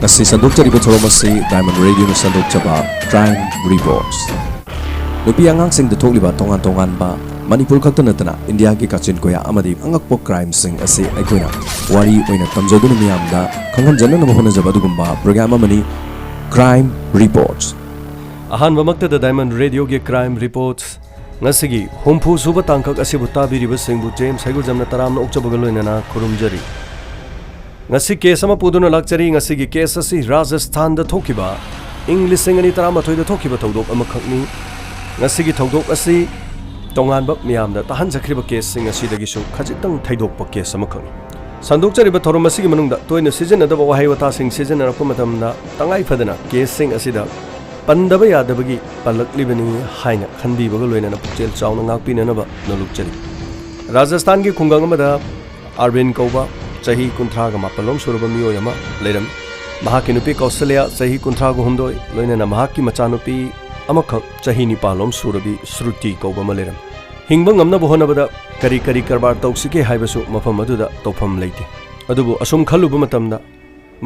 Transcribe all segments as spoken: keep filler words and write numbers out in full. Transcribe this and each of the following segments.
ꯑꯁꯤ ꯁꯟꯗꯣꯛꯆꯔꯤꯕ ꯊꯧꯔꯝ ꯑꯁꯤ Diamond Radioꯅ ꯁꯟꯗꯣꯛꯆꯕ Crime Reports꯫ ꯅꯨꯄꯤ ꯑꯉꯥꯡꯁꯤꯡꯗ ꯊꯣꯛꯂꯤꯕ ꯇꯣꯉꯥꯟ ꯇꯣꯉꯥꯟꯕ, ꯃꯅꯤꯄꯨꯔ ꯈꯛꯇ ꯅꯠꯇꯅ ꯏꯟꯗꯤꯌꯥꯒꯤ ꯀꯥꯆꯤꯟ ꯀꯣꯌꯥ ꯑꯃꯗꯤ ꯑꯉꯛꯄ crimeꯁꯤꯡ ꯑꯁꯤ ꯑꯩꯈꯣꯏꯅ ꯋꯥꯔꯤ ꯑꯣꯏꯅ ꯇꯝꯖꯗꯨꯅ ꯃꯤꯌꯥꯝꯗ ꯈꯪꯍꯟꯖꯅꯅꯕ ꯍꯣꯠꯅꯖꯕ ꯑꯗꯨꯒꯨꯝꯕ program ꯑꯃꯅꯤ Crime Reports꯫ ꯑꯍꯥꯟꯕꯃꯛꯇꯗ Diamond Radioꯒꯤ Crime Reports ꯉꯁꯤꯒꯤ ꯍꯨꯝꯐꯨ ꯁꯨꯕ ꯇꯥꯡꯀꯛ ꯑꯁꯤꯕꯨ ꯇꯥꯕꯤꯔꯤꯕꯁꯤꯡꯕꯨ ꯖꯦꯝꯁ ꯍꯩꯒꯨꯖꯝꯅ ꯇꯔꯥꯝꯅ ꯑꯣꯛꯆꯕꯒ ꯂꯣꯏꯅꯅ ꯈꯨꯔꯨꯝꯖꯔꯤ꯫ ꯉꯁꯤ case ꯑꯃ ꯄꯨꯗꯨꯅ ꯂꯥꯛꯆꯔꯤ꯫ ꯉꯁꯤꯒꯤ case ꯑꯁꯤ ꯔꯥꯖꯁꯊꯥꯟꯗ ꯊꯣꯛꯈꯤꯕ, ꯏꯪ ꯂꯤꯁꯤꯡ ꯑꯅꯤ ꯇꯔꯥꯃꯥꯊꯣꯏꯗ ꯊꯣꯛꯈꯤꯕ ꯊꯧꯗꯣꯛ ꯑꯃꯈꯛꯅꯤ꯫ ꯉꯁꯤꯒꯤ ꯊꯧꯗꯣꯛ ꯑꯁꯤ ꯇꯣꯉꯥꯟꯕ ꯃꯤꯌꯥꯝꯗ ꯇꯥꯍꯟꯖꯈ꯭ꯔꯤꯕ caseꯁꯤꯡ ꯑꯁꯤꯗꯒꯤꯁꯨ ꯈꯖꯤꯛꯇꯪ ꯊꯩꯗꯣꯛꯄ case ꯑꯃꯈꯛꯅꯤ꯫ ꯁꯟꯗꯣꯛꯆꯔꯤꯕ ꯊꯧꯔꯝ ꯑꯁꯤꯒꯤ ꯃꯅꯨꯡꯗ ꯇꯣꯏꯅ ꯁꯤꯖꯤꯟꯅꯗꯕ ꯋꯥꯍꯩ ꯋꯥꯇꯥꯁꯤꯡ ꯁꯤꯖꯤꯟꯅꯔꯛꯄ ꯃꯇꯝꯗ ꯇꯉꯥꯏ ꯐꯗꯅ caseꯁꯤꯡ ꯑꯁꯤꯗ ꯄꯟꯗꯕ ꯌꯥꯗꯕꯒꯤ ꯄꯜꯂꯛꯂꯤꯕꯅꯤ ꯍꯥꯏꯅ ꯈꯟꯕꯤꯕꯒ ꯂꯣꯏꯅꯅ ꯄꯨꯛꯆꯦꯜ ꯆꯥꯎꯅ ꯉꯥꯛꯄꯤꯅꯅꯕ ꯅꯣꯜꯂꯨꯛꯆꯔꯤ꯫ ꯔꯥꯖꯁꯊꯥꯟꯒꯤ ꯈꯨꯡꯒꯪ ꯑꯃꯗ ꯑꯥꯔꯕꯤꯟ ꯀꯧꯕ ꯆꯍꯤ ꯀꯨꯟꯊ꯭ꯔꯥꯒ ꯃꯥꯄꯜꯂꯣꯝ ꯁꯨꯔꯕ ꯃꯤꯑꯣꯏ ꯑꯃ ꯂꯩꯔꯝꯃꯤ꯫ ꯃꯍꯥꯛꯀꯤ ꯅꯨꯄꯤ ꯀꯧꯁꯂꯌꯥ ꯆꯍꯤ ꯀꯨꯟꯊ꯭ꯔꯥꯒ ꯍꯨꯝꯗꯣꯏ, ꯂꯣꯏꯅꯅ ꯃꯍꯥꯛꯀꯤ ꯃꯆꯥꯅꯨꯄꯤ ꯑꯃꯈꯛ ꯆꯍꯤ ꯅꯤꯄꯥꯜꯂꯣꯝ ꯁꯨꯔꯕꯤ ꯁ꯭ꯔꯨꯇꯤ ꯀꯧꯕ ꯑꯃ ꯂꯩꯔꯝꯃꯤ꯫ ꯍꯤꯡꯕ ꯉꯝꯅꯕ ꯍꯣꯠꯅꯕꯗ ꯀꯔꯤ ꯀꯔꯤ ꯀꯔꯕꯥꯔ ꯇꯧꯁꯤꯒꯦ ꯍꯥꯏꯕꯁꯨ ꯃꯐꯝ ꯑꯗꯨꯗ ꯇꯧꯐꯝ ꯂꯩꯇꯦ꯫ ꯑꯗꯨꯕꯨ ꯑꯁꯨꯝ ꯈꯜꯂꯨꯕ ꯃꯇꯝꯗ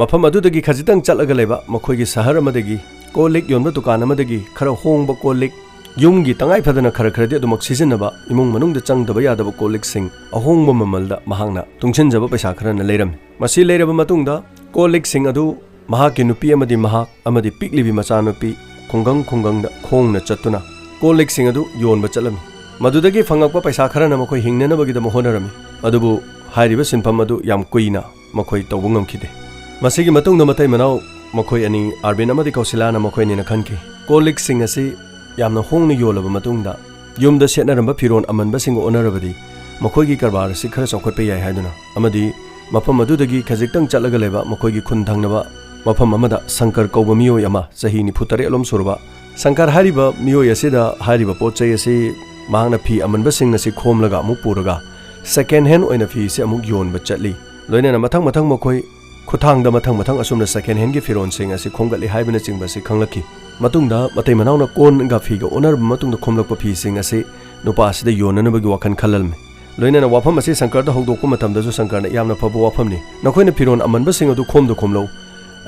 ꯃꯐꯝ ꯑꯗꯨꯗꯒꯤ ꯈꯖꯤꯛꯇꯪ ꯆꯠꯂꯒ ꯂꯩꯕ ꯃꯈꯣꯏꯒꯤ ꯁꯍꯔ ꯑꯃꯗꯒꯤ ꯀꯣꯜ ꯂꯤꯛ ꯌꯣꯟꯕ ꯗꯨꯀꯥꯟ ꯑꯃꯗꯒꯤ ꯈꯔ ꯍꯣꯡꯕ ꯀꯣꯜ ꯂꯤꯛ, ꯌꯨꯝꯒꯤ ꯇꯉꯥꯏ ꯐꯗꯅ ꯈꯔ ꯈꯔꯗꯤ ꯑꯗꯨꯃꯛ ꯁꯤꯖꯤꯟꯅꯕ, ꯏꯃꯨꯡ ꯃꯅꯨꯡꯗ ꯆꯪꯗꯕ ꯌꯥꯗꯕ ꯀꯣꯜ ꯂꯤꯛꯁꯤꯡ ꯑꯍꯣꯡꯕ ꯃꯃꯜꯗ ꯃꯍꯥꯛꯅ ꯇꯨꯡꯁꯤꯟꯖꯕ ꯄꯩꯁꯥ ꯈꯔꯅ ꯂꯩꯔꯝꯃꯤ꯫ ꯃꯁꯤ ꯂꯩꯔꯕ ꯃꯇꯨꯡꯗ ꯀꯣꯜ ꯂꯤꯛꯁꯤꯡ ꯑꯗꯨ ꯃꯍꯥꯛꯀꯤ ꯅꯨꯄꯤ ꯑꯃꯗꯤ ꯃꯍꯥꯛ ꯑꯃꯗꯤ ꯄꯤꯛꯂꯤꯕꯤ ꯃꯆꯥꯅꯨꯄꯤ ꯈꯨꯡꯒꯪ ꯈꯨꯡꯒꯪꯗ ꯈꯣꯡꯅ ꯆꯠꯇꯨꯅ ꯀꯣꯜ ꯂꯤꯛꯁꯤꯡ ꯑꯗꯨ ꯌꯣꯟꯕ ꯆꯠꯂꯝꯃꯤ꯫ ꯃꯗꯨꯗꯒꯤ ꯐꯪꯂꯛꯄ ꯄꯩꯁꯥ ꯈꯔꯅ ꯃꯈꯣꯏ ꯍꯤꯡꯅꯅꯕꯒꯤꯗꯃꯛ ꯍꯣꯠꯅꯔꯝꯃꯤ꯫ ꯑꯗꯨꯕꯨ ꯍꯥꯏꯔꯤꯕ ꯁꯤꯟꯐꯝ ꯑꯗꯨ ꯌꯥꯝ ꯀꯨꯏꯅ ꯃꯈꯣꯏ ꯇꯧꯕ ꯉꯝꯈꯤꯗꯦ꯫ ꯃꯁꯤꯒꯤ ꯃꯇꯨꯡꯗ ꯃꯇꯩ ꯃꯅꯥꯎ ꯃꯈꯣꯏ ꯑꯅꯤ, ꯑꯥꯔꯕꯤꯟ ꯑꯃꯗꯤ ꯀꯧꯁꯤꯂꯥꯅ ꯃꯈꯣꯏ ꯑꯅꯤꯅ ꯈꯟꯈꯤ, ꯀꯣꯜ ꯂꯤꯛꯁꯤꯡ ꯑꯁꯤ ꯌꯥꯝꯅ ꯍꯣꯡꯅ ꯌꯣꯜꯂꯕ ꯃꯇꯨꯡꯗ ꯌꯨꯝꯗ ꯁꯦꯠꯅꯔꯝꯕ ꯐꯤꯔꯣꯜ ꯑꯃꯟꯕꯁꯤꯡꯒ ꯑꯣꯟꯅꯔꯕꯗꯤ ꯃꯈꯣꯏꯒꯤ ꯀꯔꯕꯥꯔ ꯑꯁꯤ ꯈꯔ ꯆꯥꯎꯈꯠꯄ ꯌꯥꯏ ꯍꯥꯏꯗꯨꯅ ꯑꯃꯗꯤ ꯃꯐꯝ ꯑꯗꯨꯗꯒꯤ ꯈꯖꯤꯛꯇꯪ ꯆꯠꯂꯒ ꯂꯩꯕ ꯃꯈꯣꯏꯒꯤ ꯈꯨꯟ ꯊꯪꯅꯕ ꯃꯐꯝ ꯑꯃꯗ ꯁꯪꯀꯔ ꯀꯧꯕ ꯃꯤꯑꯣꯏ ꯑꯃ, ꯆꯍꯤ ꯅꯤꯐꯨ ꯇꯔꯦꯠꯂꯣꯝ ꯁꯨꯔꯕ, ꯁꯪꯀꯔ ꯍꯥꯏꯔꯤꯕ ꯃꯤꯑꯣꯏ ꯑꯁꯤꯗ ꯍꯥꯏꯔꯤꯕ ꯄꯣꯠ ꯆꯩ ꯑꯁꯤ ꯃꯍꯥꯛꯅ ꯐꯤ ꯑꯃꯟꯕꯁꯤꯡ ꯑꯁꯤ ꯈꯣꯝꯂꯒ ꯑꯃꯨꯛ ꯄꯨꯔꯒ second hand ꯑꯣꯏꯅ ꯐꯤꯁꯦ ꯑꯃꯨꯛ ꯌꯣꯟꯕ ꯆꯠꯂꯤ꯫ ꯂꯣꯏꯅꯅ ꯃꯊꯪ ꯃꯊꯪ ꯃꯈꯣꯏ ꯈꯨꯠꯊꯥꯡꯗ ꯃꯊꯪ ꯃꯊꯪ ꯑꯁꯨꯝꯅ second handꯒꯤ ꯐꯤꯔꯣꯜꯁꯤꯡ ꯑꯁꯤ ꯈꯣꯝꯒꯠꯂꯤ ꯍꯥꯏꯕꯅꯆꯤꯡꯕ ꯑꯁꯤ ꯈꯪꯂꯛꯈꯤ꯫ ꯃꯇꯨꯡꯗ ꯃꯇꯩ ꯃꯅꯥꯎꯅ ꯀꯣꯟꯒ ꯐꯤꯒ ꯑꯣꯟꯅꯔꯕ ꯃꯇꯨꯡꯗ ꯈꯣꯝꯂꯛꯄ ꯐꯤꯁꯤꯡ ꯑꯁꯤ ꯅꯨꯄꯥ ꯑꯁꯤꯗ ꯌꯣꯟꯅꯅꯕꯒꯤ ꯋꯥꯈꯜ ꯈꯜꯂꯝꯃꯤ꯫ ꯂꯣꯏꯅꯅ ꯋꯥꯐꯝ ꯑꯁꯤ ꯁꯪꯀꯔꯗ ꯍꯧꯗꯣꯛꯄ ꯃꯇꯝꯗꯁꯨ ꯁꯪꯀꯔꯅ ꯌꯥꯝꯅ ꯐꯕ ꯋꯥꯐꯝꯅꯤ, ꯅꯈꯣꯏꯅ ꯐꯤꯔꯣꯜ ꯑꯃꯟꯕꯁꯤꯡ ꯑꯗꯨ ꯈꯣꯝꯗ ꯈꯣꯝꯂꯧ,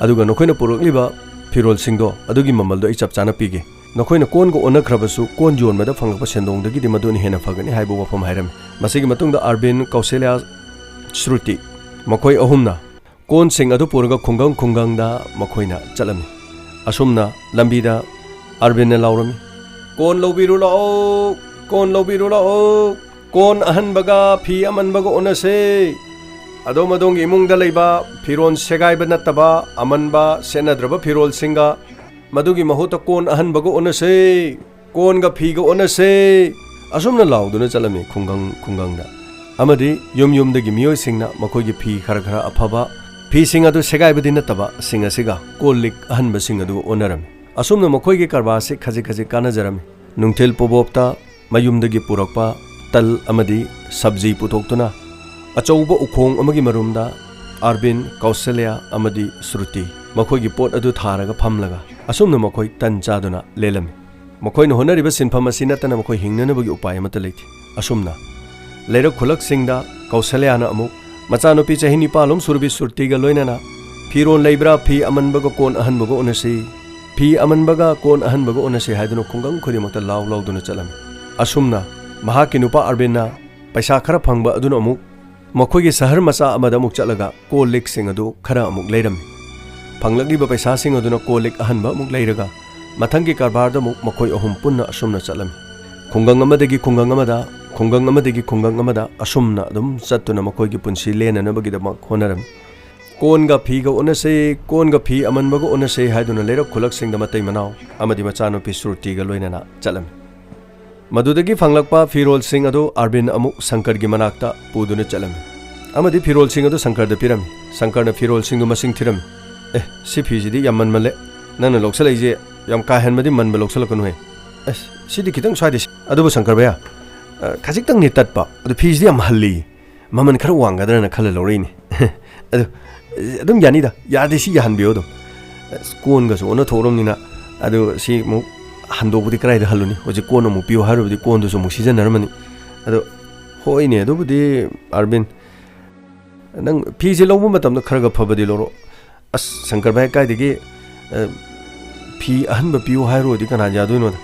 ꯑꯗꯨꯒ ꯅꯈꯣꯏꯅ ꯄꯨꯔꯛꯂꯤꯕ ꯐꯤꯔꯣꯜꯁꯤꯡꯗꯣ ꯑꯗꯨꯒꯤ ꯃꯃꯜꯗꯣ ꯑꯩ ꯆꯞ ꯆꯥꯅ ꯄꯤꯒꯦ꯫ ꯅꯈꯣꯏꯅ ꯀꯣꯟꯒ ꯑꯣꯟꯅꯈ꯭ꯔꯕꯁꯨ ꯀꯣꯟ ꯌꯣꯟꯕꯗ ꯐꯪꯂꯛꯄ ꯁꯦꯟꯗꯣꯡꯗꯒꯤꯗꯤ ꯃꯗꯨꯅ ꯍꯦꯟꯅ ꯐꯒꯅꯤ" ꯍꯥꯏꯕ ꯋꯥꯐꯝ ꯍꯥꯏꯔꯝꯃꯤ꯫ ꯃꯁꯤꯒꯤ ꯃꯇꯨꯡꯗ ꯑꯥꯔꯕꯤꯟ, ꯀꯧꯁꯂ꯭ꯌꯥ, ꯁ꯭ꯔꯨꯇꯤ, ꯃꯈꯣꯏ ꯑꯍꯨꯝꯅ ꯀꯣꯟꯁꯤꯡ ꯑꯗꯨ ꯄꯨꯔꯒ ꯈꯨꯡꯒꯪ ꯈꯨꯡꯒꯪꯗ ꯃꯈꯣꯏꯅ ꯆꯠꯂꯝꯃꯤ꯫ ꯑꯁꯨꯝꯅ ꯂꯝꯕꯤꯗ ꯑꯥꯔꯕꯤꯟꯅ ꯂꯥꯎꯔꯝꯃꯤ, "ꯀꯣꯟ ꯂꯧꯕꯤꯔꯨ ꯂꯥꯛꯑꯣ, ꯀꯣꯟ ꯂꯧꯕꯤꯔꯨ ꯂꯥꯛꯑꯣ, ꯀꯣꯟ ꯑꯍꯟꯕꯒ ꯐꯤ ꯑꯃꯟꯕꯒ ꯑꯣꯟꯅꯁꯦ꯫ ꯑꯗꯣꯝ ꯑꯗꯣꯝꯒꯤ ꯏꯃꯨꯡꯗ ꯂꯩꯕ ꯐꯤꯔꯣꯟ ꯁꯦꯒꯥꯏꯕ ꯅꯠꯇꯕ ꯑꯃꯟꯕ ꯁꯦꯠꯅꯗ꯭ꯔꯕ ꯐꯤꯔꯣꯜꯁꯤꯡꯒ ꯃꯗꯨꯒꯤ ꯃꯍꯨꯠꯇ ꯀꯣꯟ ꯑꯍꯟꯕꯒ ꯑꯣꯟꯅꯁꯦ꯫ ꯀꯣꯟꯒ ꯐꯤꯒ ꯑꯣꯟꯅꯁꯦ꯫" ꯑꯁꯨꯝꯅ ꯂꯥꯎꯗꯨꯅ ꯆꯠꯂꯝꯃꯤ ꯈꯨꯡꯒꯪ ꯈꯨꯡꯒꯪꯗ꯫ ꯑꯃꯗꯤ ꯌꯨꯝ ꯌꯨꯝꯗꯒꯤ ꯃꯤꯑꯣꯏꯁꯤꯡꯅ ꯃꯈꯣꯏꯒꯤ ꯐꯤ ꯈꯔ ꯈꯔ ꯑꯐꯕ, ꯐꯤꯁꯤꯡ ꯑꯗꯨ ꯁꯦꯒꯥꯏꯕꯗꯤ ꯅꯠꯇꯕ ꯁꯤꯡ ꯑꯁꯤꯒ ꯀꯣꯜ ꯂꯤꯛ ꯑꯍꯟꯕꯁꯤꯡ ꯑꯗꯨꯒ ꯑꯣꯟꯅꯔꯝꯃꯤ꯫ ꯑꯁꯨꯝꯅ ꯃꯈꯣꯏꯒꯤ ꯀꯔꯕꯥꯔꯁꯤ ꯈꯖꯤꯛ ꯈꯖꯤꯛ ꯀꯥꯟꯅꯖꯔꯝꯃꯤ꯫ ꯅꯨꯡꯊꯤꯜ ꯄꯣꯕꯣꯞꯇ ꯃꯌꯨꯝꯗꯒꯤ ꯄꯨꯔꯛꯄ ꯇꯜ ꯑꯃꯗꯤ ꯁꯕꯖꯤ ꯄꯨꯊꯣꯛꯇꯨꯅ ꯑꯆꯧꯕ ꯎꯈꯣꯡ ꯑꯃꯒꯤ ꯃꯔꯨꯝꯗ ꯑꯥꯔꯕꯤꯟ, ꯀꯧꯁꯂ꯭ꯌꯥ ꯑꯃꯗꯤ ꯁ꯭ꯔꯨꯇꯤ ꯃꯈꯣꯏꯒꯤ ꯄꯣꯠ ꯑꯗꯨ ꯊꯥꯔꯒ ꯐꯝꯂꯒ ꯑꯁꯨꯝꯅ ꯃꯈꯣꯏ ꯇꯟ ꯆꯥꯗꯨꯅ ꯂꯦꯜꯂꯝꯃꯤ꯫ ꯃꯈꯣꯏꯅ ꯍꯣꯠꯅꯔꯤꯕ ꯁꯤꯟꯐꯝ ꯑꯁꯤ ꯅꯠꯇꯅ ꯃꯈꯣꯏ ꯍꯤꯡꯅꯅꯕꯒꯤ ꯎꯄꯥꯏ ꯑꯃꯠꯇ ꯂꯩꯇꯦ꯫ ꯑꯁꯨꯝꯅ ꯂꯩꯔꯛ ꯈꯨꯂꯛꯁꯤꯡꯗ ꯀꯧꯁꯂ꯭ꯌꯥꯅ ꯑꯃꯨꯛ ꯃꯆꯥꯅꯨꯄꯤ ꯆꯍꯤ ꯅꯤꯄꯥꯜ ꯂꯣꯝ ꯁꯨꯔꯕꯤ ꯁ꯭ꯔꯨꯇꯤꯒ ꯂꯣꯏꯅꯅ "ꯐꯤꯔꯣꯜ ꯂꯩꯕ꯭ꯔꯥ? ꯐꯤ ꯑꯃꯟꯕꯒ ꯀꯣꯟ ꯑꯍꯟꯕꯒ ꯑꯣꯟꯅꯁꯤ, ꯐꯤ ꯑꯃꯟꯕꯒ ꯀꯣꯟ ꯑꯍꯟꯕꯒ ꯑꯣꯟꯅꯁꯤ" ꯍꯥꯏꯗꯨꯅ ꯈꯨꯡꯒꯪ ꯈꯨꯗꯤꯡꯃꯛꯇ ꯂꯥꯎ ꯂꯥꯎꯗꯨꯅ ꯆꯠꯂꯝꯃꯤ꯫ ꯑꯁꯨꯝꯅ ꯃꯍꯥꯛꯀꯤ ꯅꯨꯄꯥ ꯑꯥꯔꯕꯤꯟꯅ ꯄꯩꯁꯥ ꯈꯔ ꯐꯪꯕ ꯑꯗꯨꯅ ꯑꯃꯨꯛ ꯃꯈꯣꯏꯒꯤ ꯁꯍꯔ ꯃꯆꯥ ꯑꯃꯗ ꯑꯃꯨꯛ ꯆꯠꯂꯒ ꯀꯣꯜ ꯂꯤꯛꯁꯤꯡ ꯑꯗꯨ ꯈꯔ ꯑꯃꯨꯛ ꯂꯩꯔꯝꯃꯤ꯫ ꯐꯪꯂꯛꯂꯤꯕ ꯄꯩꯁꯥꯁꯤꯡ ꯑꯗꯨꯅ ꯀꯣꯜ ꯂꯤꯛ ꯑꯍꯟꯕ ꯑꯃꯨꯛ ꯂꯩꯔꯒ ꯃꯊꯪꯒꯤ ꯀꯔꯕꯥꯔꯗ ꯑꯃꯨꯛ ꯃꯈꯣꯏ ꯑꯍꯨꯝ ꯄꯨꯟꯅ ꯑꯁꯨꯝꯅ ꯆꯠꯂꯝꯃꯤ꯫ ꯈꯨꯡꯒꯪ ꯑꯃꯗꯒꯤ ꯈꯨꯡꯒꯪ ꯑꯃꯗ, ꯈꯨꯡꯒꯪ ꯑꯃꯗꯒꯤ ꯈꯨꯡꯒꯪ ꯑꯃꯗ ꯑꯁꯨꯝꯅ ꯑꯗꯨꯝ ꯆꯠꯇꯨꯅ ꯃꯈꯣꯏꯒꯤ ꯄꯨꯟꯁꯤ ꯂꯦꯟꯅꯅꯕꯒꯤꯗꯃꯛ ꯍꯣꯠꯅꯔꯝꯃꯤ꯫ "ꯀꯣꯟꯒ ꯐꯤꯒ ꯑꯣꯟꯅꯁꯦ, ꯀꯣꯟꯒ ꯐꯤ ꯑꯃꯟꯕꯒ ꯑꯣꯟꯅꯁꯦ" ꯍꯥꯏꯗꯨꯅ ꯂꯩꯔꯛ ꯈꯨꯂꯛꯁꯤꯡꯗ ꯃꯇꯩ ꯃꯅꯥꯎ ꯑꯃꯗꯤ ꯃꯆꯥꯅꯨꯄꯤ ꯁ꯭ꯔꯨꯇꯤꯒ ꯂꯣꯏꯅꯅ ꯆꯠꯂꯝꯃꯤ꯫ ꯃꯗꯨꯗꯒꯤ ꯐꯪꯂꯛꯄ ꯐꯤꯔꯣꯜꯁꯤꯡ ꯑꯗꯨ ꯑꯥꯔꯕꯤꯟ ꯑꯃꯨꯛ ꯁꯪꯀꯔꯒꯤ ꯃꯅꯥꯛꯇ ꯄꯨꯗꯨꯅ ꯆꯠꯂꯝꯃꯤ ꯑꯃꯗꯤ ꯐꯤꯔꯣꯜꯁꯤꯡ ꯑꯗꯨ ꯁꯪꯀꯔꯗ ꯄꯤꯔꯝꯃꯤ꯫ ꯁꯪꯀꯔꯅ ꯐꯤꯔꯣꯜꯁꯤꯡꯗꯨ ꯃꯁꯤꯡ ꯊꯤꯔꯝꯃꯤ꯫ "ꯑꯦ, ꯁꯤ ꯐꯤꯁꯤꯗꯤ ꯌꯥꯝ ꯃꯟꯃꯜꯂꯦ꯫ ꯅꯪꯅ ꯂꯧꯁꯜꯂꯛꯏꯁꯦ ꯌꯥꯝ ꯀꯥ ꯍꯦꯟꯕꯗꯤ ꯃꯟꯕ ꯂꯧꯁꯜꯂꯛꯀꯅꯨꯍꯦ꯫ ꯑꯁ, ꯁꯤꯗꯤ ꯈꯤꯇꯪ ꯁ꯭ꯋꯥꯏꯗ ꯁꯤ-, ꯑꯗꯨꯕꯨ ꯁꯪꯀꯔ ꯚꯩꯌꯥ, ꯑ, ꯈꯖꯤꯛꯇꯪꯅꯤ ꯇꯠꯄ꯫ ꯑꯗꯨ ꯐꯤꯁꯤꯗꯤ ꯌꯥꯝ ꯍꯜꯂꯤ꯫ ꯃꯃꯜ ꯈꯔ ꯋꯥꯡꯒꯗ꯭ꯔꯅ ꯈꯜꯂ ꯂꯧꯔꯛꯏꯅꯤ꯫" "ꯑꯗꯨ, ꯑꯗꯨꯝ ꯌꯥꯅꯤꯗ꯫ ꯌꯥꯔꯗꯤ ꯁꯤ ꯌꯥꯍꯟꯕꯤꯌꯣ ꯑꯗꯨꯝ꯫ ꯑꯁ, ꯀꯣꯟꯒꯁꯨ ꯑꯣꯟꯅ ꯊꯣꯛꯎꯔꯕꯅꯤꯅ꯫ ꯑꯗꯨ ꯁꯤ ꯑꯃꯨꯛ ꯍꯟꯗꯣꯛꯄꯗꯤ ꯀꯗꯥꯏꯗ ꯍꯜꯂꯨꯅꯤ? ꯍꯧꯖꯤꯛ ꯀꯣꯟ ꯑꯃꯨꯛ ꯄꯤꯌꯨ ꯍꯥꯏꯔꯨꯕꯗꯤ ꯀꯣꯟꯗꯨꯁꯨ ꯑꯃꯨꯛ ꯁꯤꯖꯤꯟꯅꯔꯝꯃꯅꯤ꯫ ꯑꯗꯣ ꯍꯣꯏꯅꯦ, ꯑꯗꯨꯕꯨꯗꯤ ꯑꯥꯔꯕꯤꯟ, ꯅꯪ ꯐꯤꯁꯦ ꯂꯧꯕ ꯃꯇꯝꯗ ꯈꯔꯒ ꯐꯕꯗꯤ ꯂꯧꯔꯣ꯫ "ꯑꯁ, ꯁꯪꯀꯔ ꯚꯥꯏ, ꯀꯥꯏꯗꯒꯤ, ꯑ, ꯐꯤ ꯑꯍꯟꯕ ꯄꯤꯌꯨ ꯍꯥꯏꯔꯨꯔꯗꯤ ꯀꯅꯥ ꯌꯥꯗꯣꯏꯅꯣꯗ?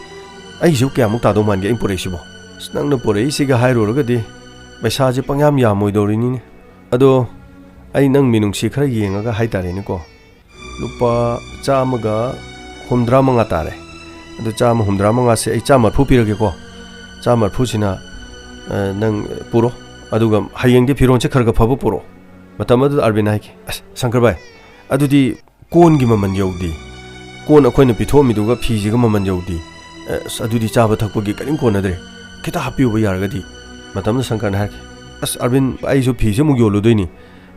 ꯑꯩꯒꯤꯁꯨ ꯀꯌꯥꯃꯨꯛ ꯇꯥꯗꯧ ꯃꯥꯟꯒꯦ ꯑꯩꯅ ꯄꯨꯔꯛꯏꯁꯤꯕꯣ? ꯑꯁ, ꯅꯪꯅ ꯄꯨꯔꯛꯏꯁꯤꯒ ꯍꯥꯏꯔꯨꯔꯒꯗꯤ ꯄꯩꯁꯥꯁꯦ ꯄꯪꯌꯥꯝ ꯌꯥꯝꯃꯣꯏꯗꯧꯔꯤꯅꯤꯅꯦ꯫ ꯑꯗꯣ ꯑꯩ ꯅꯪ ꯃꯤꯅꯨꯡꯁꯤ ꯈꯔ ꯌꯦꯡꯉꯒ ꯍꯥꯏꯇꯥꯔꯦꯅꯦꯀꯣ, ꯂꯨꯄꯥ ꯆꯥꯝꯃꯒ ꯍꯨꯝꯗ꯭ꯔꯥ ꯃꯉꯥ ꯇꯥꯔꯦ꯫ ꯑꯗꯨ ꯆꯥꯝꯃ ꯍꯨꯝꯗ꯭ꯔꯥ ꯃꯉꯥꯁꯦ ꯑꯩ ꯆꯥꯝꯃ ꯃꯔꯤꯐꯨ ꯄꯤꯔꯒꯦꯀꯣ꯫ ꯆꯥꯝꯃ ꯃꯔꯤꯐꯨꯁꯤꯅ, ꯑ, ꯅꯪ ꯄꯨꯔꯣ꯫ ꯑꯗꯨꯒ ꯍꯌꯦꯡꯗꯤ ꯐꯤꯔꯣꯟꯁꯦ ꯈꯔ ꯈꯔ ꯐꯕ ꯄꯨꯔꯛꯑꯣ꯫" ꯃꯇꯝ ꯑꯗꯨꯗ ꯑꯔꯕꯤꯟ ꯍꯥꯏꯈꯤ, "ꯑꯁ, ꯁꯪꯀꯔ ꯚꯥꯏ, ꯑꯗꯨꯗꯤ ꯀꯣꯟꯒꯤ ꯃꯃꯜ ꯌꯧꯗꯦ꯫ ꯀꯣꯟ ꯑꯩꯈꯣꯏꯅ ꯄꯤꯊꯣꯛꯑꯝꯃꯤꯗꯨꯒ ꯐꯤꯁꯤꯒ ꯃꯃꯜ ꯌꯧꯗꯦ꯫ ꯑꯁ, ꯑꯗꯨꯗꯤ ꯆꯥꯕ ꯊꯛꯄꯒꯤ ꯀꯔꯤꯝ ꯀꯣꯟꯅꯗ꯭ꯔꯦ꯫ ꯈꯤꯇ ꯍꯥꯞꯄꯤꯌꯨꯕ ꯌꯥꯔꯒꯗꯤ꯫" ꯃꯇꯝꯗ ꯁꯪꯀꯔꯅ ꯍꯥꯏꯔꯛꯈꯤ, "ꯑꯁ, ꯑꯔꯕꯤꯟ, ꯑꯩꯁꯨ ꯐꯤꯁꯦ ꯑꯃꯨꯛ ꯌꯣꯜꯂꯨꯗꯣꯏꯅꯤ꯫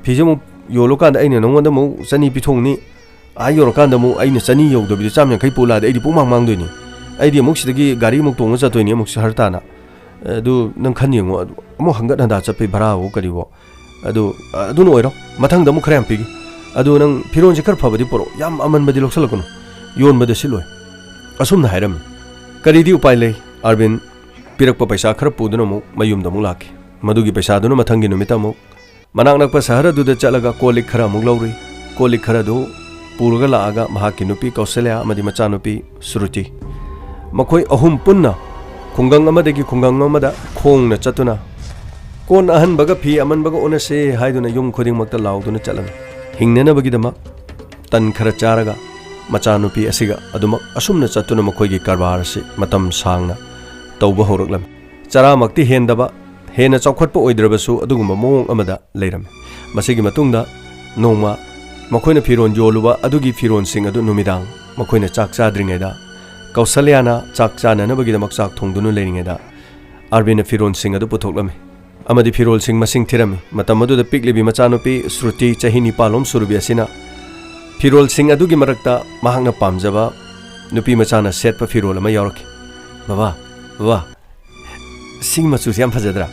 ꯐꯤꯁꯦ ꯑꯃꯨꯛ ꯌꯣꯜꯂꯨꯀꯥꯟꯗ ꯑꯩꯅ ꯅꯉꯣꯟꯗ ꯑꯃꯨꯛ ꯆꯅꯤ ꯄꯤꯊꯣꯛꯅꯤ꯫ ꯑꯥ ꯌꯧꯔꯀꯥꯟꯗ ꯑꯃꯨꯛ ꯑꯩꯅ ꯆꯅꯤ ꯌꯧꯗꯕꯤꯗ ꯆꯥꯝ ꯌꯥꯡꯈꯩ ꯄꯨꯂꯛꯑꯗꯤ ꯑꯩꯗꯤ ꯄꯨꯡꯃꯥꯡ ꯃꯥꯡꯗꯣꯏꯅꯤ꯫ ꯑꯩꯗꯤ ꯑꯃꯨꯛ ꯁꯤꯗꯒꯤ ꯒꯥꯔꯤ ꯑꯃꯨꯛ ꯇꯣꯡꯉ ꯆꯠꯇꯣꯏꯅꯤ ꯑꯃꯨꯛ ꯁꯍꯔ ꯇꯥꯅ꯫ ꯑꯗꯨ ꯅꯪ ꯈꯟ ꯌꯦꯡꯉꯣ, ꯑꯗꯨ ꯑꯃꯨꯛ ꯍꯪꯒꯠ ꯍꯟꯗꯥ ꯆꯠꯄꯩ ꯚꯔꯥꯕꯨ ꯀꯔꯤꯕꯣ꯫ ꯑꯗꯨ, ꯑꯗꯨꯅ ꯑꯣꯏꯔꯣ, ꯃꯊꯪꯗ ꯑꯃꯨꯛ ꯈꯔ ꯌꯥꯝ ꯄꯤꯒꯦ꯫ ꯑꯗꯨ ꯅꯪ ꯐꯤꯔꯣꯟꯁꯦ ꯈꯔ ꯐꯕꯗꯤ ꯄꯨꯔꯛꯑꯣ, ꯌꯥꯝ ꯑꯃꯟꯕꯗꯤ ꯂꯧꯁꯜꯂꯛꯀꯅꯨ, ꯌꯣꯟꯕꯗ ꯁꯤꯠꯂꯣꯏ꯫" ꯑꯁꯨꯝꯅ ꯍꯥꯏꯔꯝꯃꯤ꯫ ꯀꯔꯤꯗꯤ ꯎꯄꯥꯏ ꯂꯩ, ꯑꯥꯔꯕꯤꯟ ꯄꯤꯔꯛꯄ ꯄꯩꯁꯥ ꯈꯔ ꯄꯨꯗꯨꯅ ꯑꯃꯨꯛ ꯃꯌꯨꯝꯗ ꯑꯃꯨꯛ ꯂꯥꯛꯈꯤ꯫ ꯃꯗꯨꯒꯤ ꯄꯩꯁꯥꯗꯨꯅ ꯃꯊꯪꯒꯤ ꯅꯨꯃꯤꯠꯇ ꯑꯃꯨꯛ ꯃꯅꯥꯛ ꯅꯛꯄ ꯁꯍꯔ ꯑꯗꯨꯗ ꯆꯠꯂꯒ ꯀꯣꯜ ꯂꯤꯛ ꯈꯔ ꯑꯃꯨꯛ ꯂꯧꯔꯨꯏ꯫ ꯀꯣꯜ ꯂꯤꯛ ꯈꯔ ꯑꯗꯨ ꯄꯨꯔꯒ ꯂꯥꯛꯑꯒ ꯃꯍꯥꯛꯀꯤ ꯅꯨꯄꯤ ꯀꯧꯁꯜꯌꯥ ꯑꯃꯗꯤ ꯃꯆꯥꯅꯨꯄꯤ ꯁ꯭ꯔꯨꯇꯤ, ꯃꯈꯣꯏ ꯑꯍꯨꯝ ꯄꯨꯟꯅ ꯈꯨꯡꯒꯪ ꯑꯃꯗꯒꯤ ꯈꯨꯡꯒꯪ ꯑꯃꯗ ꯈꯣꯡꯅ ꯆꯠꯇꯨꯅ, "ꯀꯣꯟ ꯑꯍꯟꯕꯒ ꯐꯤ ꯑꯃꯟꯕꯒ ꯑꯣꯟꯅꯁꯦ" ꯍꯥꯏꯗꯨꯅ ꯌꯨꯝ ꯈꯨꯗꯤꯡꯃꯛꯇ ꯂꯥꯎꯗꯨꯅ ꯆꯠꯂꯝꯃꯤ꯫ ꯍꯤꯡꯅꯅꯕꯒꯤꯗꯃꯛ ꯇꯟ ꯈꯔ ꯆꯥꯔꯒ ꯃꯆꯥꯅꯨꯄꯤ ꯑꯁꯤꯒ ꯑꯗꯨꯃꯛ ꯑꯁꯨꯝꯅ ꯆꯠꯇꯨꯅ ꯃꯈꯣꯏꯒꯤ ꯀꯔꯕꯥꯔ ꯑꯁꯤ ꯃꯇꯝ ꯁꯥꯡꯅ ꯇꯧꯕ ꯍꯧꯔꯛꯂꯝꯃꯤ꯫ ꯆꯔꯥꯃꯛꯇꯤ ꯍꯦꯟꯗꯕ, ꯍꯦꯟꯅ ꯆꯥꯎꯈꯠꯄ ꯑꯣꯏꯗ꯭ꯔꯕꯁꯨ ꯑꯗꯨꯒꯨꯝꯕ ꯃꯑꯣꯡ ꯑꯃꯗ ꯂꯩꯔꯝꯃꯤ꯫ ꯃꯁꯤꯒꯤ ꯃꯇꯨꯡꯗ ꯅꯣꯡꯃ ꯃꯈꯣꯏꯅ ꯐꯤꯔꯣꯜ ꯌꯣꯜꯂꯨꯕ ꯑꯗꯨꯒꯤ ꯐꯤꯔꯣꯜꯁꯤꯡ ꯑꯗꯨ ꯅꯨꯃꯤꯗꯥꯡ ꯃꯈꯣꯏꯅ ꯆꯥꯛ ꯆꯥꯗ꯭ꯔꯤꯉꯩꯗ, ꯀꯧꯁꯜꯌꯥꯅ ꯆꯥꯛ ꯆꯥꯅꯅꯕꯒꯤꯗꯃꯛ ꯆꯥꯛ ꯊꯣꯡꯗꯨꯅ ꯂꯩꯔꯤꯉꯩꯗ, ꯑꯥꯔꯕꯤꯟꯅ ꯐꯤꯔꯣꯜꯁꯤꯡ ꯑꯗꯨ ꯄꯨꯊꯣꯛꯂꯝꯃꯤ ꯑꯃꯗꯤ ꯐꯤꯔꯣꯜꯁꯤꯡ ꯃꯁꯤꯡ ꯊꯤꯔꯝꯃꯤ꯫ ꯃꯇꯝ ꯑꯗꯨꯗ ꯄꯤꯛꯂꯤꯕꯤ ꯃꯆꯥꯅꯨꯄꯤ ꯁ꯭ꯔꯨꯇꯤ, ꯆꯍꯤ ꯅꯤꯄꯥꯜꯂꯣꯝ ꯁꯨꯔꯕꯤ ꯑꯁꯤꯅ ꯐꯤꯔꯣꯜꯁꯤꯡ ꯑꯗꯨꯒꯤ ꯃꯔꯛꯇ ꯃꯍꯥꯛꯅ ꯄꯥꯝꯖꯕ ꯅꯨꯄꯤ ꯃꯆꯥꯅ ꯁꯦꯠꯄ ꯐꯤꯔꯣꯜ ꯑꯃ ꯌꯥꯎꯔꯛꯈꯤ꯫ "ꯕꯕꯥ, ꯕꯕꯥ, ꯁꯤꯒꯤ ꯃꯆꯨꯁꯦ ꯌꯥꯝ ꯐꯖꯗ꯭ꯔꯥ?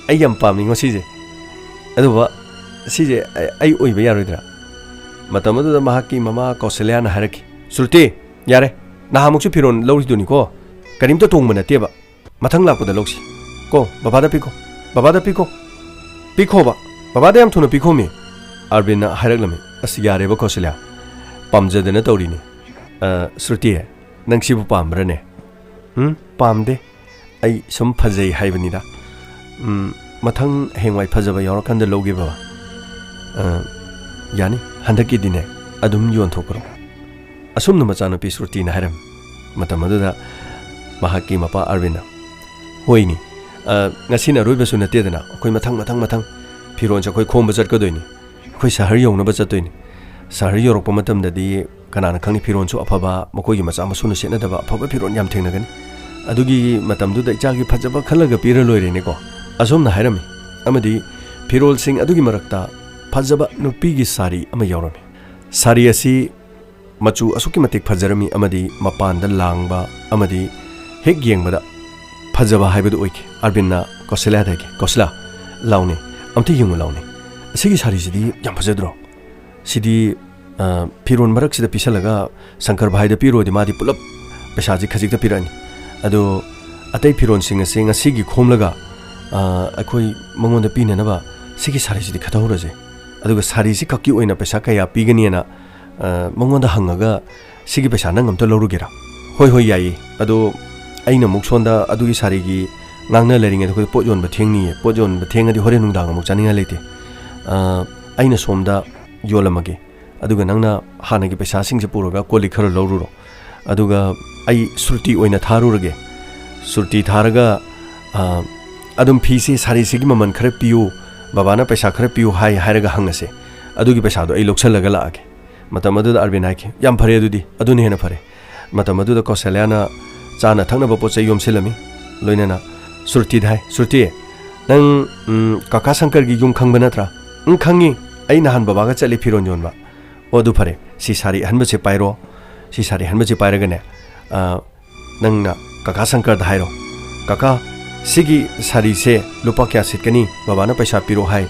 ꯑꯩ ꯌꯥꯝ ꯄꯥꯝꯃꯤꯉꯣ ꯁꯤꯁꯦ꯫ ꯑꯗꯨꯕꯨ ꯁꯤꯁꯦ ꯑꯩ, ꯑꯩ ꯑꯣꯏꯕ ꯌꯥꯔꯣꯏꯗ꯭ꯔꯥ?" ꯃꯇꯝ ꯑꯗꯨꯗ ꯃꯍꯥꯛꯀꯤ ꯃꯃꯥ ꯀꯧꯁꯜꯌꯥꯅ ꯍꯥꯏꯔꯛꯈꯤ, "ꯁ꯭ꯔꯨꯇꯤ, ꯌꯥꯔꯦ, ꯅꯍꯥꯟꯃꯨꯛꯁꯨ ꯐꯤꯔꯣꯜ ꯂꯧꯔꯤꯗꯨꯅꯤꯀꯣ, ꯀꯔꯤꯝꯇ ꯇꯣꯡꯕ ꯅꯠꯇꯦꯕ꯫ ꯃꯊꯪ ꯂꯥꯛꯄꯗ ꯂꯧꯁꯤ꯫ ꯀꯣ, ꯕꯕꯥꯗ ꯄꯤꯈꯣ, ꯕꯕꯥꯗ ꯄꯤꯈꯣ, ꯄꯤꯈꯣꯕ, ꯕꯕꯥꯗ ꯌꯥꯝ ꯊꯨꯅ ꯄꯤꯈꯣꯃꯤ꯫" ꯑꯥꯔꯕꯤꯟꯅ ꯍꯥꯏꯔꯛꯂꯝꯃꯤ꯫ ꯑꯁ, ꯌꯥꯔꯦꯕ ꯀꯧꯁꯜꯌꯥ, ꯄꯥꯝꯖꯗꯅ ꯇꯧꯔꯤꯅꯤ꯫ ꯑ, ꯁ꯭ꯔꯨꯇꯤ, ꯅꯪ ꯁꯤꯕꯨ ꯄꯥꯝꯕ꯭ꯔꯅꯦ? ꯎꯝ, ꯄꯥꯝꯗꯦ꯫ ꯑꯩ ꯁꯨꯝ ꯐꯖꯩ ꯍꯥꯏꯕꯅꯤꯗ꯫ ꯎꯝ, ꯃꯊꯪ ꯍꯌꯦꯡꯋꯥꯏ ꯐꯖꯕ ꯌꯥꯎꯔꯀꯥꯟꯗ ꯂꯧꯒꯦ ꯕꯕꯥ꯫ ꯑ, ꯌꯥꯅꯤ, ꯍꯟꯗꯛꯀꯤꯗꯤꯅꯦ ꯑꯗꯨꯝ ꯌꯣꯟꯊꯣꯛꯈ꯭ꯔꯣ꯫ ꯑꯁꯨꯝꯅ ꯃꯆꯥꯅꯨꯄꯤ ꯁ꯭ꯔꯨꯇꯤꯅ ꯍꯥꯏꯔꯝꯃꯤ꯫ ꯃꯇꯝ ꯑꯗꯨꯗ ꯃꯍꯥꯛꯀꯤ ꯃꯄꯥ ꯑꯔꯕꯤꯟꯅ, "ꯍꯣꯏꯅꯤ, ꯑ, ꯉꯁꯤꯅ ꯑꯔꯣꯏꯕꯁꯨ ꯅꯠꯇꯦꯗꯅ, ꯑꯩꯈꯣꯏ ꯃꯊꯪ, ꯃꯊꯪ, ꯃꯊꯪ ꯐꯤꯔꯣꯜꯁꯦ ꯑꯩꯈꯣꯏ ꯈꯣꯝꯕ ꯆꯠꯀꯗꯣꯏꯅꯤ꯫ ꯑꯩꯈꯣꯏ ꯁꯍꯔ ꯌꯧꯅꯕ ꯆꯠꯇꯣꯏꯅꯤ꯫ ꯁꯍꯔ ꯌꯧꯔꯛꯄ ꯃꯇꯝꯗꯗꯤ ꯀꯅꯥꯅ ꯈꯪꯅꯤ, ꯐꯤꯔꯣꯜꯁꯨ ꯑꯐꯕ, ꯃꯈꯣꯏꯒꯤ ꯃꯆꯥ ꯃꯁꯨꯅ ꯁꯦꯠꯅꯗꯕ ꯑꯐꯕ ꯐꯤꯔꯣꯜ ꯌꯥꯝ ꯊꯦꯡꯅꯒꯅꯤ꯫ ꯑꯗꯨꯒꯤ ꯃꯇꯝꯗꯨꯗ ꯏꯆꯥꯒꯤ ꯐꯖꯕ ꯈꯜꯂꯒ ꯄꯤꯔ ꯂꯣꯏꯔꯦꯅꯦꯀꯣ"꯫ ꯑꯁꯣꯝꯅ ꯍꯥꯏꯔꯝꯃꯤ꯫ ꯑꯃꯗꯤ ꯐꯤꯔꯣꯜꯁꯤꯡ ꯑꯗꯨꯒꯤ ꯃꯔꯛꯇ ꯐꯖꯕ ꯅꯨꯄꯤꯒꯤ ꯁꯥꯔꯤ ꯑꯃ ꯌꯥꯎꯔꯝꯃꯤ꯫ ꯁꯥꯔꯤ ꯑꯁꯤ ꯃꯆꯨ ꯑꯁꯨꯛꯀꯤ ꯃꯇꯤꯛ ꯐꯖꯔꯝꯃꯤ ꯑꯃꯗꯤ ꯃꯄꯥꯟꯗ ꯂꯥꯡꯕ ꯑꯃꯗꯤ ꯍꯦꯛ ꯌꯦꯡꯕꯗ ꯐꯖꯕ ꯍꯥꯏꯕꯗꯨ ꯑꯣꯏꯈꯤ꯫ ꯑꯔꯕꯤꯟꯅ ꯀꯧꯁꯂ꯭ꯌꯥꯗ ꯍꯥꯏꯈꯤ, "ꯀꯧꯁꯂ꯭ꯌꯥ, ꯂꯥꯎꯅꯦ, ꯑꯝꯇ ꯌꯦꯡꯉꯨ ꯂꯥꯎꯅꯦ꯫ ꯑꯁꯤꯒꯤ ꯁꯥꯔꯤꯁꯤꯗꯤ ꯌꯥꯝ ꯐꯖꯗ꯭ꯔꯣ? ꯁꯤꯗꯤ, ꯑ, ꯐꯤꯔꯣꯟ ꯃꯔꯛꯁꯤꯗ ꯄꯤꯁꯜꯂꯒ ꯁꯪꯀꯔ ꯚꯥꯏꯗ ꯄꯤꯔꯨꯔꯗꯤ ꯃꯥꯗꯤ ꯄꯨꯂꯞ ꯄꯩꯁꯥꯁꯤ ꯈꯖꯤꯛꯇ ꯄꯤꯔꯛꯑꯅꯤ꯫ ꯑꯗꯣ ꯑꯇꯩ ꯐꯤꯔꯣꯟꯁꯤꯡ ꯑꯁꯤ ꯉꯁꯤꯒꯤ ꯈꯣꯝꯂꯒ, ꯑ, ꯑꯩꯈꯣꯏ ꯃꯉꯣꯟꯗ ꯄꯤꯅꯅꯕ ꯁꯤꯒꯤ ꯁꯥꯔꯤꯁꯤꯗꯤ ꯈꯠꯍꯧꯔꯁꯦ꯫ ꯑꯗꯨꯒ ꯁꯥꯔꯤꯁꯤ ꯈꯛꯀꯤ ꯑꯣꯏꯅ ꯄꯩꯁꯥ ꯀꯌꯥ ꯄꯤꯒꯅꯤꯅ, ꯑ, ꯃꯉꯣꯟꯗ ꯍꯪꯉꯒ ꯁꯤꯒꯤ ꯄꯩꯁꯥ ꯅꯪ ꯑꯝꯇ ꯂꯧꯔꯨꯒꯦꯔꯥ?" "ꯍꯣꯏ, ꯍꯣꯏ, ꯌꯥꯏꯌꯦ꯫ ꯑꯗꯣ ꯑꯩꯅ ꯑꯃꯨꯛ ꯁꯣꯝꯗ ꯑꯗꯨꯒꯤ ꯁꯥꯔꯤꯒꯤ ꯉꯥꯡꯅ ꯂꯩꯔꯤꯉꯩꯗ ꯑꯩꯈꯣꯏ ꯄꯣꯠ ꯌꯣꯟꯕ ꯊꯦꯡꯅꯤꯌꯦ꯫ ꯄꯣꯠ ꯌꯣꯟꯕ ꯊꯦꯡꯉꯗꯤ ꯍꯣꯔꯦꯟ ꯅꯨꯡꯗꯥꯡ ꯑꯃꯨꯛ ꯆꯥꯅꯤꯡꯉꯥꯏ ꯂꯩꯇꯦ꯫ ꯑ, ꯑꯩꯅ ꯁꯣꯝꯗ ꯌꯣꯜꯂꯝꯃꯒꯦ꯫ ꯑꯗꯨꯒ ꯅꯪꯅ ꯍꯥꯟꯅꯒꯤ ꯄꯩꯁꯥꯁꯤꯡꯁꯦ ꯄꯨꯔꯒ ꯀꯣꯜ ꯂꯤꯛ ꯈꯔ ꯂꯧꯔꯨꯔꯣ꯫ ꯑꯗꯨꯒ ꯑꯩ ꯁ꯭ꯔꯨꯇꯤ ꯑꯣꯏꯅ ꯊꯥꯔꯨꯔꯒꯦ꯫ ꯁ꯭ꯔꯨꯇꯤ ꯊꯥꯔꯒ, ꯑ, ꯑꯗꯨꯝ ꯐꯤꯁꯤ, ꯁꯥꯔꯤꯁꯤꯒꯤ ꯃꯃꯜ ꯈꯔ ꯄꯤꯌꯨ, ꯕꯕꯥꯅ ꯄꯩꯁꯥ ꯈꯔ ꯄꯤꯌꯨ ꯍꯥꯏ ꯍꯥꯏꯔꯒ ꯍꯪꯉꯁꯦ꯫ ꯑꯗꯨꯒꯤ ꯄꯩꯁꯥꯗꯣ ꯑꯩ ꯂꯧꯁꯜꯂꯒ ꯂꯥꯛꯑꯒꯦ"꯫ ꯃꯇꯝ ꯑꯗꯨꯗ ꯑꯔꯕꯤꯟ ꯍꯥꯏꯈꯤ, "ꯌꯥꯝ ꯐꯔꯦ ꯑꯗꯨꯗꯤ, ꯑꯗꯨꯅ ꯍꯦꯟꯅ ꯐꯔꯦ"꯫ ꯃꯇꯝ ꯑꯗꯨꯗ ꯀꯧꯁꯂ꯭ꯌꯥꯅ ꯆꯥꯅ ꯊꯛꯅꯕ ꯄꯣꯠ ꯆꯩ ꯌꯣꯝꯁꯤꯜꯂꯝꯃꯤ꯫ ꯂꯣꯏꯅꯅ ꯁ꯭ꯔꯨꯇꯤꯗ ꯍꯥꯏ, "ꯁ꯭ꯔꯨꯇꯤ, ꯅꯪ, ꯎꯝ, ꯀꯀꯥ ꯁꯪꯀꯔꯒꯤ ꯌꯨꯝ ꯈꯪꯕ ꯅꯠꯇ꯭ꯔꯥ?" "ꯎꯝ, ꯈꯪꯉꯤ꯫ ꯑꯩ ꯅꯍꯥꯟ ꯕꯕꯥꯒ ꯆꯠꯂꯤ ꯐꯤꯔꯣꯟ ꯌꯣꯟꯕ"꯫ "ꯑꯣ, ꯑꯗꯨ ꯐꯔꯦ꯫ ꯁꯤ ꯁꯥꯔꯤ ꯑꯍꯟꯕꯁꯦ ꯄꯥꯏꯔꯣ꯫ ꯁꯤ ꯁꯥꯔꯤ ꯑꯍꯟꯕꯁꯦ ꯄꯥꯏꯔꯒꯅꯦ, ꯑ, ꯅꯪꯅ ꯀꯀꯥ ꯁꯪꯀꯔꯗ ꯍꯥꯏꯔꯣ, 'ꯀꯀꯥ, ꯁꯤꯒꯤ ꯁꯥꯔꯤꯁꯦ ꯂꯨꯄꯥ ꯀꯌꯥ ꯁꯤꯠꯀꯅꯤ? ꯕꯕꯥꯅ ꯄꯩꯁꯥ ꯄꯤꯔꯣ ꯍꯥꯏ꯫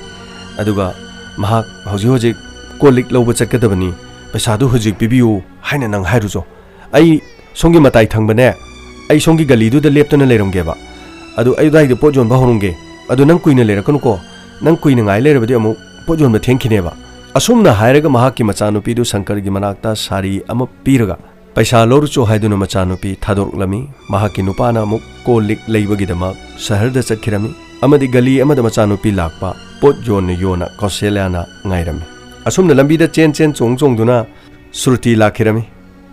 ꯑꯗꯨꯒ ꯃꯍꯥꯛ ꯍꯧꯖꯤꯛ ꯍꯧꯖꯤꯛ ꯀꯣꯜ ꯂꯤꯛ ꯂꯧꯕ ꯆꯠꯀꯗꯕꯅꯤ꯫ ꯄꯩꯁꯥꯗꯨ ꯍꯧꯖꯤꯛ ꯄꯤꯕꯤꯌꯨ' ꯍꯥꯏꯅ ꯅꯪ ꯍꯥꯏꯔꯨꯆꯣ꯫ ꯑꯩ ꯁꯣꯝꯒꯤ ꯃꯇꯥꯏ ꯊꯪꯕꯅꯦ, ꯑꯩ ꯁꯣꯝꯒꯤ ꯒꯂꯤꯗꯨꯗ ꯂꯦꯞꯇꯨꯅ ꯂꯩꯔꯝꯒꯦꯕ꯫ ꯑꯗꯨ ꯑꯩ ꯑꯗꯨꯋꯥꯏꯗ ꯄꯣꯠ ꯌꯣꯟꯕ ꯍꯧꯔꯝꯒꯦ꯫ ꯑꯗꯨ ꯅꯪ ꯀꯨꯏꯅ ꯂꯩꯔꯛꯀꯅꯨꯀꯣ꯫ ꯅꯪ ꯀꯨꯏꯅ ꯉꯥꯏ ꯂꯩꯔꯕꯗꯤ ꯑꯃꯨꯛ ꯄꯣꯠ ꯌꯣꯟꯕ ꯊꯦꯡꯈꯤꯅꯦꯕ"꯫ ꯑꯁꯨꯝꯅ ꯍꯥꯏꯔꯒ ꯃꯍꯥꯛꯀꯤ ꯃꯆꯥꯅꯨꯄꯤꯗꯨ ꯁꯪꯀꯔꯒꯤ ꯃꯅꯥꯛꯇ ꯁꯥꯔꯤ ꯑꯃ ꯄꯤꯔꯒ ꯄꯩꯁꯥ ꯂꯧꯔꯨꯆꯣ ꯍꯥꯏꯗꯨꯅ ꯃꯆꯥꯅꯨꯄꯤ ꯊꯥꯗꯣꯔꯛꯂꯝꯃꯤ꯫ ꯃꯍꯥꯛꯀꯤ ꯅꯨꯄꯥꯅ ꯑꯃꯨꯛ ꯀꯣꯜ ꯂꯤꯛ ꯂꯩꯕꯒꯤꯗꯃꯛ ꯁꯍꯔꯗ ꯆꯠꯈꯤꯔꯝꯃꯤ ꯑꯃꯗꯤ ꯒꯂꯤ ꯑꯃꯗ ꯃꯆꯥꯅꯨꯄꯤ ꯂꯥꯛꯄ ꯄꯣꯠ ꯌꯣꯟꯅ ꯌꯣꯟꯅ ꯀꯧꯁꯦꯂꯤꯌꯥꯅ ꯉꯥꯏꯔꯝꯃꯤ꯫ ꯑꯁꯨꯝꯅ ꯂꯝꯕꯤꯗ ꯆꯦꯟ ꯆꯦꯟ ꯆꯣꯡ ꯆꯣꯡꯗꯨꯅ ꯁ꯭ꯔꯨꯇꯤ ꯂꯥꯛꯈꯤꯔꯝꯃꯤ꯫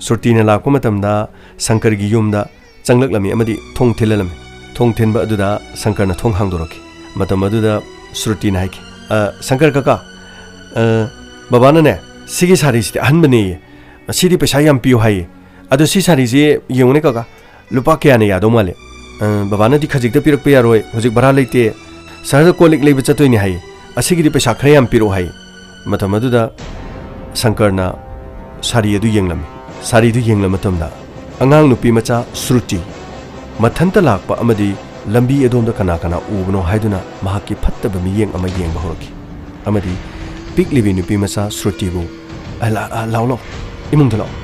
ꯁ꯭ꯔꯨꯇꯤꯅ ꯂꯥꯛꯄ ꯃꯇꯝꯗ ꯁꯪꯀꯔꯒꯤ ꯌꯨꯝꯗ ꯆꯪꯂꯛꯂꯝꯃꯤ ꯑꯃꯗꯤ ꯊꯣꯡ ꯊꯤꯜꯂꯜꯂꯝꯃꯤ꯫ ꯊꯣꯡ ꯊꯤꯟꯕ ꯑꯗꯨꯗ ꯁꯪꯀꯔꯅ ꯊꯣꯡ ꯍꯥꯡꯗꯣꯔꯛꯈꯤ꯫ ꯃꯇꯝ ꯑꯗꯨꯗ ꯁ꯭ꯔꯨꯇꯤꯅ ꯍꯥꯏꯈꯤ, "ꯑ, ꯁꯪꯀꯔ ꯀꯀꯥ, ꯑ, ꯕꯕꯥꯅꯅꯦ, ꯁꯤꯒꯤ ꯁꯥꯔꯤꯁꯤꯗꯤ ꯑꯍꯟꯕꯅꯦꯌꯦ꯫ ꯁꯤꯗꯤ ꯄꯩꯁꯥ ꯌꯥꯝ ꯄꯤꯌꯨ ꯍꯥꯏꯌꯦ꯫ ꯑꯗꯣ ꯁꯤ ꯁꯥꯔꯤꯁꯤ ꯌꯦꯡꯉꯨꯅꯦ ꯀꯀꯥ, ꯂꯨꯄꯥ ꯀꯌꯥꯅ ꯌꯥꯗꯧ ꯃꯥꯜꯂꯤ? ꯑ, ꯕꯕꯥꯅꯗꯤ ꯈꯖꯤꯛꯇ ꯄꯤꯔꯛꯄ ꯌꯥꯔꯣꯏ, ꯍꯧꯖꯤꯛ ꯚꯔꯥ ꯂꯩꯇꯦ, ꯁꯍꯔꯗ ꯀꯣꯜ ꯂꯤꯛ ꯂꯩꯕ ꯆꯠꯇꯣꯏꯅꯦ ꯍꯥꯏꯌꯦ꯫ ꯑꯁꯤꯒꯤꯗꯤ ꯄꯩꯁꯥ ꯈꯔ ꯌꯥꯝ ꯄꯤꯔꯛꯑꯣ" ꯍꯥꯏꯌꯦ꯫ ꯃꯇꯝ ꯑꯗꯨꯗ ꯁꯪꯀꯔꯅ ꯁꯥꯔꯤ ꯑꯗꯨ ꯌꯦꯡꯂꯝꯃꯤ꯫ ꯁꯥꯔꯤꯗꯨ ꯌꯦꯡꯂꯕ ꯃꯇꯝꯗ, ꯑꯉꯥꯡ ꯅꯨꯄꯤ ꯃꯆꯥ ꯁ꯭ꯔꯨꯇꯤ ꯃꯊꯟꯇ ꯂꯥꯛꯄ ꯑꯃꯗꯤ ꯂꯝꯕꯤ ꯑꯗꯣꯝꯗ ꯀꯅꯥ ꯀꯅꯥ ꯎꯕꯅꯣ ꯍꯥꯏꯗꯨꯅ ꯃꯍꯥꯛꯀꯤ ꯐꯠꯇꯕ ꯃꯤꯠꯌꯦꯡ ꯑꯃ ꯌꯦꯡꯕ ꯍꯧꯔꯛꯈꯤ꯫ ꯑꯃꯗꯤ ꯄꯤꯛꯂꯤꯕꯤ ꯅꯨꯄꯤ ꯃꯆꯥ ꯁ꯭ꯔꯨꯇꯤꯕꯨ, "ꯑ, ꯂꯥ-, ꯑ, ꯂꯥꯛꯑꯣ, ꯂꯥꯛꯑꯣ, ꯏꯃꯨꯡꯗ ꯂꯥꯛꯑꯣ,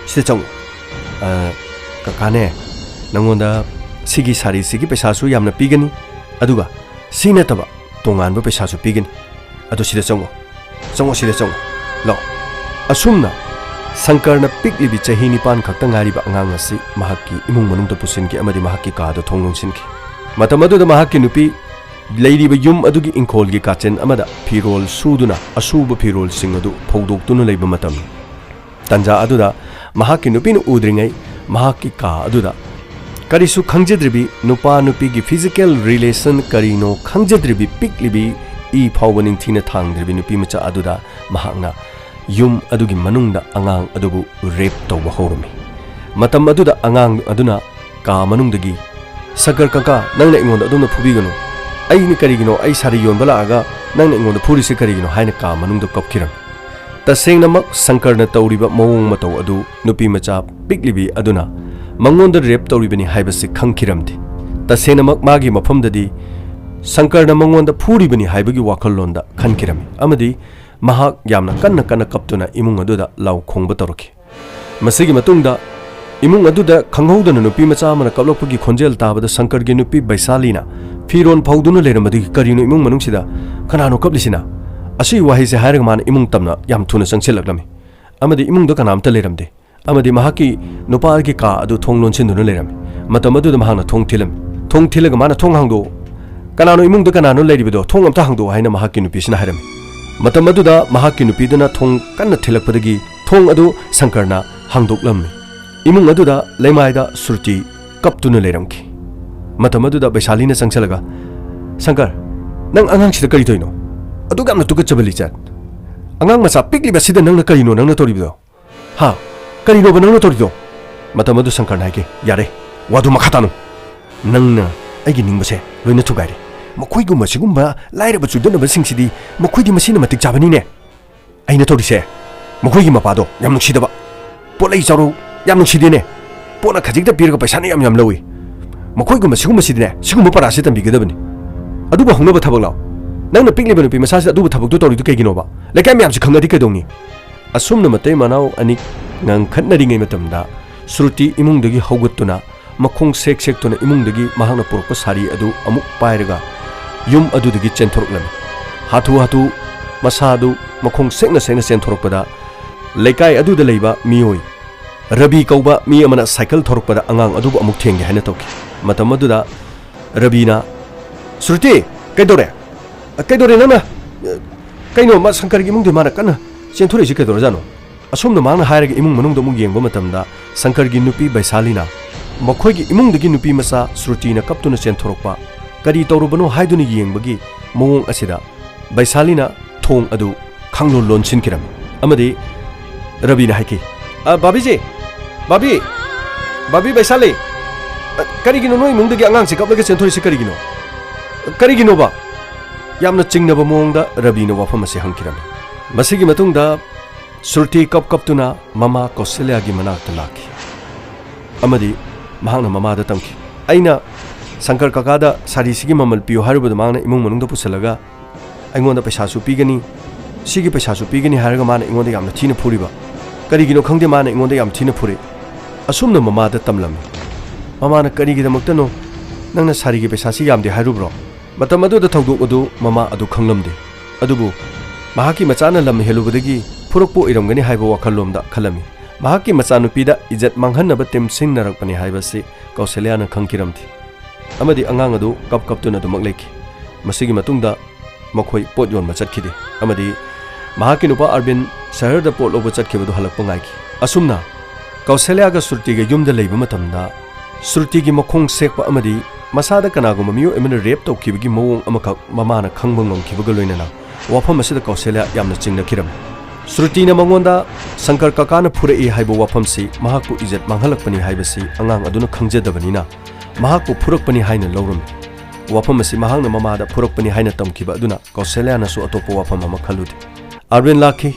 ꯁꯤꯗ ꯆꯪꯉꯨ꯫ ꯑ, ꯀꯀꯥꯅꯦ, ꯅꯪꯉꯣꯟꯗ ꯁꯤꯒꯤ ꯁꯥꯔꯤꯁꯤꯒꯤ ꯄꯩꯁꯥꯁꯨ ꯌꯥꯝꯅ ꯄꯤꯒꯅꯤ, ꯑꯗꯨꯒ ꯁꯤ ꯅꯠꯇꯕ ꯇꯣꯉꯥꯟꯕ ꯄꯩꯁꯥꯁꯨ ꯄꯤꯒꯅꯤ꯫ ꯑꯗꯨ ꯁꯤꯗ ꯆꯪꯉꯣ, ꯆꯪꯉꯣ, ꯁꯤꯗ ꯆꯪꯉꯣ, ꯂꯥꯛꯑꯣ"꯫ ꯑꯁꯨꯝꯅ ꯁꯪꯀꯔꯅ ꯄꯤꯛꯂꯤꯕꯤ ꯆꯍꯤ ꯅꯤꯄꯥꯟ ꯈꯛꯇ ꯉꯥꯏꯔꯤꯕ ꯑꯉꯥꯡ ꯑꯁꯤ ꯃꯍꯥꯛꯀꯤ ꯏꯃꯨꯡ ꯃꯅꯨꯡꯗ ꯄꯨꯁꯤꯟꯈꯤ ꯑꯃꯗꯤ ꯃꯍꯥꯛꯀꯤ ꯀꯥꯗ ꯊꯣꯡ ꯂꯣꯟꯁꯤꯟꯈꯤ꯫ ꯃꯇꯝ ꯑꯗꯨꯗ ꯃꯍꯥꯛꯀꯤ ꯅꯨꯄꯤ ꯂꯩꯔꯤꯕ ꯌꯨꯝ ꯑꯗꯨꯒꯤ ꯏꯪꯈꯣꯜꯒꯤ ꯀꯥꯆꯤꯟ ꯑꯃꯗ ꯐꯤꯔꯣꯜ ꯁꯨꯗꯨꯅ ꯑꯁꯨꯕ ꯐꯤꯔꯣꯜꯁꯤꯡ ꯑꯗꯨ ꯐꯧꯗꯣꯛꯇꯨꯅ ꯂꯩꯕ ꯃꯇꯝꯅꯤ꯫ ꯇꯟꯖꯥ ꯑꯗꯨꯗ ꯃꯍꯥꯛꯀꯤ ꯅꯨꯄꯤꯅ ꯎꯗ꯭ꯔꯤꯉꯩ ꯃꯍꯥꯛꯀꯤ ꯀꯥ ꯑꯗꯨꯗ ꯀꯔꯤꯁꯨ ꯈꯪꯖꯗ꯭ꯔꯤꯕꯤ, ꯅꯨꯄꯥ ꯅꯨꯄꯤꯒꯤ physical relation ꯀꯔꯤꯅꯣ ꯈꯪꯖꯗ꯭ꯔꯤꯕꯤ ꯄꯤꯛꯂꯤꯕꯤ, ꯏ ꯐꯥꯎꯕ ꯅꯤꯡꯊꯤꯅ ꯊꯥꯡꯗ꯭ꯔꯤꯕꯤ ꯅꯨꯄꯤ ꯃꯆꯥ ꯑꯗꯨꯗ ꯃꯍꯥꯛꯅ ꯌꯨꯝ ꯑꯗꯨꯒꯤ ꯃꯅꯨꯡꯗ ꯑꯉꯥꯡ ꯑꯗꯨꯕꯨ rape ꯇꯧꯕ ꯍꯧꯔꯝꯃꯤ꯫ ꯃꯇꯝ ꯑꯗꯨꯗ ꯑꯉꯥꯡ ꯑꯗꯨꯅ ꯀꯥ ꯃꯅꯨꯡꯗꯒꯤ, "ꯁꯪꯀꯔ ꯀꯀꯥ, ꯅꯪꯅ ꯑꯩꯉꯣꯟꯗ ꯑꯗꯨꯝꯅ ꯐꯨꯕꯤꯒꯅꯨ꯫ ꯑꯩꯅ ꯀꯔꯤꯒꯤꯅꯣ, ꯑꯩ ꯁꯥꯔꯤ ꯌꯣꯟꯕ ꯂꯥꯛꯑꯒ ꯅꯪꯅ ꯑꯩꯉꯣꯟꯗ ꯐꯨꯔꯤꯁꯤ ꯀꯔꯤꯒꯤꯅꯣ?" ꯍꯥꯏꯅ ꯀꯥ ꯃꯅꯨꯡꯗ ꯀꯞꯈꯤꯔꯝꯃꯤ꯫ ꯇꯁꯦꯡꯅꯃꯛ ꯁꯪꯀꯔꯅ ꯇꯧꯔꯤꯕ ꯃꯑꯣꯡ ꯃꯇꯧ ꯑꯗꯨ ꯅꯨꯄꯤ ꯃꯆꯥ ꯄꯤꯛꯂꯤꯕꯤ ꯑꯗꯨꯅ ꯃꯉꯣꯟꯗ rape ꯇꯧꯔꯤꯕꯅꯤ ꯍꯥꯏꯕꯁꯤ ꯈꯪꯈꯤꯔꯝꯗꯦ꯫ ꯇꯁꯦꯡꯅꯃꯛ ꯃꯥꯒꯤ ꯃꯐꯝꯗꯗꯤ ꯁꯪꯀꯔꯅ ꯃꯉꯣꯟꯗ ꯐꯨꯔꯤꯕꯅꯤ ꯍꯥꯏꯕꯒꯤ ꯋꯥꯈꯜꯂꯣꯟꯗ ꯈꯟꯈꯤꯔꯝꯃꯤ ꯑꯃꯗꯤ ꯃꯍꯥꯛ ꯌꯥꯝꯅ ꯀꯟꯅ ꯀꯟꯅ ꯀꯞꯇꯨꯅ ꯏꯃꯨꯡ ꯑꯗꯨꯗ ꯂꯥꯎ ꯈꯣꯡꯕ ꯇꯧꯔꯛꯈꯤ꯫ ꯃꯁꯤꯒꯤ ꯃꯇꯨꯡꯗ ꯏꯃꯨꯡ ꯑꯗꯨꯗ ꯈꯪꯍꯧꯗꯅ ꯅꯨꯄꯤ ꯃꯆꯥ ꯑꯃꯅ ꯀꯞꯂꯛꯄꯒꯤ ꯈꯣꯟꯖꯦꯜ ꯇꯥꯕꯗ ꯁꯪꯀꯔꯒꯤ ꯅꯨꯄꯤ ꯕꯩꯁꯥꯂꯤꯅ ꯐꯤꯔꯣꯜ ꯐꯧꯗꯨꯅ ꯂꯩꯔꯝꯕꯗꯒꯤ, "ꯀꯔꯤꯅꯣ ꯏꯃꯨꯡ ꯃꯅꯨꯡꯁꯤꯗ ꯀꯅꯥꯅꯣ ꯀꯞꯂꯤꯁꯤꯅ? ꯑꯁꯤꯒꯤ ꯋꯥꯍꯩꯁꯦ ꯍꯥꯏꯔꯒ ꯃꯥꯅ ꯏꯃꯨꯡ ꯇꯝꯅ ꯌꯥꯝ ꯊꯨꯅ ꯆꯪꯁꯤꯜꯂꯛꯂꯝꯃꯤ꯫ ꯑꯃꯗꯤ ꯏꯃꯨꯡꯗ ꯀꯅꯥꯝꯇ ꯂꯩꯔꯝꯗꯦ꯫ ꯑꯃꯗꯤ ꯃꯍꯥꯛꯀꯤ ꯅꯨꯄꯥꯒꯤ ꯀꯥ ꯑꯗꯨ ꯊꯣꯡ ꯂꯣꯟꯁꯤꯟꯗꯨꯅ ꯂꯩꯔꯝꯃꯤ꯫ ꯃꯇꯝ ꯑꯗꯨꯗ ꯃꯍꯥꯛꯅ ꯊꯣꯡ ꯊꯤꯜꯂꯝꯃꯤ꯫ ꯊꯣꯡ ꯊꯤꯜꯂꯒ ꯃꯥꯅ, "ꯊꯣꯡ ꯍꯥꯡꯗꯣꯛꯎ, ꯀꯅꯥꯅꯣ ꯏꯃꯨꯡꯗ ꯀꯅꯥꯅꯣ ꯂꯩꯔꯤꯕꯗꯣ? ꯊꯣꯡ ꯑꯝꯇ ꯍꯥꯡꯗꯣꯛꯎ" ꯍꯥꯏꯅ ꯃꯍꯥꯛꯀꯤ ꯅꯨꯄꯤꯁꯤꯅ ꯍꯥꯏꯔꯝꯃꯤ꯫ ꯃꯇꯝ ꯑꯗꯨꯗ ꯃꯍꯥꯛꯀꯤ ꯅꯨꯄꯤꯗꯨꯅ ꯊꯣꯡ ꯀꯟꯅ ꯊꯤꯜꯂꯛꯄꯗꯒꯤ ꯊꯣꯡ ꯑꯗꯨ ꯁꯪꯀꯔꯅ ꯍꯥꯡꯗꯣꯛꯂꯝꯃꯤ꯫ ꯏꯃꯨꯡ ꯑꯗꯨꯗ ꯂꯩꯃꯥꯏꯗ ꯁ꯭ꯔꯨꯇꯤ ꯀꯞꯇꯨꯅ ꯂꯩꯔꯝꯈꯤ꯫ ꯃꯇꯝ ꯑꯗꯨꯗ ꯕꯩꯁꯥꯂꯤꯅ ꯆꯪꯁꯤꯜꯂꯒ, "ꯁꯪꯀꯔ, ꯅꯪ ꯑꯉꯥꯡꯁꯤꯗ ꯀꯔꯤ ꯇꯧꯔꯤꯅꯣ? ꯑꯗꯨꯛ ꯌꯥꯝꯅ ꯇꯨꯀꯠꯆꯕ ꯂꯤꯆꯠ! ꯑꯉꯥꯡ ꯃꯆꯥ ꯄꯤꯛꯂꯤꯕꯁꯤꯗ ꯅꯪꯅ ꯀꯔꯤꯅꯣ ꯅꯪꯅ ꯇꯧꯔꯤꯕꯗꯣ? ꯍꯥ? ꯀꯔꯤꯅꯣꯕ ꯅꯪꯅ ꯇꯧꯔꯤꯗꯣ?" ꯃꯇꯝ ꯑꯗꯨ ꯁꯪꯀꯔꯅ ꯍꯥꯏꯈꯤ, "ꯌꯥꯔꯦ, ꯋꯥꯗꯨ ꯃꯈꯥ ꯇꯥꯅꯨ꯫ ꯅꯪꯅ ꯑꯩꯒꯤ ꯅꯤꯡꯕꯁꯦ ꯂꯣꯏꯅ ꯊꯨꯒꯥꯏꯔꯦ꯫ ꯃꯈꯣꯏꯒꯨꯝꯕ ꯁꯤꯒꯨꯝꯕ ꯂꯥꯏꯔꯕ ꯆꯨꯗꯅꯕꯁꯤꯡꯁꯤꯗꯤ ꯃꯈꯣꯏꯗꯤ ꯃꯁꯤꯅ ꯃꯇꯤꯛ ꯆꯥꯕꯅꯤꯅꯦ꯫ ꯑꯩꯅ ꯇꯧꯔꯤꯁꯦ, ꯃꯈꯣꯏꯒꯤ ꯃꯄꯥꯗꯣ ꯌꯥꯝ ꯅꯨꯡꯁꯤꯗꯕ, ꯄꯣꯠꯂꯩ ꯆꯥꯔꯧ ꯌꯥꯝ ꯅꯨꯡꯁꯤꯗꯦꯅꯦ꯫ ꯄꯣꯠꯅ ꯈꯖꯤꯛꯇ ꯄꯤꯔꯒ ꯄꯩꯁꯥꯅ ꯌꯥꯝ ꯌꯥꯝ ꯂꯧꯏ꯫ ꯃꯈꯣꯏꯒꯨꯝꯕꯁꯤꯒꯨꯝꯕꯁꯤꯗꯤꯅꯦ, ꯁꯤꯒꯨꯝꯕ ꯄꯔꯥꯁꯦ ꯇꯝꯕꯤꯒꯗꯕꯅꯤ꯫ ꯑꯗꯨꯕꯨ ꯍꯧꯅꯕ ꯊꯕꯛ ꯂꯥꯎ꯫ ꯅꯪꯅ ꯄꯤꯛꯂꯤꯕ ꯅꯨꯄꯤ ꯃꯆꯥꯁꯤꯗ ꯑꯗꯨꯕꯨ ꯊꯕꯛꯇꯨ ꯇꯧꯔꯤꯗꯨ ꯀꯩꯒꯤꯅꯣꯕ? ꯂꯩꯀꯥꯏ ꯃꯌꯥꯝꯁꯤ ꯈꯪꯉꯗꯤ ꯀꯩꯗꯧꯅꯤ?" ꯑꯁꯨꯝꯅ ꯃꯇꯩ ꯃꯅꯥꯎ ꯑꯅꯤ ꯉꯥꯡꯈꯠꯅꯔꯤꯉꯩ ꯃꯇꯝꯗ ꯁ꯭ꯔꯨꯇꯤ ꯏꯃꯨꯡꯗꯒꯤ ꯍꯧꯒꯠꯇꯨꯅ ꯃꯈꯣꯡ ꯁꯦꯛ ꯁꯦꯛꯇꯨꯅ ꯏꯃꯨꯡꯗꯒꯤ ꯃꯍꯥꯛꯅ ꯄꯨꯔꯛꯄ ꯁꯥꯔꯤ ꯑꯗꯨ ꯑꯃꯨꯛ ꯄꯥꯏꯔꯒ ꯌꯨꯝ ꯑꯗꯨꯗꯒꯤ ꯆꯦꯟꯊꯣꯔꯛꯂꯝꯃꯤ꯫ ꯍꯥꯊꯨ ꯍꯥꯊꯨ ꯃꯁꯥ ꯑꯗꯨ ꯃꯈꯣꯡ ꯁꯦꯛꯅ ꯁꯦꯛꯅ ꯆꯦꯟꯊꯣꯔꯛꯄꯗ ꯂꯩꯀꯥꯏ ꯑꯗꯨꯗ ꯂꯩꯕ ꯃꯤꯑꯣꯏ ꯔꯕꯤ ꯀꯧꯕ ꯃꯤ ꯑꯃꯅ ꯁꯥꯏꯀꯜ ꯊꯧꯔꯛꯄꯗ ꯑꯉꯥꯡ ꯑꯗꯨꯕꯨ ꯑꯃꯨꯛ ꯊꯦꯡꯒꯦ ꯍꯥꯏꯅ ꯇꯧꯈꯤ꯫ ꯃꯇꯝ ꯑꯗꯨꯗ ꯔꯕꯤꯅ, "ꯁ꯭ꯔꯨꯇꯤ, ꯀꯩꯗꯧꯔꯦ? ꯀꯩꯗꯧꯔꯦ ꯅꯪꯅ? ꯀꯩꯅꯣ, ꯃꯥ ꯁꯪꯀꯔꯒꯤ ꯏꯃꯨꯡꯗ ꯃꯥꯅ ꯀꯟꯅ ꯆꯦꯟꯊꯣꯔꯛꯏꯁꯤ ꯀꯩꯗꯧꯔꯖꯥꯠꯅꯣ?" ꯑꯁꯣꯝꯗ ꯃꯍꯥꯛꯅ ꯍꯥꯏꯔꯒ ꯏꯃꯨꯡ ꯃꯅꯨꯡꯗ ꯑꯃꯨꯛ ꯌꯦꯡꯕ ꯃꯇꯝꯗ ꯁꯪꯀꯔꯒꯤ ꯅꯨꯄꯤ ꯕꯩꯁꯥꯂꯤꯅ ꯃꯈꯣꯏꯒꯤ ꯏꯃꯨꯡꯗꯒꯤ ꯅꯨꯄꯤ ꯃꯆꯥ ꯁ꯭ꯔꯨꯇꯤꯅ ꯀꯞꯇꯨꯅ ꯆꯦꯟꯊꯣꯔꯛꯄ, ꯀꯔꯤ ꯇꯧꯔꯨꯕꯅꯣ ꯍꯥꯏꯗꯨꯅ ꯌꯦꯡꯕꯒꯤ ꯃꯑꯣꯡ ꯑꯁꯤꯗ ꯕꯩꯁꯥꯂꯤꯅ ꯊꯣꯡ ꯑꯗꯨ ꯈꯪꯂꯣꯟ ꯂꯣꯟꯁꯤꯟꯈꯤꯔꯝꯃꯤ꯫ ꯑꯃꯗꯤ ꯔꯕꯤꯅ ꯍꯥꯏꯈꯤ, "ꯑ, ꯕꯥꯕꯤꯖꯤ, ꯕꯥꯕꯤ, ꯕꯥꯕꯤ ꯕꯩꯁꯥꯂꯤ, ꯑ, ꯀꯔꯤꯒꯤꯅꯣ ꯅꯣꯏ ꯏꯃꯨꯡꯗꯒꯤ ꯑꯉꯥꯡꯁꯤ ꯀꯞꯂꯒ ꯆꯦꯟꯊꯣꯔꯛꯏꯁꯤ ꯀꯔꯤꯒꯤꯅꯣ? ꯀꯔꯤꯒꯤꯅꯣꯕ?" ꯌꯥꯝꯅ ꯆꯤꯡꯅꯕ ꯃꯑꯣꯡꯗ ꯔꯕꯤꯅ ꯋꯥꯐꯝ ꯑꯁꯤ ꯍꯪꯈꯤꯔꯝꯃꯤ꯫ ꯃꯁꯤꯒꯤ ꯃꯇꯨꯡꯗ ꯁ꯭ꯔꯨꯇꯤ ꯀꯞ ꯀꯞꯇꯨꯅ ꯃꯃꯥ ꯀꯧꯁꯜꯌꯥꯒꯤ ꯃꯅꯥꯛꯇ ꯂꯥꯛꯈꯤ꯫ ꯑꯃꯗꯤ ꯃꯍꯥꯛꯅ ꯃꯃꯥꯗ ꯇꯝꯈꯤ, "ꯑꯩꯅ ꯁꯪꯀꯔ ꯀꯀꯥꯗ ꯁꯥꯔꯤꯁꯤꯒꯤ ꯃꯃꯜ ꯄꯤꯌꯨ ꯍꯥꯏꯔꯨꯕꯗ ꯃꯍꯥꯛꯅ ꯏꯃꯨꯡ ꯃꯅꯨꯡꯗ ꯄꯨꯁꯤꯜꯂꯒ ꯑꯩꯉꯣꯟꯗ ꯄꯩꯁꯥꯁꯨ ꯄꯤꯒꯅꯤ, ꯁꯤꯒꯤ ꯄꯩꯁꯥꯁꯨ ꯄꯤꯒꯅꯤ ꯍꯥꯏꯔꯒ ꯃꯥꯅ ꯑꯩꯉꯣꯟꯗ ꯌꯥꯝꯅ ꯊꯤꯅ ꯐꯨꯔꯤꯕ꯫ ꯀꯔꯤꯒꯤꯅꯣ ꯈꯪꯗꯦ ꯃꯥꯅ ꯑꯩꯉꯣꯟꯗ ꯌꯥꯝ ꯊꯤꯅ ꯐꯨꯔꯤ꯫" ꯑꯁꯨꯝꯅ ꯃꯃꯥꯗ ꯇꯝꯂꯝꯃꯤ꯫ ꯃꯃꯥꯅ, "ꯀꯔꯤꯒꯤꯗꯃꯛꯇꯅꯣ ꯅꯪꯅ ꯁꯥꯔꯤꯒꯤ ꯄꯩꯁꯥꯁꯤ ꯌꯥꯝꯗꯦ ꯍꯥꯏꯔꯨꯕ꯭ꯔꯣ?" ꯃꯇꯝ ꯑꯗꯨꯗ ꯊꯧꯗꯣꯛ ꯑꯗꯨ ꯃꯃꯥ ꯑꯗꯨ ꯈꯪꯂꯝꯗꯦ꯫ ꯑꯗꯨꯕꯨ ꯃꯍꯥꯛꯀꯤ ꯃꯆꯥꯅ ꯂꯝ ꯍꯦꯜꯂꯨꯕꯗꯒꯤ ꯐꯨꯔꯛꯄ ꯑꯣꯏꯔꯝꯒꯅꯤ ꯍꯥꯏꯕ ꯋꯥꯈꯜꯂꯣꯝꯗ ꯈꯜꯂꯝꯃꯤ꯫ ꯃꯍꯥꯛꯀꯤ ꯃꯆꯥꯅꯨꯄꯤꯗ ꯏꯖꯠ ꯃꯥꯡꯍꯟꯅꯕ ꯇꯤꯝ ꯁꯤꯖꯤꯟꯅꯔꯛꯄꯅꯤ ꯍꯥꯏꯕꯁꯤ ꯀꯧꯁꯜꯌꯥꯅ ꯈꯪꯈꯤꯔꯝꯗꯦ꯫ ꯑꯃꯗꯤ ꯑꯉꯥꯡ ꯑꯗꯨ ꯀꯞ ꯀꯞꯇꯨꯅ ꯑꯗꯨꯃꯛ ꯂꯩꯈꯤ꯫ ꯃꯁꯤꯒꯤ ꯃꯇꯨꯡꯗ ꯃꯈꯣꯏ ꯄꯣꯠ ꯌꯣꯟꯕ ꯆꯠꯈꯤꯗꯦ꯫ ꯑꯃꯗꯤ ꯃꯍꯥꯛꯀꯤ ꯅꯨꯄꯥ ꯑꯥꯔꯕꯤꯟ ꯁꯍꯔꯗ ꯄꯣꯠ ꯂꯧꯕ ꯆꯠꯈꯤꯕꯗꯨ ꯍꯜꯂꯛꯄ ꯉꯥꯏꯈꯤ꯫ ꯑꯁꯨꯝꯅ ꯀꯧꯁꯜꯌꯥꯒ ꯁ꯭ꯔꯨꯇꯤꯒ ꯌꯨꯝꯗ ꯂꯩꯕ ꯃꯇꯝꯗ, ꯁ꯭ꯔꯨꯇꯤꯒꯤ ꯃꯈꯣꯡ ꯁꯦꯛꯄ ꯑꯃꯗꯤ ꯃꯁꯥꯗ ꯀꯅꯥꯒꯨꯝꯕ ꯃꯤꯑꯣꯏ ꯑꯃꯅ ꯔꯦꯞ ꯇꯧꯈꯤꯕꯒꯤ ꯃꯑꯣꯡ ꯑꯃꯈꯛ ꯃꯃꯥꯅ ꯈꯪꯕ ꯉꯝꯈꯤꯕꯒ ꯂꯣꯏꯅꯅ, ꯋꯥꯐꯝ ꯑꯁꯤꯗ ꯀꯧꯁꯜꯌꯥ ꯌꯥꯝꯅ ꯆꯤꯡꯅꯈꯤꯔꯝꯃꯤ꯫ ꯁ꯭ꯔꯨꯇꯤꯅ ꯃꯉꯣꯟꯗ ꯁꯪꯀꯔ ꯀꯀꯥꯅ ꯐꯨꯔꯛꯏ ꯍꯥꯏꯕ ꯋꯥꯐꯝꯁꯤ ꯃꯍꯥꯛꯄꯨ ꯏꯖꯠ ꯃꯥꯡꯍꯜꯂꯛꯄꯅꯤ ꯍꯥꯏꯕꯁꯤ ꯑꯉꯥꯡ ꯑꯗꯨꯅ ꯈꯪꯖꯗꯕꯅꯤꯅ, ꯃꯍꯥꯛꯄꯨ ꯐꯨꯔꯛꯄꯅꯤ ꯍꯥꯏꯅ ꯂꯧꯔꯝꯃꯤ꯫ ꯋꯥꯐꯝ ꯑꯁꯤ ꯃꯍꯥꯛꯅ ꯃꯃꯥꯗ ꯐꯨꯔꯛꯄꯅꯤ ꯍꯥꯏꯅ ꯇꯝꯈꯤꯕ ꯑꯗꯨꯅ ꯀꯧꯁꯜꯌꯥꯅꯁꯨ ꯑꯇꯣꯞꯄ ꯋꯥꯐꯝ ꯑꯃ ꯈꯜꯂꯨꯗꯦ꯫ ꯑꯥꯔꯕꯤꯟ ꯂꯥꯛꯈꯤ꯫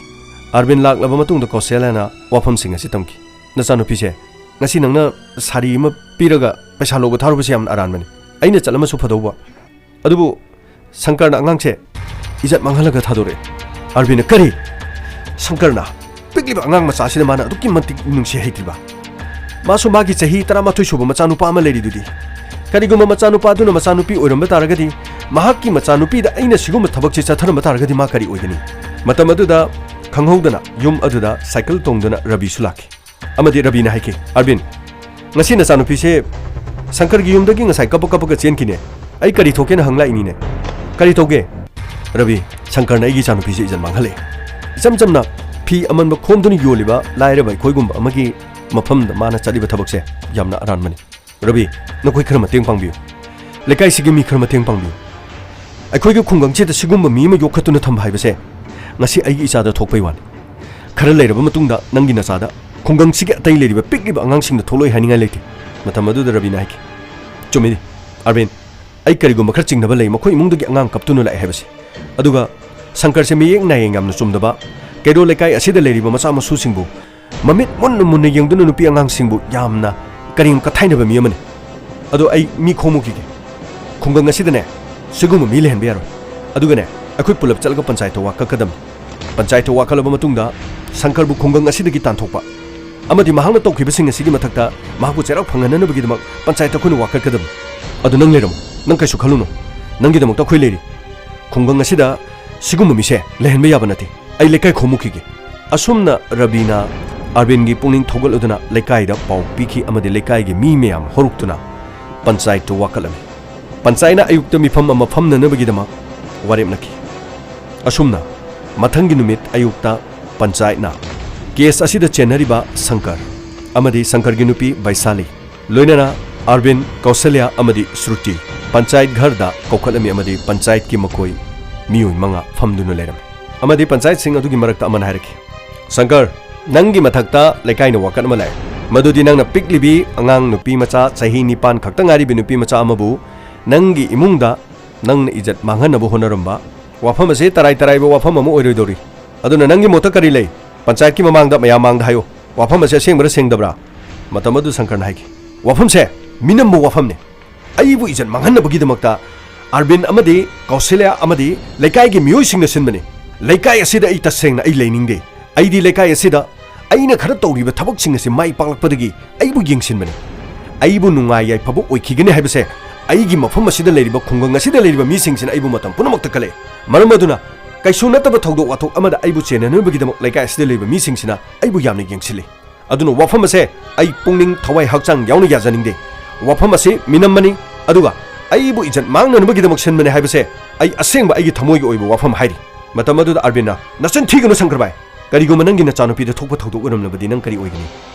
ꯑꯥꯔꯕꯤꯟ ꯂꯥꯛꯂꯕ ꯃꯇꯨꯡꯗ ꯀꯧꯁꯜꯌꯥꯅ ꯋꯥꯐꯝꯁꯤꯡ ꯑꯁꯤ ꯇꯝꯈꯤ꯫ "ꯅꯆꯥꯅꯨꯄꯤꯁꯦ ꯉꯁꯤ ꯅꯪꯅ ꯁꯥꯔꯤ ꯑꯃ ꯄꯤꯔꯒ ꯄꯩꯁꯥ ꯂꯧꯕ ꯊꯥꯔꯨꯕꯁꯦ ꯌꯥꯝꯅ ꯑꯔꯥꯟꯕꯅꯤ꯫ ꯑꯩꯅ ꯆꯠꯂꯝꯃꯁꯨ ꯐꯗꯧꯕ꯫ ꯑꯗꯨꯕꯨ ꯁꯪꯀꯔꯅ ꯑꯉꯥꯡꯁꯦ ꯏꯖꯠ ꯃꯥꯡꯍꯜꯂꯒ ꯊꯥꯗꯣꯔꯛꯑꯦ꯫" ꯑꯥꯔꯕꯤꯟꯅ, "ꯀꯔꯤ? ꯁꯪꯀꯔꯅ? ꯄꯤꯛꯂꯤꯕ ꯑꯉꯥꯡ ꯃꯆꯥꯁꯤꯗ ꯃꯥꯅ ꯑꯗꯨꯛꯀꯤ ꯃꯇꯤꯛ ꯅꯨꯡꯁꯤ ꯍꯩꯇ꯭ꯔꯤꯕ? ꯃꯥꯁꯨ ꯃꯥꯒꯤ ꯆꯍꯤ ꯇꯔꯥꯃꯥꯊꯣꯏ ꯁꯨꯕ ꯃꯆꯥꯅꯨꯄꯥ ꯑꯃ ꯂꯩꯔꯤꯗꯨꯗꯤ꯫ ꯀꯔꯤꯒꯨꯝꯕ ꯃꯆꯥꯅꯨꯄꯥꯗꯨꯅ ꯃꯆꯥꯅꯨꯄꯤ ꯑꯣꯏꯔꯝꯕ ꯇꯥꯔꯒꯗꯤ, ꯃꯍꯥꯛꯀꯤ ꯃꯆꯥꯅꯨꯄꯤꯗ ꯑꯩꯅ ꯁꯤꯒꯨꯝꯕ ꯊꯕꯛꯁꯦ ꯆꯠꯊꯔꯝꯕ ꯇꯥꯔꯒꯗꯤ ꯃꯥ ꯀꯔꯤ ꯑꯣꯏꯒꯅꯤ?" ꯃꯇꯝ ꯑꯗꯨꯗ ꯈꯪꯍꯧꯗꯅ ꯌꯨꯝ ꯑꯗꯨꯗ ꯁꯥꯏꯀꯜ ꯇꯣꯡꯗꯨꯅ ꯔꯕꯤꯁꯨ ꯂꯥꯛꯈꯤ꯫ ꯑꯃꯗꯤ ꯔꯕꯤꯅ ꯍꯥꯏꯈꯤ, "ꯑꯥꯔꯕꯤꯟ, ꯉꯁꯤ ꯅꯆꯥꯅꯨꯄꯤꯁꯦ ꯁꯪꯀꯔꯒꯤ ꯌꯨꯝꯗꯒꯤ ꯉꯁꯥꯏ ꯀꯞꯄ ꯀꯞꯄꯒ ꯆꯦꯟꯈꯤꯅꯦ꯫ ꯑꯩ ꯀꯔꯤ ꯊꯣꯛꯀꯦꯅ ꯍꯪ ꯂꯥꯛꯏꯅꯤꯅꯦ꯫" "ꯀꯔꯤ ꯇꯧꯒꯦ?" "ꯔꯕꯤ, ꯁꯪꯀꯔꯅ ꯑꯩꯒꯤ ꯏꯆꯥꯅꯨꯄꯤꯁꯦ ꯏꯖꯠ ꯃꯥꯡꯍꯜꯂꯛꯑꯦ꯫ ꯏꯆꯝ ꯆꯝꯅ ꯐꯤ ꯑꯃꯟꯕ ꯈꯣꯝꯗꯨꯅ ꯌꯣꯜꯂꯤꯕ ꯂꯥꯏꯔꯕ ꯑꯩꯈꯣꯏꯒꯨꯝꯕ ꯑꯃꯒꯤ ꯃꯐꯝꯗ ꯃꯥꯅ ꯆꯠꯂꯤꯕ ꯊꯕꯛꯁꯦ ꯌꯥꯝꯅ ꯑꯔꯥꯟꯕꯅꯤ꯫ ꯔꯕꯤ, ꯅꯈꯣꯏ ꯈꯔ ꯃꯇꯦꯡ ꯄꯥꯡꯕꯤꯌꯨ꯫ ꯂꯩꯀꯥꯏꯁꯤꯒꯤ ꯃꯤ ꯈꯔ ꯃꯇꯦꯡ ꯄꯥꯡꯕꯤꯌꯨ꯫ ꯑꯩꯈꯣꯏꯒꯤ ꯈꯨꯡꯒꯪꯁꯤꯗ ꯁꯤꯒꯨꯝꯕ ꯃꯤ ꯑꯃ ꯌꯣꯛꯈꯠꯇꯨꯅ ꯊꯝꯕ ꯍꯥꯏꯕꯁꯦ ꯉꯁꯤ ꯑꯩꯒꯤ ꯏꯆꯥꯗ ꯊꯣꯛꯄꯩ ꯋꯥꯅꯤ꯫ ꯈꯔ ꯂꯩꯔꯕ ꯃꯇꯨꯡꯗ ꯅꯪꯒꯤ ꯅꯆꯥꯗ ꯈꯨꯡꯒꯪꯁꯤꯒꯤ ꯑꯇꯩ ꯂꯩꯔꯤꯕ ꯄꯤꯛꯂꯤꯕ ꯑꯉꯥꯡꯁꯤꯡꯗ ꯊꯣꯛꯂꯛꯑꯣꯏ ꯍꯥꯏꯅꯤꯡꯉꯥꯏ ꯂꯩꯇꯦ꯫" ꯃꯇꯝ ꯑꯗꯨꯗ ꯔꯕꯤꯅ ꯍꯥꯏꯈꯤ, "ꯆꯨꯝꯃꯤꯅꯦ ꯑꯥꯔꯕꯤꯟ, ꯑꯩ ꯀꯔꯤꯒꯨꯝꯕ ꯈꯔ ꯆꯤꯡꯅꯕ ꯂꯩ, ꯃꯈꯣꯏ ꯏꯃꯨꯡꯗꯒꯤ ꯑꯉꯥꯡ ꯀꯞꯇꯨꯅ ꯂꯥꯛꯑꯦ ꯍꯥꯏꯕꯁꯦ꯫ ꯑꯗꯨꯒ ꯁꯪꯀꯔꯁꯦ ꯃꯤꯠꯌꯦꯡ ꯅꯥꯌꯦꯡ ꯌꯥꯝꯅ ꯆꯨꯝꯗꯕ, ꯀꯩꯔꯣꯜ ꯂꯩꯀꯥꯏ ꯑꯁꯤꯗ ꯂꯩꯔꯤꯕ ꯃꯆꯥ ꯃꯁꯨꯁꯤꯡꯕꯨ ꯃꯃꯤꯠ ꯃꯨꯟꯅ ꯃꯨꯟꯅ ꯌꯦꯡꯗꯨꯅ ꯅꯨꯄꯤ ꯑꯉꯥꯡꯁꯤꯡꯕꯨ ꯌꯥꯝꯅ ꯀꯔꯦꯝ ꯀꯊꯥꯏꯅꯕ ꯃꯤ ꯑꯃꯅꯤ꯫ ꯑꯗꯣ ꯑꯩ ꯃꯤ ꯈꯣꯝꯃꯨꯈꯤꯒꯦ꯫ ꯈꯨꯡꯒꯪ ꯑꯁꯤꯗꯅꯦ ꯁꯤꯒꯨꯝꯕ ꯃꯤ ꯂꯩꯍꯟꯕ ꯌꯥꯔꯣꯏ꯫ ꯑꯗꯨꯒꯅꯦ ꯑꯩꯈꯣꯏ ꯄꯨꯂꯞ ꯆꯠꯂꯒ ꯄꯟꯆꯥꯌꯠꯇ ꯋꯥ ꯀꯛꯀꯗꯕꯅꯤ꯫ ꯄꯟꯆꯥꯌꯠꯇ ꯋꯥ ꯀꯛꯂꯕ ꯃꯇꯨꯡꯗ ꯁꯪꯀꯔꯕꯨ ꯈꯨꯡꯒꯪ ꯑꯁꯤꯗꯒꯤ ꯇꯥꯟꯊꯣꯛꯄ ꯑꯃꯗꯤ ꯃꯍꯥꯛꯅ ꯇꯧꯈꯤꯕꯁꯤꯡ ꯑꯁꯤꯒꯤ ꯃꯊꯛꯇ ꯃꯍꯥꯛꯄꯨ ꯆꯩꯔꯥꯛ ꯐꯪꯍꯟꯅꯅꯕꯒꯤꯗꯃꯛ ꯄꯟꯆꯥꯌꯠꯇ ꯑꯩꯈꯣꯏꯅ ꯋꯥ ꯀꯛꯀꯗꯕꯅꯤ꯫ ꯑꯗꯨ ꯅꯪ ꯂꯩꯔꯝꯃꯨ, ꯅꯪ ꯀꯩꯁꯨ ꯈꯜꯂꯨꯅꯨ, ꯅꯪꯒꯤꯗꯃꯛꯇ ꯑꯩꯈꯣꯏ ꯂꯩꯔꯤ꯫ ꯈꯨꯡꯒꯪ ꯑꯁꯤꯗ ꯁꯤꯒꯨꯝꯕ ꯃꯤꯁꯦ ꯂꯩꯍꯟꯕ ꯌꯥꯕ ꯅꯠꯇꯦ꯫ ꯑꯩ ꯂꯩꯀꯥꯏ ꯈꯣꯝꯃꯨꯈꯤꯒꯦ꯫ ꯑꯁꯨꯝꯅ ꯔꯕꯤꯅ ꯑꯥꯔꯕꯤꯟꯒꯤ ꯄꯨꯛꯅꯤꯡ ꯊꯧꯒꯠꯂꯗꯨꯅ ꯂꯩꯀꯥꯏꯗ ꯄꯥꯎ ꯄꯤꯈꯤ ꯑꯃꯗꯤ ꯂꯩꯀꯥꯏꯒꯤ ꯃꯤ ꯃꯌꯥꯝ ꯍꯧꯔꯛꯇꯨꯅ ꯄꯟꯆꯥꯌꯠꯇꯨ ꯋꯥꯀꯠꯂꯝꯃꯤ꯫ ꯄꯟꯆꯥꯌꯠꯅ ꯑꯌꯨꯛꯇ ꯃꯤꯐꯝ ꯑꯃ ꯐꯝꯅꯅꯕꯒꯤꯗꯃꯛ ꯋꯥꯔꯦꯞꯅꯈꯤ꯫ ꯑꯁꯨꯝꯅ ꯃꯊꯪꯒꯤ ꯅꯨꯃꯤꯠ ꯑꯌꯨꯛꯇ ꯄꯟꯆꯥꯌꯠꯅ ꯀꯦꯁ ꯑꯁꯤꯗ ꯆꯦꯟꯅꯔꯤꯕ ꯁꯪꯀꯔ ꯑꯃꯗꯤ ꯁꯪꯀꯔꯒꯤ ꯅꯨꯄꯤ ꯕꯩꯁꯥꯂꯤ, ꯂꯣꯏꯅꯅ ꯑꯥꯔꯕꯤꯟ, ꯀꯧꯁꯜꯌꯥ ꯑꯃꯗꯤ ꯁ꯭ꯔꯨꯇꯤ ꯄꯟꯆꯥꯌꯠ ꯘꯔꯗ ꯀꯧꯈꯠꯂꯝꯃꯤ ꯑꯃꯗꯤ ꯄꯟꯆꯥꯌꯠꯀꯤ ꯃꯈꯣꯏ ꯃꯤꯑꯣꯏ ꯃꯉꯥ ꯐꯝꯗꯨꯅ ꯂꯩꯔꯝꯃꯤ꯫ ꯑꯃꯗꯤ ꯄꯟꯆꯥꯌꯠꯁꯤꯡ ꯑꯗꯨꯒꯤ ꯃꯔꯛꯇ ꯑꯃꯅ ꯍꯥꯏꯔꯛꯈꯤ, "ꯁꯪꯀꯔ, ꯅꯪꯒꯤ ꯃꯊꯛꯇ ꯂꯩꯀꯥꯏꯅ ꯋꯥꯀꯠ ꯑꯃ ꯂꯥꯛꯑꯦ, ꯃꯗꯨꯗꯤ ꯅꯪꯅ ꯄꯤꯛꯂꯤꯕꯤ ꯑꯉꯥꯡ ꯅꯨꯄꯤ ꯃꯆꯥ ꯆꯍꯤ ꯅꯤꯄꯥꯟ ꯈꯛꯇ ꯉꯥꯏꯔꯤꯕꯤ ꯅꯨꯄꯤ ꯃꯆꯥ ꯑꯃꯕꯨ ꯅꯪꯒꯤ ꯏꯃꯨꯡꯗ ꯅꯪꯅ ꯏꯖꯠ ꯃꯥꯡꯍꯟꯅꯕ ꯍꯣꯠꯅꯔꯝꯕ ꯋꯥꯐꯝ ꯑꯁꯤ ꯇꯔꯥꯏ ꯇꯔꯥꯏꯕ ꯋꯥꯐꯝ ꯑꯃ ꯑꯣꯏꯔꯣꯏꯗꯧꯔꯤ꯫ ꯑꯗꯨꯅ ꯅꯪꯒꯤ ꯃꯣꯠꯇ ꯀꯔꯤ ꯂꯩ? ꯄꯟꯆꯥꯌꯠꯀꯤ ꯃꯃꯥꯡꯗ, ꯃꯌꯥꯝ ꯃꯥꯡꯗ ꯍꯥꯏꯌꯨ꯫ ꯋꯥꯐꯝ ꯑꯁꯤ ꯑꯁꯦꯡꯕ꯭ꯔꯥ ꯁꯦꯡꯗꯕ꯭ꯔꯥ?" ꯃꯇꯝ ꯑꯗꯨ ꯁꯪꯀꯔꯅ ꯍꯥꯏꯈꯤ, "ꯋꯥꯐꯝꯁꯦ ꯃꯤꯅꯝꯕ ꯋꯥꯐꯝꯅꯤ꯫ ꯑꯩꯕꯨ ꯏꯖꯠ ꯃꯥꯡꯍꯟꯅꯕꯒꯤꯗꯃꯛꯇ ꯑꯥꯔꯕꯤꯟ ꯑꯃꯗꯤ ꯀꯧꯁꯜꯌꯥ ꯑꯃꯗꯤ ꯂꯩꯀꯥꯏꯒꯤ ꯃꯤꯑꯣꯏꯁꯤꯡꯅ ꯁꯤꯟꯕꯅꯤ꯫ ꯂꯩꯀꯥꯏ ꯑꯁꯤꯗ ꯑꯩ ꯇꯁꯦꯡꯅ ꯑꯩ ꯂꯩꯅꯤꯡꯗꯦ꯫ ꯑꯩꯗꯤ ꯂꯩꯀꯥꯏ ꯑꯁꯤꯗ ꯑꯩꯅ ꯈꯔ ꯇꯧꯔꯤꯕ ꯊꯕꯛꯁꯤꯡ ꯑꯁꯤ ꯃꯥꯏ ꯄꯥꯛꯂꯛꯄꯗꯒꯤ ꯑꯩꯕꯨ ꯌꯦꯡꯁꯤꯟꯕꯅꯤ꯫ ꯑꯩꯕꯨ ꯅꯨꯡꯉꯥꯏ ꯌꯥꯏꯐꯕ ꯑꯣꯏꯈꯤꯒꯅꯤ ꯍꯥꯏꯕꯁꯦ ꯑꯩꯒꯤ ꯃꯐꯝ ꯑꯁꯤꯗ ꯂꯩꯔꯤꯕ ꯈꯨꯡꯒꯪ ꯑꯁꯤꯗ ꯂꯩꯔꯤꯕ ꯃꯤꯁꯤꯡꯁꯤꯅ ꯑꯩꯕꯨ ꯃꯇꯝ ꯄꯨꯝꯅꯃꯛꯇ ꯀꯜꯂꯛꯏ꯫ ꯃꯔꯝ ꯑꯗꯨꯅ ꯀꯩꯁꯨ ꯅꯠꯇꯕ ꯊꯧꯗꯣꯛ ꯋꯥꯊꯣꯛ ꯑꯃꯗ ꯑꯩꯕꯨ ꯆꯦꯟꯅꯅꯕꯒꯤꯗꯃꯛ ꯂꯩꯀꯥꯏ ꯑꯁꯤꯗ ꯂꯩꯔꯤꯕ ꯃꯤꯁꯤꯡꯁꯤꯅ ꯑꯩꯕꯨ ꯌꯥꯝꯅ ꯌꯦꯡꯁꯤꯜꯂꯤ꯫ ꯑꯗꯨꯅ ꯋꯥꯐꯝ ꯑꯁꯦ ꯑꯩ ꯄꯨꯛꯅꯤꯡ ꯊꯋꯥꯏ ꯍꯛꯆꯥꯡ ꯌꯥꯎꯅ ꯌꯥꯖꯅꯤꯡꯗꯦ꯫ ꯋꯥꯐꯝ ꯑꯁꯤ ꯃꯤꯅꯝꯕꯅꯤ, ꯑꯗꯨꯒ ꯑꯩꯕꯨ ꯏꯖꯠ ꯃꯥꯡꯅꯅꯕꯒꯤꯗꯃꯛ ꯁꯤꯟꯕꯅꯤ ꯍꯥꯏꯕꯁꯦ ꯑꯩ ꯑꯁꯦꯡꯕ ꯑꯩꯒꯤ ꯊꯃꯣꯏꯒꯤ ꯑꯣꯏꯕ ꯋꯥꯐꯝ ꯍꯥꯏꯔꯤ꯫" ꯃꯇꯝ ꯑꯗꯨꯗ ꯑꯥꯔꯕꯤꯟꯅ, "ꯅꯆꯤꯟ ꯊꯤꯒꯅꯨ ꯁꯪꯀꯔ ꯚꯥꯏ꯫ ꯀꯔꯤꯒꯨꯝꯕ ꯅꯪꯒꯤ ꯅꯆꯥꯅꯨꯄꯤꯗ ꯊꯣꯛꯄ ꯊꯧꯗꯣꯛ ꯑꯣꯏꯔꯝꯂꯕꯗꯤ ꯅꯪ ꯀꯔꯤ ꯑꯣꯏꯒꯅꯤ?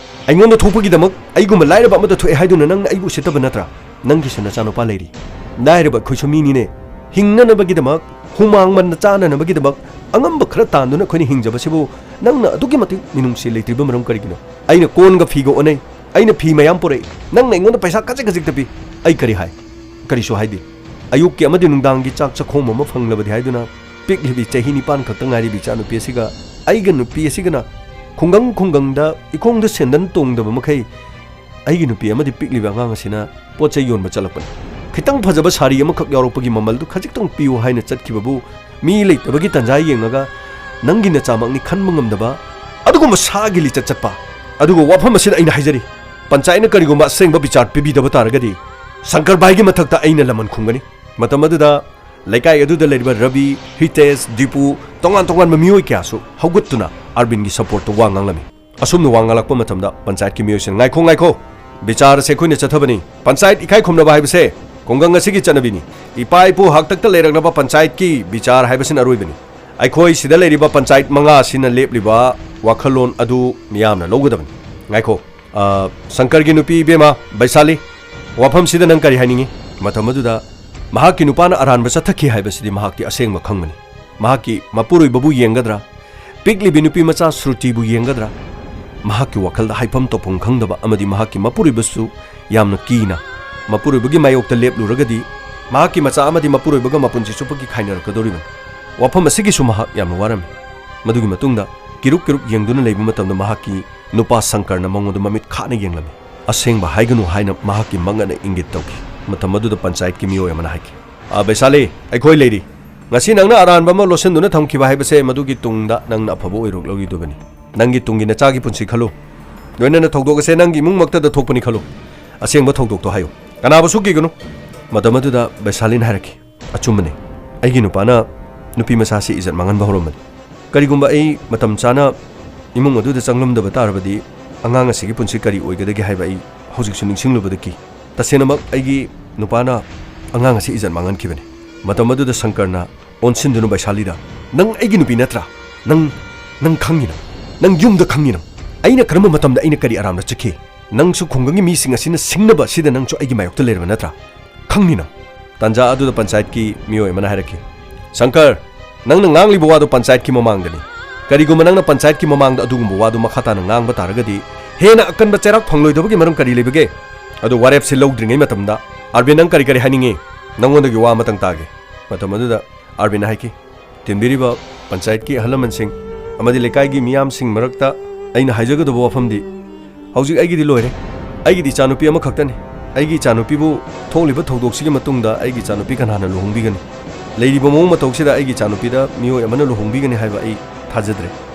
ꯑꯩꯉꯣꯟꯗ ꯊꯣꯛꯄꯒꯤꯗꯃꯛ ꯑꯩꯒꯨꯝꯕ ꯂꯥꯏꯔꯕ ꯑꯃꯗ ꯊꯣꯛꯑꯦ ꯍꯥꯏꯗꯨꯅ ꯅꯪꯅ ꯑꯩꯕꯨ ꯎꯁꯤꯠꯇꯕ ꯅꯠꯇ꯭ꯔꯥ? ꯅꯪꯒꯤꯁꯨ ꯅꯆꯥꯅꯨꯄꯥ ꯂꯩꯔꯤ꯫ ꯂꯥꯏꯔꯕ ꯑꯩꯈꯣꯏꯁꯨ ꯃꯤꯅꯤꯅꯦ꯫ ꯍꯤꯡꯅꯅꯕꯒꯤꯗꯃꯛ, ꯍꯨꯃꯥꯡ ꯃꯟꯅ ꯆꯥꯅꯅꯕꯒꯤꯗꯃꯛ ꯑꯉꯝꯕ ꯈꯔ ꯇꯥꯟꯗꯨꯅ ꯑꯩꯈꯣꯏꯅ ꯍꯤꯡꯖꯕꯁꯤꯕꯨ ꯅꯪꯅ ꯑꯗꯨꯛꯀꯤ ꯃꯇꯤꯛ ꯃꯤꯅꯨꯡꯁꯤ ꯂꯩꯇ꯭ꯔꯤꯕ ꯃꯔꯝ ꯀꯔꯤꯒꯤꯅꯣ? ꯑꯩꯅ ꯀꯣꯟꯒ ꯐꯤꯒ ꯑꯣꯟꯅꯩ꯫ ꯑꯩꯅ ꯐꯤ ꯃꯌꯥꯝ ꯄꯨꯔꯛꯏ꯫ ꯅꯪꯅ ꯑꯩꯉꯣꯟꯗ ꯄꯩꯁꯥ ꯈꯖꯤꯛ ꯈꯖꯤꯛꯇ ꯄꯤ꯫ ꯑꯩ ꯀꯔꯤ ꯍꯥꯏ? ꯀꯔꯤꯁꯨ ꯍꯥꯏꯗꯦ꯫ ꯑꯌꯨꯛꯀꯤ ꯑꯃꯗꯤ ꯅꯨꯡꯗꯥꯡꯒꯤ ꯆꯥꯛ ꯆꯥꯛꯈꯣꯝ ꯑꯃ ꯐꯪꯂꯕꯗꯤ ꯍꯥꯏꯗꯨꯅ ꯄꯤꯛꯂꯤꯕꯤ ꯆꯍꯤ ꯅꯤꯄꯥꯟ ꯈꯛꯇ ꯉꯥꯏꯔꯤꯕꯤ ꯏꯆꯥꯅꯨꯄꯤ ꯑꯁꯤꯒ ꯑꯩꯒ ꯅꯨꯄꯤ ꯑꯁꯤꯒꯅ ꯈꯨꯡꯒꯪ ꯈꯨꯡꯒꯪꯗ ꯏꯈꯣꯡꯗ ꯁꯦꯟꯗꯟ ꯇꯣꯡꯗꯕ ꯃꯈꯩ ꯑꯩꯒꯤ ꯅꯨꯄꯤ ꯑꯃꯗꯤ ꯄꯤꯛꯂꯤꯕ ꯑꯉꯥꯡ ꯑꯁꯤꯅ ꯄꯣꯠ ꯆꯩ ꯌꯣꯟꯕ ꯆꯠꯂꯛꯄꯅꯤ꯫ ꯈꯤꯇꯪ ꯐꯖꯕ ꯁꯥꯔꯤ ꯑꯃꯈꯛ ꯌꯥꯎꯔꯛꯄꯒꯤ ꯃꯃꯜꯗꯨ ꯈꯖꯤꯛꯇꯪ ꯄꯤꯌꯨ ꯍꯥꯏꯅ ꯆꯠꯈꯤꯕꯕꯨ ꯃꯤ ꯂꯩꯇꯕꯒꯤ ꯇꯟꯖꯥ ꯌꯦꯡꯉꯒ ꯅꯪꯒꯤ ꯅꯆꯥꯃꯛꯅꯤ ꯈꯟꯕ ꯉꯝꯗꯕ ꯑꯗꯨꯒꯨꯝꯕ ꯁꯥꯒꯤ ꯂꯤꯆꯠ ꯆꯠꯄ꯫ ꯑꯗꯨꯒ ꯋꯥꯐꯝ ꯑꯁꯤꯗ ꯑꯩꯅ ꯍꯥꯏꯖꯔꯤ, ꯄꯟꯆꯥꯌꯠꯅ ꯀꯔꯤꯒꯨꯝꯕ ꯑꯁꯦꯡꯕ ꯕꯤꯆꯥꯔ ꯄꯤꯕꯤꯗꯕ ꯇꯥꯔꯒꯗꯤ ꯁꯪꯀꯔ ꯚꯥꯏꯒꯤ ꯃꯊꯛꯇ ꯑꯩꯅ ꯂꯃꯟ ꯈꯨꯝꯒꯅꯤ꯫ ꯃꯇꯝ ꯑꯗꯨꯗ ꯂꯩꯀꯥꯏ ꯑꯗꯨꯗ ꯂꯩꯔꯤꯕ ꯔꯕꯤ, ꯍꯤꯇꯦꯁ, ꯗꯤꯄꯨ, ꯇꯣꯉꯥꯟ ꯇꯣꯉꯥꯟꯕ ꯃꯤꯑꯣꯏ ꯀꯌꯥꯁꯨ ꯍꯧꯒꯠꯇꯨꯅ ꯑꯥꯔꯕꯤꯟꯒꯤ ꯁꯄꯣꯔꯠꯇ ꯋꯥ ꯉꯥꯡꯂꯝꯃꯤ꯫ ꯑꯁꯨꯝꯅ ꯋꯥ ꯉꯥꯡꯂꯛꯄ ꯃꯇꯝꯗ ꯄꯟꯆꯥꯌꯠꯀꯤ ꯃꯤꯑꯣꯏꯁꯤꯡꯅ, "ꯉꯥꯏꯈꯣ, ꯉꯥꯏꯈꯣ, ꯕꯤꯆꯥꯔ ꯑꯁꯦ ꯑꯩꯈꯣꯏꯅ ꯆꯠꯊꯕꯅꯤ꯫ ꯄꯟꯆꯥꯌꯠ ꯏꯀꯥꯏ ꯈꯨꯝꯅꯕ ꯍꯥꯏꯕꯁꯦ ꯈꯨꯡꯒꯪ ꯑꯁꯤꯒꯤ ꯆꯠꯅꯕꯤꯅꯤ꯫ ꯏꯄꯥ ꯏꯄꯨ ꯍꯥꯛꯇꯛꯇ ꯂꯩꯔꯛꯂꯕ ꯄꯟꯆꯥꯌꯠꯀꯤ ꯕꯤꯆꯥꯔ ꯍꯥꯏꯕꯁꯤꯅ ꯑꯔꯣꯏꯕꯅꯤ꯫ ꯑꯩꯈꯣꯏ ꯁꯤꯗ ꯂꯩꯔꯤꯕ ꯄꯟꯆꯥꯌꯠ ꯃꯉꯥ ꯑꯁꯤꯅ ꯂꯦꯞꯂꯤꯕ ꯋꯥꯈꯜꯂꯣꯟ ꯑꯗꯨ ꯃꯤꯌꯥꯝꯅ ꯂꯧꯒꯗꯕꯅꯤ꯫ ꯉꯥꯏꯈꯣ, ꯑ, ꯁꯪꯀꯔꯒꯤ ꯅꯨꯄꯤ ꯏꯕꯦꯝꯃ ꯕꯩꯁꯥꯂꯤ, ꯋꯥꯐꯝꯁꯤꯗ ꯅꯪ ꯀꯔꯤ ꯍꯥꯏꯅꯤꯡꯉꯤ?" ꯃꯇꯝ ꯑꯗꯨꯗ ꯃꯍꯥꯛꯀꯤ ꯅꯨꯄꯥꯅ ꯑꯔꯥꯟꯕ ꯆꯠꯊꯈꯤ ꯍꯥꯏꯕꯁꯤꯗꯤ ꯃꯍꯥꯛꯇꯤ ꯑꯁꯦꯡꯕ ꯈꯪꯕꯅꯤ꯫ ꯃꯍꯥꯛꯀꯤ ꯃꯄꯨꯔꯣꯏꯕꯕꯨ ꯌꯦꯡꯒꯗ꯭ꯔꯥ? ꯄꯤꯛꯂꯤꯕꯤ ꯅꯨꯄꯤ ꯃꯆꯥ ꯁ꯭ꯔꯨꯇꯤꯕꯨ ꯌꯦꯡꯒꯗ꯭ꯔꯥ? ꯃꯍꯥꯛꯀꯤ ꯋꯥꯈꯜꯗ ꯍꯥꯏꯐꯝ ꯇꯧꯐꯝ ꯈꯪꯗꯕ ꯑꯃꯗꯤ ꯃꯍꯥꯛꯀꯤ ꯃꯄꯨꯔꯣꯏꯕꯁꯨ ꯌꯥꯝꯅ ꯀꯤꯅ, ꯃꯄꯨꯔꯣꯏꯕꯒꯤ ꯃꯥꯌꯣꯛꯇ ꯂꯦꯞꯂꯨꯔꯒꯗꯤ ꯃꯍꯥꯛꯀꯤ ꯃꯆꯥ ꯑꯃꯗꯤ ꯃꯄꯨꯔꯣꯏꯕꯒ ꯃꯄꯨꯟꯁꯤ ꯆꯨꯞꯄꯒꯤ ꯈꯥꯏꯅꯔꯛꯀꯗꯧꯔꯤꯕꯅꯤ꯫ ꯋꯥꯐꯝ ꯑꯁꯤꯒꯤꯁꯨ ꯃꯍꯥꯛ ꯌꯥꯝꯅ ꯋꯥꯔꯝꯃꯤ꯫ ꯃꯗꯨꯒꯤ ꯃꯇꯨꯡꯗ ꯀꯤꯔꯨꯛ ꯀꯤꯔꯨꯛ ꯌꯦꯡꯗꯨꯅ ꯂꯩꯕ ꯃꯇꯝꯗ ꯃꯍꯥꯛꯀꯤ ꯅꯨꯄꯥ ꯁꯪꯀꯔꯅ ꯃꯉꯣꯟꯗ ꯃꯃꯤꯠ ꯈꯥꯅ ꯌꯦꯡꯂꯝꯃꯤ꯫ "ꯑꯁꯦꯡꯕ ꯍꯥꯏꯒꯅꯨ" ꯍꯥꯏꯅ ꯃꯍꯥꯛꯀꯤ ꯃꯉꯛꯅ ꯏꯪꯒꯤꯠ ꯇꯧꯈꯤ꯫ ꯃꯇꯝ ꯑꯗꯨꯗ ꯄꯟꯆꯥꯌꯠꯀꯤ ꯃꯤꯑꯣꯏ ꯑꯃꯅ ꯍꯥꯏꯈꯤ, "ꯑ, ꯕꯩꯁꯥꯂꯤ, ꯑꯩꯈꯣꯏ ꯂꯩꯔꯤ꯫ ꯉꯁꯤ ꯅꯪꯅ ꯑꯔꯥꯟꯕ ꯑꯃ ꯂꯣꯠꯁꯤꯟꯗꯨꯅ ꯊꯝꯈꯤꯕ ꯍꯥꯏꯕꯁꯦ ꯃꯗꯨꯒꯤ ꯇꯨꯡꯗ ꯅꯪꯅ ꯑꯐꯕ ꯑꯣꯏꯔꯛꯂꯣꯏꯗꯕꯅꯤ꯫ ꯅꯪꯒꯤ ꯇꯨꯡꯒꯤ ꯅꯆꯥꯒꯤ ꯄꯨꯟꯁꯤ ꯈꯜꯂꯨ꯫ ꯂꯣꯏꯅꯅ ꯊꯧꯗꯣꯛ ꯑꯁꯦ ꯅꯪꯒꯤ ꯏꯃꯨꯡꯃꯛꯇꯗ ꯊꯣꯛꯄꯅꯤ ꯈꯜꯂꯨ꯫ ꯑꯁꯦꯡꯕ ꯊꯧꯗꯣꯛꯇꯣ ꯍꯥꯏꯌꯨ꯫ ꯀꯅꯥꯕꯨꯁꯨ ꯀꯤꯒꯅꯨ꯫" ꯃꯇꯝ ꯑꯗꯨꯗ ꯕꯩꯁꯥꯂꯤꯅ ꯍꯥꯏꯔꯛꯈꯤ, "ꯑꯆꯨꯝꯕꯅꯦ, ꯑꯩꯒꯤ ꯅꯨꯄꯥꯅ ꯅꯨꯄꯤ ꯃꯆꯥꯁꯤ ꯏꯖꯠ ꯃꯥꯡꯍꯟꯕ ꯍꯧꯔꯝꯕꯅꯤ꯫ ꯀꯔꯤꯒꯨꯝꯕ ꯑꯩ ꯃꯇꯝ ꯆꯥꯅ ꯏꯃꯨꯡ ꯑꯗꯨꯗ ꯆꯪꯂꯝꯗꯕ ꯇꯥꯔꯕꯗꯤ ꯑꯉꯥꯡ ꯑꯁꯤꯒꯤ ꯄꯨꯟꯁꯤ ꯀꯔꯤ ꯑꯣꯏꯒꯗꯒꯦ ꯍꯥꯏꯕ ꯑꯩ ꯍꯧꯖꯤꯛꯁꯨ ꯅꯤꯡꯁꯤꯡꯂꯨꯕꯗ ꯀꯤ꯫ ꯇꯁꯦꯡꯅꯃꯛ ꯑꯩꯒꯤ ꯅꯨꯄꯥꯅ ꯑꯉꯥꯡ ꯑꯁꯤ ꯏꯖꯠ ꯃꯥꯡꯍꯟꯈꯤꯕꯅꯤ꯫" ꯃꯇꯝ ꯑꯗꯨꯗ ꯁꯪꯀꯔꯅ ꯑꯣꯟꯁꯤꯟꯗꯨꯅ ꯕꯩꯁꯥꯂꯤꯗ, "ꯅꯪ ꯑꯩꯒꯤ ꯅꯨꯄꯤ ꯅꯠꯇ꯭ꯔꯥ? ꯅꯪ, ꯅꯪ ꯈꯪꯉꯤ ꯅꯪ? ꯅꯪ ꯌꯨꯝꯗ ꯈꯪꯉꯤ ꯅꯪ? ꯑꯩꯅ ꯀꯔꯝꯕ ꯃꯇꯝꯗ ꯑꯩꯅ ꯀꯔꯤ ꯑꯔꯥꯟꯕ ꯆꯠꯈꯤ? ꯅꯪꯁꯨ ꯈꯨꯡꯒꯪꯒꯤ ꯃꯤꯁꯤꯡ ꯑꯁꯤꯅ ꯁꯤꯡꯅꯕ ꯑꯁꯤꯗ ꯅꯪꯁꯨ ꯑꯩꯒꯤ ꯃꯥꯌꯣꯛꯇ ꯂꯩꯔꯕ ꯅꯠꯇ꯭ꯔꯥ? ꯈꯪꯅꯤ ꯅꯪ꯫" ꯇꯥꯟꯖꯥ ꯑꯗꯨꯗ ꯄꯟꯆꯥꯌꯠꯀꯤ ꯃꯤꯑꯣꯏ ꯑꯃꯅ ꯍꯥꯏꯔꯛꯈꯤ, "ꯁꯪꯀꯔ, ꯅꯪꯅ ꯉꯥꯡꯂꯤꯕ ꯋꯥꯗꯨ ꯄꯟꯆꯥꯌꯠꯀꯤ ꯃꯃꯥꯡꯗꯅꯤ꯫ ꯀꯔꯤꯒꯨꯝꯕ ꯅꯪꯅ ꯄꯟꯆꯥꯌꯠꯀꯤ ꯃꯃꯥꯡꯗ ꯑꯗꯨꯒꯨꯝꯕ ꯋꯥꯗꯨ ꯃꯈꯥ ꯇꯥꯅ ꯉꯥꯡꯕ ꯇꯥꯔꯒꯗꯤ ꯍꯦꯟꯅ ꯑꯀꯟꯕ ꯆꯩꯔꯥꯛ ꯐꯪꯂꯣꯏꯗꯕꯒꯤ ꯃꯔꯝ ꯀꯔꯤ ꯂꯩꯕꯒꯦ? ꯑꯗꯨ ꯋꯥꯔꯦꯞꯁꯤ ꯂꯧꯗ꯭ꯔꯤꯉꯩ ꯃꯇꯝꯗ, ꯑꯥꯔꯕꯤꯟ, ꯅꯪ ꯀꯔꯤ ꯀꯔꯤ ꯍꯥꯏꯅꯤꯡꯉꯤ? ꯅꯪꯉꯣꯟꯗꯒꯤ ꯋꯥ ꯑꯃꯇꯪ ꯇꯥꯒꯦ꯫" ꯃꯇꯝ ꯑꯗꯨꯗ ꯑꯥꯔꯕꯤꯟꯅ ꯍꯥꯏꯈꯤ, "ꯇꯤꯟꯕꯤꯔꯤꯕ ꯄꯟꯆꯥꯌꯠꯀꯤ ꯑꯍꯜ ꯂꯃꯟꯁꯤꯡ ꯑꯃꯗꯤ ꯂꯩꯀꯥꯏꯒꯤ ꯃꯤꯌꯥꯝꯁꯤꯡ ꯃꯔꯛꯇ ꯑꯩꯅ ꯍꯥꯏꯖꯒꯗꯕ ꯋꯥꯐꯝꯗꯤ, ꯍꯧꯖꯤꯛ ꯑꯩꯒꯤꯗꯤ ꯂꯣꯏꯔꯦ꯫ ꯑꯩꯒꯤꯗꯤ ꯏꯆꯥꯅꯨꯄꯤ ꯑꯃꯈꯛꯇꯅꯤ꯫ ꯑꯩꯒꯤ ꯏꯆꯥꯅꯨꯄꯤꯕꯨ ꯊꯣꯛꯂꯤꯕ ꯊꯧꯗꯣꯛꯁꯤꯒꯤ ꯃꯇꯨꯡꯗ ꯑꯩꯒꯤ ꯏꯆꯥꯅꯨꯄꯤ ꯀꯅꯥꯅ ꯂꯨꯍꯣꯡꯕꯤꯒꯅꯤ? ꯂꯩꯔꯤꯕ ꯃꯑꯣꯡ ꯃꯇꯧꯁꯤꯗ ꯑꯩꯒꯤ ꯏꯆꯥꯅꯨꯄꯤꯗ ꯃꯤꯑꯣꯏ ꯑꯃꯅ ꯂꯨꯍꯣꯡꯕꯤꯒꯅꯤ ꯍꯥꯏꯕ ꯑꯩ ꯊꯥꯖꯗ꯭ꯔꯦ꯫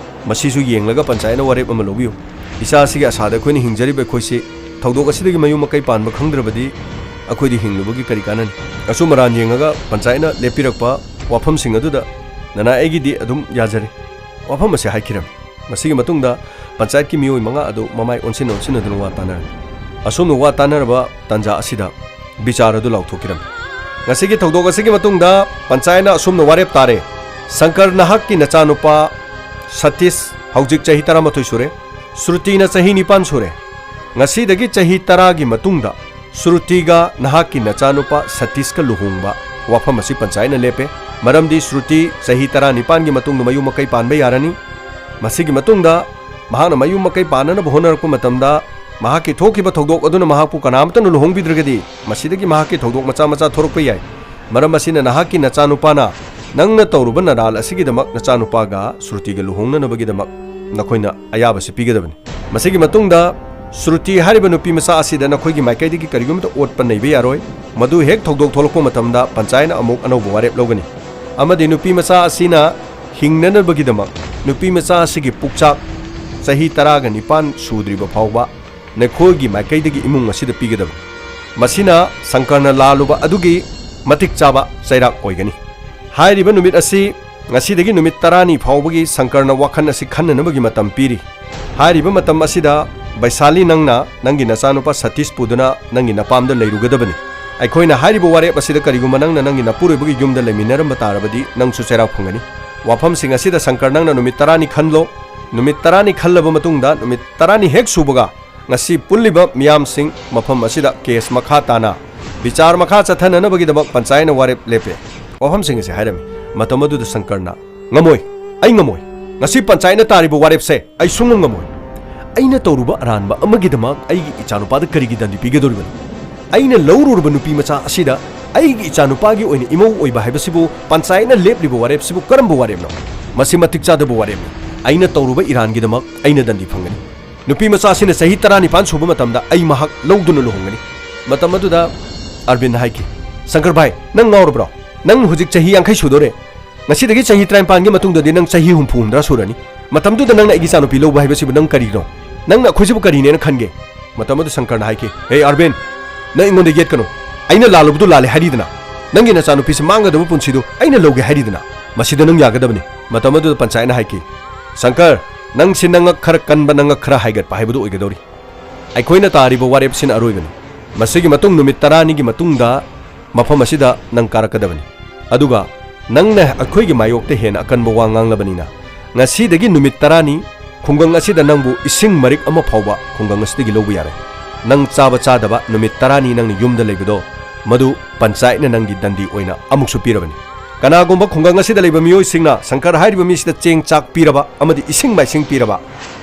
ꯃꯁꯤꯁꯨ ꯌꯦꯡꯂꯒ ꯄꯟꯆꯥꯌꯠꯅ ꯋꯥꯔꯦꯞ ꯑꯃ ꯂꯧꯕꯤꯌꯨ꯫ ꯏꯆꯥ ꯑꯁꯤꯒꯤ ꯑꯁꯥꯗ ꯑꯩꯈꯣꯏꯅ ꯍꯤꯡꯖꯔꯤꯕ ꯑꯩꯈꯣꯏꯁꯤ ꯊꯧꯗꯣꯛ ꯑꯁꯤꯗꯒꯤ ꯃꯌꯨꯝ ꯃꯀꯩ ꯄꯥꯟꯕ ꯈꯪꯗ꯭ꯔꯕꯗꯤ ꯑꯩꯈꯣꯏꯗꯤ ꯍꯤꯡꯂꯨꯕꯒꯤ ꯀꯔꯤ ꯀꯥꯟꯅꯅꯤ? ꯑꯆꯨꯝ ꯑꯔꯥꯟ ꯌꯦꯡꯉꯒ ꯄꯟꯆꯥꯌꯠꯅ ꯂꯦꯞꯄꯤꯔꯛꯄ ꯋꯥꯐꯝꯁꯤꯡ ꯑꯗꯨꯗ ꯅꯅꯥꯏ ꯑꯩꯒꯤꯗꯤ ꯑꯗꯨꯝ ꯌꯥꯖꯔꯦ꯫ ꯋꯥꯐꯝ ꯑꯁꯤ ꯍꯥꯏꯈꯤꯔꯝꯃꯤ꯫ ꯃꯁꯤꯒꯤ ꯃꯇꯨꯡꯗ ꯄꯟꯆꯥꯌꯠꯀꯤ ꯃꯤꯑꯣꯏ ꯃꯉꯥ ꯑꯗꯨ ꯃꯃꯥꯏ ꯑꯣꯟꯁꯤꯟ ꯑꯣꯟꯁꯤꯟꯅꯗꯨꯅ ꯋꯥ ꯇꯥꯅꯔꯝꯃꯤ꯫ ꯑꯁꯨꯝꯅ ꯋꯥ ꯇꯥꯅꯔꯕ ꯇꯥꯟꯖꯥ ꯑꯁꯤꯗ ꯕꯤꯆꯥꯔ ꯑꯗꯨ ꯂꯥꯎꯊꯣꯛꯈꯤꯔꯝꯃꯤ꯫ ꯉꯁꯤꯒꯤ ꯊꯧꯗꯣꯛ ꯑꯁꯤꯒꯤ ꯃꯇꯨꯡꯗ ꯄꯟꯆꯥꯌꯠꯅ ꯑꯁꯨꯝꯅ ꯋꯥꯔꯦꯞ ꯇꯥꯔꯦ, "ꯁꯪꯀꯔ, ꯅꯍꯥꯛꯀꯤ ꯅꯆꯥꯅꯨꯄꯥ ꯁꯇꯤꯁ ꯍꯧꯖꯤꯛ ꯆꯍꯤ ꯇꯔꯥꯃꯥꯊꯣꯏ ꯁꯨꯔꯦ, ꯁ꯭ꯔꯨꯇꯤꯅ ꯆꯍꯤ ꯅꯤꯄꯥꯟ ꯁꯨꯔꯦ꯫ ꯉꯁꯤꯗꯒꯤ ꯆꯍꯤ ꯇꯔꯥꯒꯤ ꯃꯇꯨꯡꯗ ꯁ꯭ꯔꯨꯇꯤꯒ ꯅꯍꯥꯛꯀꯤ ꯅꯆꯥꯅꯨꯄꯥ ꯁꯇꯤꯁꯀ ꯂꯨꯍꯣꯡꯕ ꯋꯥꯐꯝ ꯑꯁꯤ ꯄꯟꯆꯥꯌꯠꯅ ꯂꯦꯞꯄꯦ꯫ ꯃꯔꯝꯗꯤ ꯁ꯭ꯔꯨꯇꯤ ꯆꯍꯤ ꯇꯔꯥꯅꯤꯄꯥꯟꯒꯤ ꯃꯇꯨꯡꯗ ꯃꯌꯨꯝ ꯃꯀꯩ ꯄꯥꯟꯕ ꯌꯥꯔꯅꯤ꯫ ꯃꯁꯤꯒꯤ ꯃꯇꯨꯡꯗ ꯃꯍꯥꯛꯅ ꯃꯌꯨꯝ ꯃꯀꯩ ꯄꯥꯟꯅꯅꯕ ꯍꯣꯠꯅꯔꯛꯄ ꯃꯇꯝꯗ ꯃꯍꯥꯛꯀꯤ ꯊꯣꯛꯈꯤꯕ ꯊꯧꯗꯣꯛ ꯑꯗꯨꯅ ꯃꯍꯥꯛꯄꯨ ꯀꯅꯥꯃꯠꯇꯅ ꯂꯨꯍꯣꯡꯕꯤꯗ꯭ꯔꯒꯗꯤ ꯃꯁꯤꯗꯒꯤ ꯃꯍꯥꯛꯀꯤ ꯊꯧꯗꯣꯛ ꯃꯆꯥ ꯃꯆꯥ ꯊꯣꯔꯛꯄ ꯌꯥꯏ꯫ ꯃꯔꯝ ꯑꯁꯤꯅ ꯅꯍꯥꯛꯀꯤ ꯅꯆꯥꯅꯨꯄꯥꯅ ꯅꯪꯅ ꯇꯧꯔꯨꯕ ꯅꯔꯥꯜ ꯑꯁꯤꯒꯤꯗꯃꯛ ꯅꯆꯥꯅꯨꯄꯥꯒ ꯁ꯭ꯔꯨꯇꯤꯒ ꯂꯨꯍꯣꯡꯅꯅꯕꯒꯤꯗꯃꯛ ꯅꯈꯣꯏꯅ ꯑꯌꯥꯕꯁꯤ ꯄꯤꯒꯗꯕꯅꯤ꯫ ꯃꯁꯤꯒꯤ ꯃꯇꯨꯡꯗ ꯁ꯭ꯔꯨꯇꯤ ꯍꯥꯏꯔꯤꯕ ꯅꯨꯄꯤ ꯃꯆꯥ ꯑꯁꯤꯗ ꯅꯈꯣꯏꯒꯤ ꯃꯥꯏꯀꯩꯗꯒꯤ ꯀꯔꯤꯒꯨꯝꯕꯗ ꯑꯣꯠꯄ ꯅꯩꯕ ꯌꯥꯔꯣꯏ꯫ ꯃꯗꯨ ꯍꯦꯛ ꯊꯧꯗꯣꯛ ꯊꯣꯛꯂꯛꯄ ꯃꯇꯝꯗ ꯄꯟꯆꯥꯌꯠꯅ ꯑꯃꯨꯛ ꯑꯅꯧꯕ ꯋꯥꯔꯦꯞ ꯂꯧꯒꯅꯤ꯫ ꯑꯃꯗꯤ ꯅꯨꯄꯤ ꯃꯆꯥ ꯑꯁꯤꯅ ꯍꯤꯡꯅꯅꯕꯒꯤꯗꯃꯛ ꯅꯨꯄꯤ ꯃꯆꯥ ꯑꯁꯤꯒꯤ ꯄꯨꯛꯆꯥꯛ ꯆꯍꯤ ꯇꯔꯥꯒ ꯅꯤꯄꯥꯟ ꯁꯨꯗ꯭ꯔꯤꯕ ꯐꯥꯎꯕ ꯅꯈꯣꯏꯒꯤ ꯃꯥꯏꯀꯩꯗꯒꯤ ꯏꯃꯨꯡ ꯑꯁꯤꯗ ꯄꯤꯒꯗꯕꯅꯤ꯫ ꯃꯁꯤꯅ ꯁꯪꯀꯔꯅ ꯂꯥꯜꯂꯨꯕ ꯑꯗꯨꯒꯤ ꯃꯇꯤꯛ ꯆꯥꯕ ꯆꯩꯔꯥꯛ ꯑꯣꯏꯒꯅꯤ꯫ ꯍꯥꯏꯔꯤꯕ ꯅꯨꯃꯤꯠ ꯑꯁꯤ ꯉꯁꯤꯗꯒꯤ ꯅꯨꯃꯤꯠ ꯇꯔꯥꯅꯤ ꯐꯥꯎꯕꯒꯤ ꯁꯪꯀꯔꯅ ꯋꯥꯈꯜ ꯑꯁꯤ ꯈꯟꯅꯅꯕꯒꯤ ꯃꯇꯝ ꯄꯤꯔꯤ꯫ ꯍꯥꯏꯔꯤꯕ ꯃꯇꯝ ꯑꯁꯤꯗ ꯕꯩꯁꯥꯂꯤ, ꯅꯪꯅ ꯅꯪꯒꯤ ꯅꯆꯥꯅꯨꯄꯥ ꯁꯇꯤꯁ ꯄꯨꯗꯨꯅ ꯅꯪꯒꯤ ꯅꯄꯥꯝꯗ ꯂꯩꯔꯨꯒꯗꯕꯅꯤ꯫ ꯑꯩꯈꯣꯏꯅ ꯍꯥꯏꯔꯤꯕ ꯋꯥꯔꯦꯞ ꯑꯁꯤꯗ ꯀꯔꯤꯒꯨꯝꯕ ꯅꯪꯅ ꯅꯪꯒꯤ ꯅꯄꯨꯔꯣꯏꯕꯒꯤ ꯌꯨꯝꯗ ꯂꯩꯃꯤꯟꯅꯔꯝꯕ ꯇꯥꯔꯕꯗꯤ ꯅꯪꯁꯨ ꯆꯩꯔꯥꯛ ꯐꯪꯒꯅꯤ꯫ ꯋꯥꯐꯝꯁꯤꯡ ꯑꯁꯤꯗ ꯁꯪꯀꯔ, ꯅꯪꯅ ꯅꯨꯃꯤꯠ ꯇꯔꯥꯅꯤ ꯈꯜꯂꯣ꯫ ꯅꯨꯃꯤꯠ ꯇꯔꯥꯅꯤ ꯈꯜꯂꯕ ꯃꯇꯨꯡꯗ ꯅꯨꯃꯤꯠ ꯇꯔꯥꯅꯤ ꯍꯦꯛ ꯁꯨꯕꯒ ꯉꯁꯤ ꯄꯨꯜꯂꯤꯕ ꯃꯤꯌꯥꯝꯁꯤꯡ ꯃꯐꯝ ꯑꯁꯤꯗ ꯀꯦꯁ ꯃꯈꯥ ꯇꯥꯅ ꯕꯤꯆꯥꯔ ꯃꯈꯥ ꯆꯠꯊꯅꯅꯕꯒꯤꯗꯃꯛ ꯄꯟꯆꯥꯌꯠꯅ ꯋꯥꯔꯦꯞ ꯂꯦꯞꯄꯦ꯫ ꯋꯥꯐꯝꯁꯤꯡ ꯑꯁꯤ ꯍꯥꯏꯔꯝꯃꯤ꯫ ꯃꯇꯝ ꯑꯗꯨꯗ ꯁꯪꯀꯔꯅ, "ꯉꯝꯃꯣꯏ, ꯑꯩ ꯉꯝꯃꯣꯏ꯫ ꯉꯁꯤ ꯄꯟꯆꯥꯌꯠꯅ ꯇꯥꯔꯤꯕ ꯋꯥꯔꯦꯞꯁꯦ ꯑꯩ ꯁꯨꯡꯉꯝ ꯉꯝꯃꯣꯏ꯫ ꯑꯩꯅ ꯇꯧꯔꯨꯕ ꯑꯔꯥꯟꯕ ꯑꯃꯒꯤꯗꯃꯛ ꯑꯩꯒꯤ ꯏꯆꯥꯅꯨꯄꯥꯗ ꯀꯔꯤꯒꯤ ꯗꯟꯗꯤ ꯄꯤꯒꯗꯧꯔꯤꯕꯅꯣ? ꯑꯩꯅ ꯂꯧꯔꯨꯔꯕ ꯅꯨꯄꯤ ꯃꯆꯥ ꯑꯁꯤꯗ ꯑꯩꯒꯤ ꯏꯆꯥꯅꯨꯄꯥꯒꯤ ꯑꯣꯏꯅ ꯏꯃꯧ ꯑꯣꯏꯕ ꯍꯥꯏꯕꯁꯤꯕꯨ ꯄꯟꯆꯥꯌꯠꯅ ꯂꯦꯞꯂꯤꯕ ꯋꯥꯔꯦꯞꯁꯤꯕꯨ ꯀꯔꯝꯕ ꯋꯥꯔꯦꯞꯅꯣ? ꯃꯁꯤ ꯃꯇꯤꯛ ꯆꯥꯗꯕ ꯋꯥꯔꯦꯞꯅꯤ꯫ ꯑꯩꯅ ꯇꯧꯔꯨꯕ ꯏꯔꯥꯟꯒꯤꯗꯃꯛ ꯑꯩꯅ ꯗꯟꯗꯤ ꯐꯪꯒꯅꯤ꯫ ꯅꯨꯄꯤ ꯃꯆꯥ ꯑꯁꯤꯅ ꯆꯍꯤ ꯇꯔꯥꯅꯤꯄꯥꯟ ꯁꯨꯕ ꯃꯇꯝꯗ ꯑꯩ ꯃꯍꯥꯛ ꯂꯧꯗꯨꯅ ꯂꯨꯍꯣꯡꯒꯅꯤ꯫" ꯃꯇꯝ ꯑꯗꯨꯗ ꯑꯔꯕꯤꯟꯅ ꯍꯥꯏꯈꯤ, "ꯁꯪꯀꯔ ꯚꯥꯏ, ꯅꯪ ꯉꯥꯎꯔꯕ꯭ꯔꯣ? ꯅꯪ ꯍꯧꯖꯤꯛ ꯆꯍꯤ ꯌꯥꯡꯈꯩ ꯁꯨꯗꯣꯔꯦ꯫ ꯉꯁꯤꯗꯒꯤ ꯆꯍꯤ ꯇꯔꯥꯅꯤꯄꯥꯟꯒꯤ ꯃꯇꯨꯡꯗꯗꯤ ꯅꯪ ꯆꯍꯤ ꯍꯨꯝꯐꯨ ꯍꯨꯝꯗ꯭ꯔꯥ ꯁꯨꯔꯅꯤ꯫ ꯃꯇꯝꯗꯨꯗ ꯅꯪꯅ ꯑꯩꯒꯤ ꯏꯆꯥꯅꯨꯄꯤ ꯂꯧꯕ ꯍꯥꯏꯕꯁꯤꯕꯨ ꯅꯪ ꯀꯔꯤꯅꯣ? ꯅꯪꯅ ꯑꯩꯈꯣꯏꯁꯤꯕꯨ ꯀꯔꯤꯅꯦꯅ ꯈꯟꯒꯦ?" ꯃꯇꯝ ꯑꯗꯨ ꯁꯪꯀꯔꯅ ꯍꯥꯏꯈꯤ, "ꯍꯦ ꯑꯔꯕꯤꯟ, ꯅꯪ ꯑꯩꯉꯣꯟꯗ ꯌꯦꯠꯀꯅꯨ꯫ ꯑꯩꯅ ꯂꯥꯜꯂꯨꯕꯗꯨ ꯂꯥꯜꯂꯦ ꯍꯥꯏꯔꯤꯗꯅ, ꯅꯪꯒꯤ ꯅꯆꯥꯅꯨꯄꯤꯁꯤ ꯃꯥꯡꯒꯗꯕ ꯄꯨꯟꯁꯤꯗꯨ ꯑꯩꯅ ꯂꯧꯒꯦ ꯍꯥꯏꯔꯤꯗꯅ, ꯃꯁꯤꯗ ꯅꯪ ꯌꯥꯒꯗꯕꯅꯤ꯫ ꯃꯇꯝ ꯑꯗꯨꯗ ꯄꯟꯆꯥꯌꯠꯅ ꯍꯥꯏꯈꯤ, "ꯁꯪꯀꯔ, ꯅꯪꯁꯤ ꯅꯉꯛ ꯈꯔ ꯀꯟꯕ, ꯅꯉꯛ ꯈꯔ ꯍꯥꯏꯒꯠꯄ ꯍꯥꯏꯕꯗꯨ ꯑꯣꯏꯒꯗꯧꯔꯤ꯫ ꯑꯩꯈꯣꯏꯅ ꯇꯥꯔꯤꯕ ꯋꯥꯔꯦꯞꯁꯤꯅ ꯑꯔꯣꯏꯕꯅꯤ꯫ ꯃꯁꯤꯒꯤ ꯃꯇꯨꯡ ꯅꯨꯃꯤꯠ ꯇꯔꯥꯅꯤꯒꯤ ꯃꯇꯨꯡꯗ ꯃꯐꯝ ꯑꯁꯤꯗ ꯅꯪ ꯀꯥꯔꯛꯀꯗꯕꯅꯤ꯫ ꯑꯗꯨꯒ ꯅꯪꯅ ꯑꯩꯈꯣꯏꯒꯤ ꯃꯥꯌꯣꯛꯇ ꯍꯦꯟꯅ ꯑꯀꯟꯕ ꯋꯥ ꯉꯥꯡꯂꯕꯅꯤꯅ, ꯉꯁꯤꯗꯒꯤ ꯅꯨꯃꯤꯠ ꯇꯔꯥꯅꯤ ꯈꯨꯡꯒꯪ ꯑꯁꯤꯗ ꯅꯪꯕꯨ ꯏꯁꯤꯡ ꯃꯔꯤꯛ ꯑꯃ ꯐꯥꯎꯕ ꯈꯨꯡꯒꯪ ꯑꯁꯤꯗꯒꯤ ꯂꯧꯕ ꯌꯥꯔꯣꯏ꯫ ꯅꯪ ꯆꯥꯕ ꯆꯥꯗꯕ ꯅꯨꯃꯤꯠ ꯇꯔꯥꯅꯤ ꯅꯪꯅ ꯌꯨꯝꯗ ꯂꯩꯕꯗꯣ, ꯃꯗꯨ ꯄꯟꯆꯥꯌꯠꯅ ꯅꯪꯒꯤ ꯗꯟꯗꯤ ꯑꯣꯏꯅ ꯑꯃꯨꯛꯁꯨ ꯄꯤꯔꯕꯅꯤ꯫ ꯀꯅꯥꯒꯨꯝꯕ ꯈꯨꯡꯒꯪ ꯑꯁꯤꯗ ꯂꯩꯕ ꯃꯤꯑꯣꯏꯁꯤꯡꯅ ꯁꯪꯀꯔ ꯍꯥꯏꯔꯤꯕ ꯃꯤꯁꯤꯗ ꯆꯦꯡ ꯆꯥꯛ ꯄꯤꯔꯕ ꯑꯃꯗꯤ ꯏꯁꯤꯡ ꯃꯥꯏꯁꯤꯡ ꯄꯤꯔꯕ,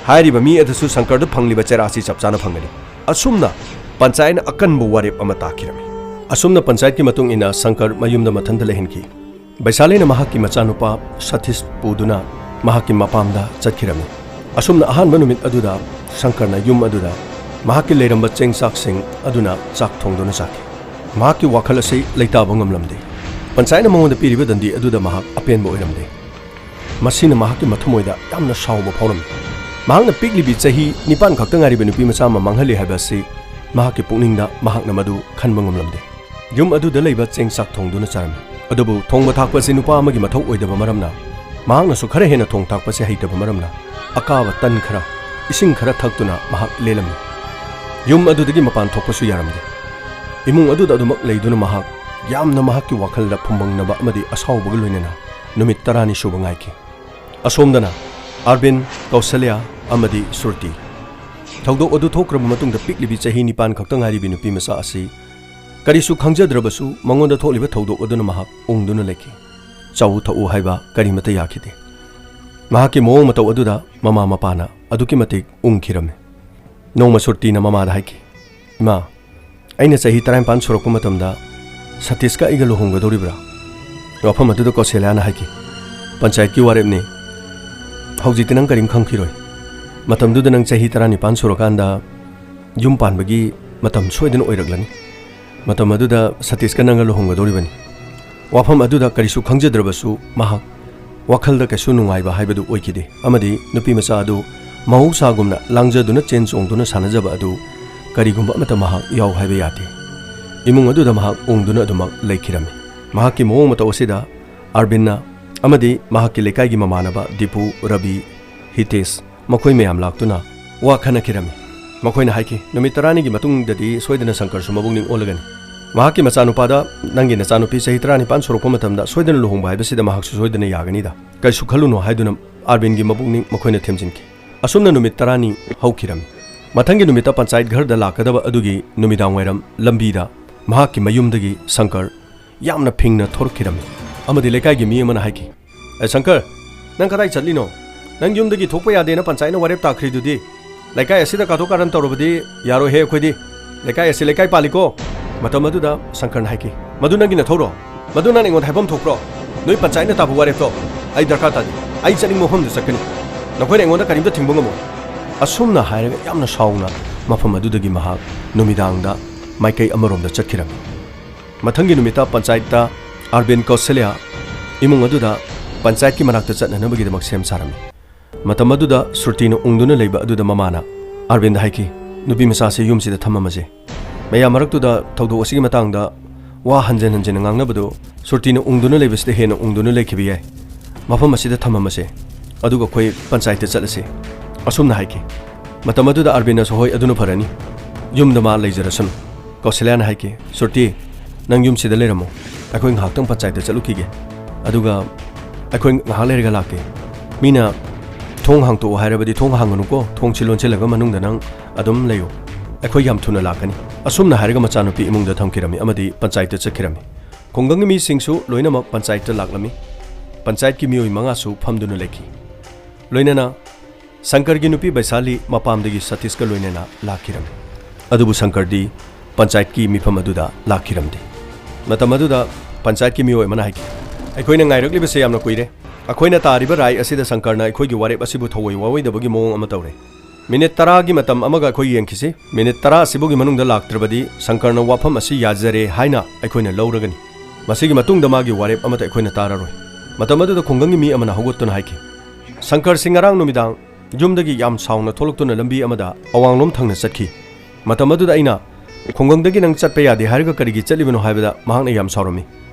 ꯍꯥꯏꯔꯤꯕ ꯃꯤ ꯑꯗꯨꯁꯨ ꯁꯪꯀꯔꯗꯨ ꯐꯪꯂꯤꯕ ꯆꯩꯔꯥꯁꯤ ꯆꯞ ꯆꯥꯅ ꯐꯪꯒꯅꯤ꯫ ꯑꯁꯨꯝꯅ ꯄꯟꯆꯥꯌꯠꯅ ꯑꯀꯟꯕ ꯋꯥꯔꯦꯞ ꯑꯃ ꯇꯥꯈꯤꯔꯝꯃꯤ꯫ ꯑꯁꯨꯝꯅ ꯄꯟꯆꯥꯌꯠꯀꯤ ꯃꯇꯨꯡ ꯏꯟꯅ ꯁꯪꯀꯔ ꯃꯌꯨꯝꯗ ꯃꯊꯟꯇ ꯂꯩꯍꯟꯈꯤ꯫ ꯕꯩꯁꯥꯂꯤꯅ ꯃꯍꯥꯛꯀꯤ ꯃꯆꯥꯅꯨꯄꯥ ꯁꯇꯤꯁ ꯄꯨꯗꯨꯅ ꯃꯍꯥꯛꯀꯤ ꯃꯄꯥꯝꯗ ꯆꯠꯈꯤꯔꯝꯃꯤ꯫ ꯑꯁꯨꯝꯅ ꯑꯍꯥꯟꯕ ꯅꯨꯃꯤꯠ ꯑꯗꯨꯗ ꯁꯪꯀꯔꯅ ꯌꯨꯝ ꯑꯗꯨꯗ ꯃꯍꯥꯛꯀꯤ ꯂꯩꯔꯝꯕ ꯆꯦꯡ ꯆꯥꯛꯁꯤꯡ ꯑꯗꯨꯅ ꯆꯥꯛ ꯊꯣꯡꯗꯨꯅ ꯆꯥꯈꯤ꯫ ꯃꯍꯥꯛꯀꯤ ꯋꯥꯈꯜ ꯑꯁꯤ ꯂꯩꯇꯥꯕ ꯉꯝꯂꯝꯗꯦ꯫ ꯄꯟꯆꯥꯌꯠꯅ ꯃꯉꯣꯟꯗ ꯄꯤꯔꯤꯕ ꯗꯟꯗꯤ ꯑꯗꯨꯗ ꯃꯍꯥꯛ ꯑꯄꯦꯟꯕ ꯑꯣꯏꯔꯝꯗꯦ꯫ ꯃꯁꯤꯅ ꯃꯍꯥꯛꯀꯤ ꯃꯊꯃꯣꯏꯗ ꯌꯥꯝꯅ ꯁꯥꯎꯕ ꯐꯥꯎꯔꯝꯃꯤ꯫ ꯃꯍꯥꯛꯅ ꯄꯤꯛꯂꯤꯕꯤ ꯆꯍꯤ ꯅꯤꯄꯥꯟ ꯈꯛꯇ ꯉꯥꯏꯔꯤꯕ ꯅꯨꯄꯤ ꯃꯆꯥ ꯑꯃ ꯃꯥꯡꯍꯜꯂꯤ ꯍꯥꯏꯕ ꯑꯁꯤ ꯃꯍꯥꯛꯀꯤ ꯄꯨꯛꯅꯤꯡꯗ ꯃꯍꯥꯛꯅ ꯃꯗꯨ ꯈꯟꯕ ꯉꯝꯂꯝꯗꯦ꯫ ꯌꯨꯝ ꯑꯗꯨꯗ ꯂꯩꯕ ꯆꯦꯡ ꯆꯥꯛ ꯊꯣꯡꯗꯨꯅ ꯆꯥꯔꯝꯃꯤ꯫ ꯑꯗꯨꯕꯨ ꯊꯣꯡꯕ ꯊꯥꯛꯄ ꯑꯁꯤ ꯅꯨꯄꯥ ꯑꯃꯒꯤ ꯃꯊꯧ ꯑꯣꯏꯗꯕ ꯃꯔꯝꯅ, ꯃꯍꯥꯛꯅꯁꯨ ꯈꯔ ꯍꯦꯟꯅ ꯊꯣꯡ ꯊꯥꯛꯄꯁꯤ ꯍꯩꯇꯕ ꯃꯔꯝꯅ, ꯑꯀꯥꯕ ꯇꯟ ꯈꯔ, ꯏꯁꯤꯡ ꯈꯔ ꯊꯛꯇꯨꯅ ꯃꯍꯥꯛ ꯂꯦꯜꯂꯝꯃꯤ꯫ ꯌꯨꯝ ꯑꯗꯨꯗꯒꯤ ꯃꯄꯥꯟ ꯊꯣꯛꯄꯁꯨ ꯌꯥꯔꯝꯗꯦ꯫ ꯏꯃꯨꯡ ꯑꯗꯨꯗ ꯑꯗꯨꯃꯛ ꯂꯩꯗꯨꯅ ꯃꯍꯥꯛ ꯌꯥꯝꯅ ꯃꯍꯥꯛꯀꯤ ꯋꯥꯈꯜꯗ ꯐꯨꯝꯕꯪꯅꯕ ꯑꯃꯗꯤ ꯑꯁꯥꯎꯕꯒ ꯂꯣꯏꯅꯅ ꯅꯨꯃꯤꯠ ꯇꯔꯥꯅꯤ ꯁꯨꯕ ꯉꯥꯏꯈꯤ꯫ ꯑꯁꯣꯝꯗꯅ ꯑꯔꯕꯤꯟ, ꯀꯧꯁꯂ꯭ꯌꯥ ꯑꯃꯗꯤ ꯁ꯭ꯔꯨꯇꯤ꯫ ꯊꯧꯗꯣꯛ ꯑꯗꯨ ꯊꯣꯛꯈ꯭ꯔꯕ ꯃꯇꯨꯡꯗ ꯄꯤꯛꯂꯤꯕꯤ ꯆꯍꯤ ꯅꯤꯄꯥꯟ ꯈꯛꯇ ꯉꯥꯏꯔꯤꯕꯤ ꯅꯨꯄꯤ ꯃꯆꯥ ꯑꯁꯤ ꯀꯔꯤꯁꯨ ꯈꯪꯖꯗ꯭ꯔꯕꯁꯨ ꯃꯉꯣꯟꯗ ꯊꯣꯛꯂꯤꯕ ꯊꯧꯗꯣꯛ ꯑꯗꯨꯅ ꯃꯍꯥꯛ ꯎꯪꯗꯨꯅ ꯂꯩꯈꯤ꯫ ꯆꯥꯎ ꯊꯛꯎ ꯍꯥꯏꯕ ꯀꯔꯤꯃꯠꯇ ꯌꯥꯈꯤꯗꯦ꯫ ꯃꯍꯥꯛꯀꯤ ꯃꯑꯣꯡ ꯃꯇꯧ ꯑꯗꯨꯗ ꯃꯃꯥ ꯃꯄꯥꯅ ꯑꯗꯨꯛꯀꯤ ꯃꯇꯤꯛ ꯎꯪꯈꯤꯔꯝꯃꯤ꯫ ꯅꯣꯡꯃ ꯁ꯭ꯔꯨꯇꯤꯅ ꯃꯃꯥꯗ ꯍꯥꯏꯈꯤ, "ꯏꯃꯥ, ꯑꯩꯅ ꯆꯍꯤ ꯇꯔꯥꯅꯤꯄꯥꯟ ꯁꯨꯔꯛꯄ ꯃꯇꯝꯗ ꯁꯇꯤꯁꯀ ꯑꯩꯒ ꯂꯨꯍꯣꯡꯒꯗꯧꯔꯤꯕ꯭ꯔꯥ?" ꯋꯥꯐꯝ ꯑꯗꯨꯗ ꯀꯧꯁꯦꯂꯤꯌꯥꯅ ꯍꯥꯏꯈꯤ, "ꯄꯟꯆꯥꯌꯠꯀꯤ ꯋꯥꯔꯦꯞꯅꯤ꯫ ꯍꯧꯖꯤꯛꯇꯤ ꯅꯪ ꯀꯔꯤꯝ ꯈꯪꯈꯤꯔꯣꯏ꯫ ꯃꯇꯝꯗꯨꯗ ꯅꯪ ꯆꯍꯤ ꯇꯔꯥꯅꯤꯄꯥꯟ ꯁꯨꯔꯀꯥꯟꯗ ꯌꯨꯝ ꯄꯥꯟꯕꯒꯤ ꯃꯇꯝ ꯁꯣꯏꯗꯅ ꯑꯣꯏꯔꯛꯂꯅꯤ꯫ ꯃꯇꯝ ꯑꯗꯨꯗ ꯁꯇꯤꯁꯀ ꯅꯪꯒ ꯂꯨꯍꯣꯡꯒꯗꯧꯔꯤꯕꯅꯤ꯫" ꯋꯥꯐꯝ ꯑꯗꯨꯗ ꯀꯔꯤꯁꯨ ꯈꯪꯖꯗ꯭ꯔꯕꯁꯨ ꯃꯍꯥꯛ ꯋꯥꯈꯜꯗ ꯀꯩꯁꯨ ꯅꯨꯡꯉꯥꯏꯕ ꯍꯥꯏꯕꯗꯨ ꯑꯣꯏꯈꯤꯗꯦ, ꯑꯃꯗꯤ ꯅꯨꯄꯤ ꯃꯆꯥ ꯑꯗꯨ ꯃꯍꯧꯁꯥꯒꯨꯝꯅ ꯂꯥꯡꯖꯗꯨꯅ ꯆꯦꯟ ꯆꯣꯡꯗꯨꯅ ꯁꯥꯟꯅꯖꯕ ꯑꯗꯨ ꯀꯔꯤꯒꯨꯝꯕ ꯑꯃꯠꯇ ꯃꯍꯥꯛ ꯌꯥꯎ ꯍꯥꯏꯕ ꯌꯥꯗꯦ꯫ ꯏꯃꯨꯡ ꯑꯗꯨꯗ ꯃꯍꯥꯛ ꯎꯪꯗꯨꯅ ꯑꯗꯨꯃꯛ ꯂꯩꯈꯤꯔꯝꯃꯤ꯫ ꯃꯍꯥꯛꯀꯤ ꯃꯑꯣꯡ ꯃꯇꯧ ꯑꯁꯤꯗ ꯑꯥꯔꯕꯤꯟꯅ ꯑꯃꯗꯤ ꯃꯍꯥꯛꯀꯤ ꯂꯩꯀꯥꯏꯒꯤ ꯃꯃꯥꯟꯅꯕ ꯗꯤꯄꯨ, ꯔꯕꯤ, ꯍꯤꯇꯦꯁ, ꯃꯈꯣꯏ ꯃꯌꯥꯝ ꯂꯥꯛꯇꯨꯅ ꯋꯥ ꯈꯟꯅꯈꯤꯔꯝꯃꯤ꯫ ꯃꯈꯣꯏꯅ ꯍꯥꯏꯈꯤ, "ꯅꯨꯃꯤꯠ ꯇꯔꯥꯅꯤꯒꯤ ꯃꯇꯨꯡꯗꯗꯤ ꯁꯣꯏꯗꯅ ꯁꯪꯀꯔꯁꯨ ꯃꯕꯨꯛꯅꯤꯡ ꯑꯣꯜꯂꯒꯅꯤ꯫ ꯃꯍꯥꯛꯀꯤ ꯃꯆꯥꯅꯨꯄꯥꯗ, ꯅꯪꯒꯤ ꯅꯆꯥꯅꯨꯄꯤ ꯆꯍꯤ ꯇꯔꯥꯅꯤꯄꯥꯟ ꯁꯨꯔꯛꯄ ꯃꯇꯝꯗ ꯁꯣꯏꯗꯅ ꯂꯨꯍꯣꯡꯕ ꯍꯥꯏꯕꯁꯤꯗ ꯃꯍꯥꯛꯁꯨ ꯁꯣꯏꯗꯅ ꯌꯥꯒꯅꯤꯗ꯫ ꯀꯩꯁꯨ ꯈꯜꯂꯨꯅꯨ" ꯍꯥꯏꯗꯨꯅ ꯑꯥꯔꯕꯤꯟꯒꯤ ꯃꯕꯨꯛꯅꯤꯡ ꯃꯈꯣꯏꯅ ꯊꯦꯝꯖꯤꯟꯈꯤ꯫ ꯑꯁꯨꯝꯅ ꯅꯨꯃꯤꯠ ꯇꯔꯥꯅꯤ ꯍꯧꯈꯤꯔꯝꯃꯤ꯫ ꯃꯊꯪꯒꯤ ꯅꯨꯃꯤꯠꯇ ꯄꯟꯆꯥꯌꯠ ꯘꯔꯗ ꯂꯥꯛꯀꯗꯕ ꯑꯗꯨꯒꯤ ꯅꯨꯃꯤꯗꯥꯡ ꯋꯥꯏꯔꯝ ꯂꯝꯕꯤꯗ ꯃꯍꯥꯛꯀꯤ ꯃꯌꯨꯝꯗꯒꯤ ꯁꯪꯀꯔ ꯌꯥꯝꯅ ꯐꯤꯡꯅ ꯊꯣꯔꯛꯈꯤꯔꯝꯃꯤ꯫ ꯑꯃꯗꯤ ꯂꯩꯀꯥꯏꯒꯤ ꯃꯤ ꯑꯃꯅ ꯍꯥꯏꯈꯤ, "ꯑꯦ ꯁꯪꯀꯔ, ꯅꯪ ꯀꯗꯥꯏ ꯆꯠꯂꯤꯅꯣ? ꯅꯪ ꯌꯨꯝꯗꯒꯤ ꯊꯣꯛꯄ ꯌꯥꯗꯦꯅ ꯄꯟꯆꯥꯌꯠꯅ ꯋꯥꯔꯦꯞ ꯇꯥꯈ꯭ꯔꯤꯗꯨꯗꯤ? ꯂꯩꯀꯥꯏ ꯑꯁꯤꯗ ꯀꯥꯊꯣꯛ ꯀꯥꯔꯟ ꯇꯧꯔꯕꯗꯤ ꯌꯥꯔꯣꯏꯍꯦ ꯑꯩꯈꯣꯏꯗꯤ꯫ ꯂꯩꯀꯥꯏ ꯑꯁꯤ ꯂꯩꯀꯥꯏ ꯄꯥꯜꯂꯤꯀꯣ?" ꯃꯇꯝ ꯑꯗꯨꯗ ꯁꯪꯀꯔꯅ ꯍꯥꯏꯈꯤ, "ꯃꯗꯨ ꯅꯪꯒꯤ ꯅꯊꯧꯔꯣ? ꯃꯗꯨ ꯅꯪꯅ ꯑꯩꯉꯣꯟꯗ ꯍꯥꯏꯐꯝ ꯊꯣꯛꯄ꯭ꯔꯣ? ꯅꯣꯏ ꯄꯟꯆꯥꯌꯠꯅ ꯇꯥꯕ ꯋꯥꯔꯦꯞꯇꯣ ꯑꯩ ꯗꯔꯀꯥꯔ ꯇꯥꯗꯦ꯫ ꯑꯩ ꯆꯠꯅꯤꯡꯕ ꯃꯐꯝꯗ ꯆꯠꯀꯅꯤ꯫ ꯅꯈꯣꯏꯅ ꯑꯩꯉꯣꯟꯗ ꯀꯔꯤꯝꯇ ꯊꯤꯡꯕ ꯉꯝꯃꯣꯏ"꯫ ꯑꯁꯨꯝꯅ ꯍꯥꯏꯔꯒ ꯌꯥꯝꯅ ꯁꯥꯎꯅ ꯃꯐꯝ ꯑꯗꯨꯗꯒꯤ ꯃꯍꯥꯛ ꯅꯨꯃꯤꯗꯥꯡꯗ ꯃꯥꯏꯀꯩ ꯑꯃꯔꯣꯝꯗ ꯆꯠꯈꯤꯔꯝꯃꯤ꯫ ꯃꯊꯪꯒꯤ ꯅꯨꯃꯤꯠꯇ ꯄꯟꯆꯥꯌꯠꯇ ꯑꯥꯔꯕꯤꯟ ꯀꯧꯁꯂ꯭ꯌꯥ ꯏꯃꯨꯡ ꯑꯗꯨꯗ ꯄꯟꯆꯥꯌꯠꯀꯤ ꯃꯅꯥꯛꯇ ꯆꯠꯅꯅꯕꯒꯤꯗꯃꯛ ꯁꯦꯝ ꯁꯥꯔꯝꯃꯤ꯫ ꯃꯇꯝ ꯑꯗꯨꯗ ꯁ꯭ꯔꯨꯇꯤꯅ ꯎꯪꯗꯨꯅ ꯂꯩꯕ ꯑꯗꯨꯗ ꯃꯃꯥꯅ ꯑꯥꯔꯕꯤꯟꯗ ꯍꯥꯏꯈꯤ, "ꯅꯨꯄꯤ ꯃꯆꯥꯁꯦ ꯌꯨꯝꯁꯤꯗ ꯊꯝꯃꯝꯃꯁꯦ"꯫ ꯃꯌꯥꯝ ꯃꯔꯛꯇꯨꯗ ꯊꯧꯗꯣꯛ ꯑꯁꯤꯒꯤ ꯃꯇꯥꯡꯗ ꯋꯥ ꯍꯟꯖꯤꯟ ꯍꯟꯖꯤꯟꯅ ꯉꯥꯡꯅꯕꯗꯨ ꯁ꯭ꯔꯨꯇꯤꯅ ꯎꯪꯗꯨꯅ ꯂꯩꯕꯁꯤꯗ ꯍꯦꯟꯅ ꯎꯪꯗꯨꯅ ꯂꯩꯈꯤꯕ ꯌꯥꯏ꯫ "ꯃꯐꯝ ꯑꯁꯤꯗ ꯊꯝꯃꯝꯃꯁꯦ, ꯑꯗꯨꯒ ꯑꯩꯈꯣꯏ ꯄꯟꯆꯥꯌꯠꯇ ꯆꯠꯂꯁꯤ"꯫ ꯑꯁꯨꯝꯅ ꯍꯥꯏꯈꯤ꯫ ꯃꯇꯝ ꯑꯗꯨꯗ ꯑꯥꯔꯕꯤꯟꯅꯁꯨ, "ꯍꯣꯏ, ꯑꯗꯨꯅ ꯐꯔꯅꯤ꯫ ꯌꯨꯝꯗ ꯃꯥ ꯂꯩꯖꯔꯁꯅꯨ"꯫ ꯀꯧꯁꯂ꯭ꯌꯥꯅ ꯍꯥꯏꯈꯤ, "ꯁ꯭ꯔꯨꯇꯤ, ꯅꯪ ꯌꯨꯝꯁꯤꯗ ꯂꯩꯔꯝꯃꯣ꯫ ꯑꯩꯈꯣꯏ ꯉꯥꯏꯍꯥꯛꯇꯪ ꯄꯟꯆꯥꯌꯠꯇ ꯆꯠꯂꯨꯈꯤꯒꯦ꯫ ꯑꯗꯨꯒ ꯑꯩꯈꯣꯏ ꯉꯥꯏꯍꯥꯛ ꯂꯩꯔꯒ ꯂꯥꯛꯀꯦ꯫ ꯃꯤꯅ ꯊꯣꯡ ꯍꯥꯡꯇꯣꯛꯑꯣ ꯍꯥꯏꯔꯕꯗꯤ ꯊꯣꯡ ꯍꯥꯡꯒꯅꯨꯀꯣ꯫ ꯊꯣꯡꯁꯤ ꯂꯣꯟꯁꯤꯜꯂꯒ ꯃꯅꯨꯡꯗ ꯅꯪ ꯑꯗꯨꯝ ꯂꯩꯌꯨ꯫ ꯑꯩꯈꯣꯏ ꯌꯥꯝ ꯊꯨꯅ ꯂꯥꯛꯀꯅꯤ"꯫ ꯑꯁꯨꯝꯅ ꯍꯥꯏꯔꯒ ꯃꯆꯥꯅꯨꯄꯤ ꯏꯃꯨꯡꯗ ꯊꯝꯈꯤꯔꯝꯃꯤ ꯑꯃꯗꯤ ꯄꯟꯆꯥꯌꯠꯇ ꯆꯠꯈꯤꯔꯝꯃꯤ꯫ ꯈꯨꯡꯒꯪꯒꯤ ꯃꯤꯁꯤꯡꯁꯨ ꯂꯣꯏꯅꯃꯛ ꯄꯟꯆꯥꯌꯠꯇ ꯂꯥꯛꯂꯝꯃꯤ꯫ ꯄꯟꯆꯥꯌꯠꯀꯤ ꯃꯤꯑꯣꯏ ꯃꯉꯥꯁꯨ ꯐꯝꯗꯨꯅ ꯂꯩꯈꯤ꯫ ꯂꯣꯏꯅꯅ ꯁꯪꯀꯔꯒꯤ ꯅꯨꯄꯤ ꯕꯩꯁꯥꯂꯤ ꯃꯄꯥꯝꯗꯒꯤ ꯁꯇꯤꯁꯀ ꯂꯣꯏꯅꯅ ꯂꯥꯛꯈꯤꯔꯝꯃꯤ꯫ ꯑꯗꯨꯕꯨ ꯁꯪꯀꯔꯗꯤ ꯄꯟꯆꯥꯌꯠꯀꯤ ꯃꯤꯐꯝ ꯑꯗꯨꯗ ꯂꯥꯛꯈꯤꯔꯝꯗꯦ꯫ ꯃꯇꯝ ꯑꯗꯨꯗ ꯄꯟꯆꯥꯌꯠꯀꯤ ꯃꯤꯑꯣꯏ ꯑꯃꯅ ꯍꯥꯏꯈꯤ, "ꯑꯩꯈꯣꯏꯅ ꯉꯥꯏꯔꯛꯂꯤꯕꯁꯦ ꯌꯥꯝꯅ ꯀꯨꯏꯔꯦ꯫ ꯑꯩꯈꯣꯏꯅ ꯇꯥꯔꯤꯕ ꯔꯥꯏ ꯑꯁꯤꯗ ꯁꯪꯀꯔꯅ ꯑꯩꯈꯣꯏꯒꯤ ꯋꯥꯔꯦꯞ ꯑꯁꯤꯕꯨ ꯊꯑꯣꯏ ꯋꯥꯑꯣꯏꯗꯕꯒꯤ ꯃꯑꯣꯡ ꯑꯃ ꯇꯧꯔꯦ꯫ ꯃꯤꯅꯤꯠ ꯇꯔꯥꯒꯤ ꯃꯇꯝ ꯑꯃꯒ ꯑꯩꯈꯣꯏ ꯌꯦꯡꯈꯤꯁꯤ꯫ ꯃꯤꯅꯤꯠ ꯇꯔꯥ ꯑꯁꯤꯕꯨꯒꯤ ꯃꯅꯨꯡꯗ ꯂꯥꯛꯇ꯭ꯔꯕꯗꯤ ꯁꯪꯀꯔꯅ ꯋꯥꯐꯝ ꯑꯁꯤ ꯌꯥꯖꯔꯦ ꯍꯥꯏꯅ ꯑꯩꯈꯣꯏꯅ ꯂꯧꯔꯒꯅꯤ꯫ ꯃꯁꯤꯒꯤ ꯃꯇꯨꯡꯗ ꯃꯥꯒꯤ ꯋꯥꯔꯦꯞ ꯑꯃꯠꯇ ꯑꯩꯈꯣꯏꯅ ꯇꯥꯔꯔꯣꯏ"꯫ ꯃꯇꯝ ꯑꯗꯨꯗ ꯈꯨꯡꯒꯪꯒꯤ ꯃꯤ ꯑꯃꯅ ꯍꯧꯒꯠꯇꯨꯅ ꯍꯥꯏꯈꯤ, "ꯁꯪꯀꯔꯁꯤ ꯉꯔꯥꯡ ꯅꯨꯃꯤꯗꯥꯡ ꯌꯨꯝꯗꯒꯤ ꯌꯥꯝ ꯁꯥꯎꯅ ꯊꯣꯛꯂꯛꯇꯨꯅ ꯂꯝꯕꯤ ꯑꯃꯗ ꯑꯋꯥꯡꯂꯣꯝ ꯊꯪꯅ ꯆꯠꯈꯤ꯫ ꯃꯇꯝ ꯑꯗꯨꯗ ꯑꯩꯅ, "ꯈꯨꯡꯒꯪꯗꯒꯤ ꯅꯪ ꯆꯠꯄ ꯌꯥꯗꯦ ꯍꯥꯏꯔꯒ ꯀꯔꯤꯒꯤ ꯆꯠꯂꯤꯕꯅꯣ?" ꯍꯥꯏꯕꯗ ꯃꯍꯥꯛꯅ ꯌꯥꯝ ꯁꯥꯎꯔꯝꯃꯤ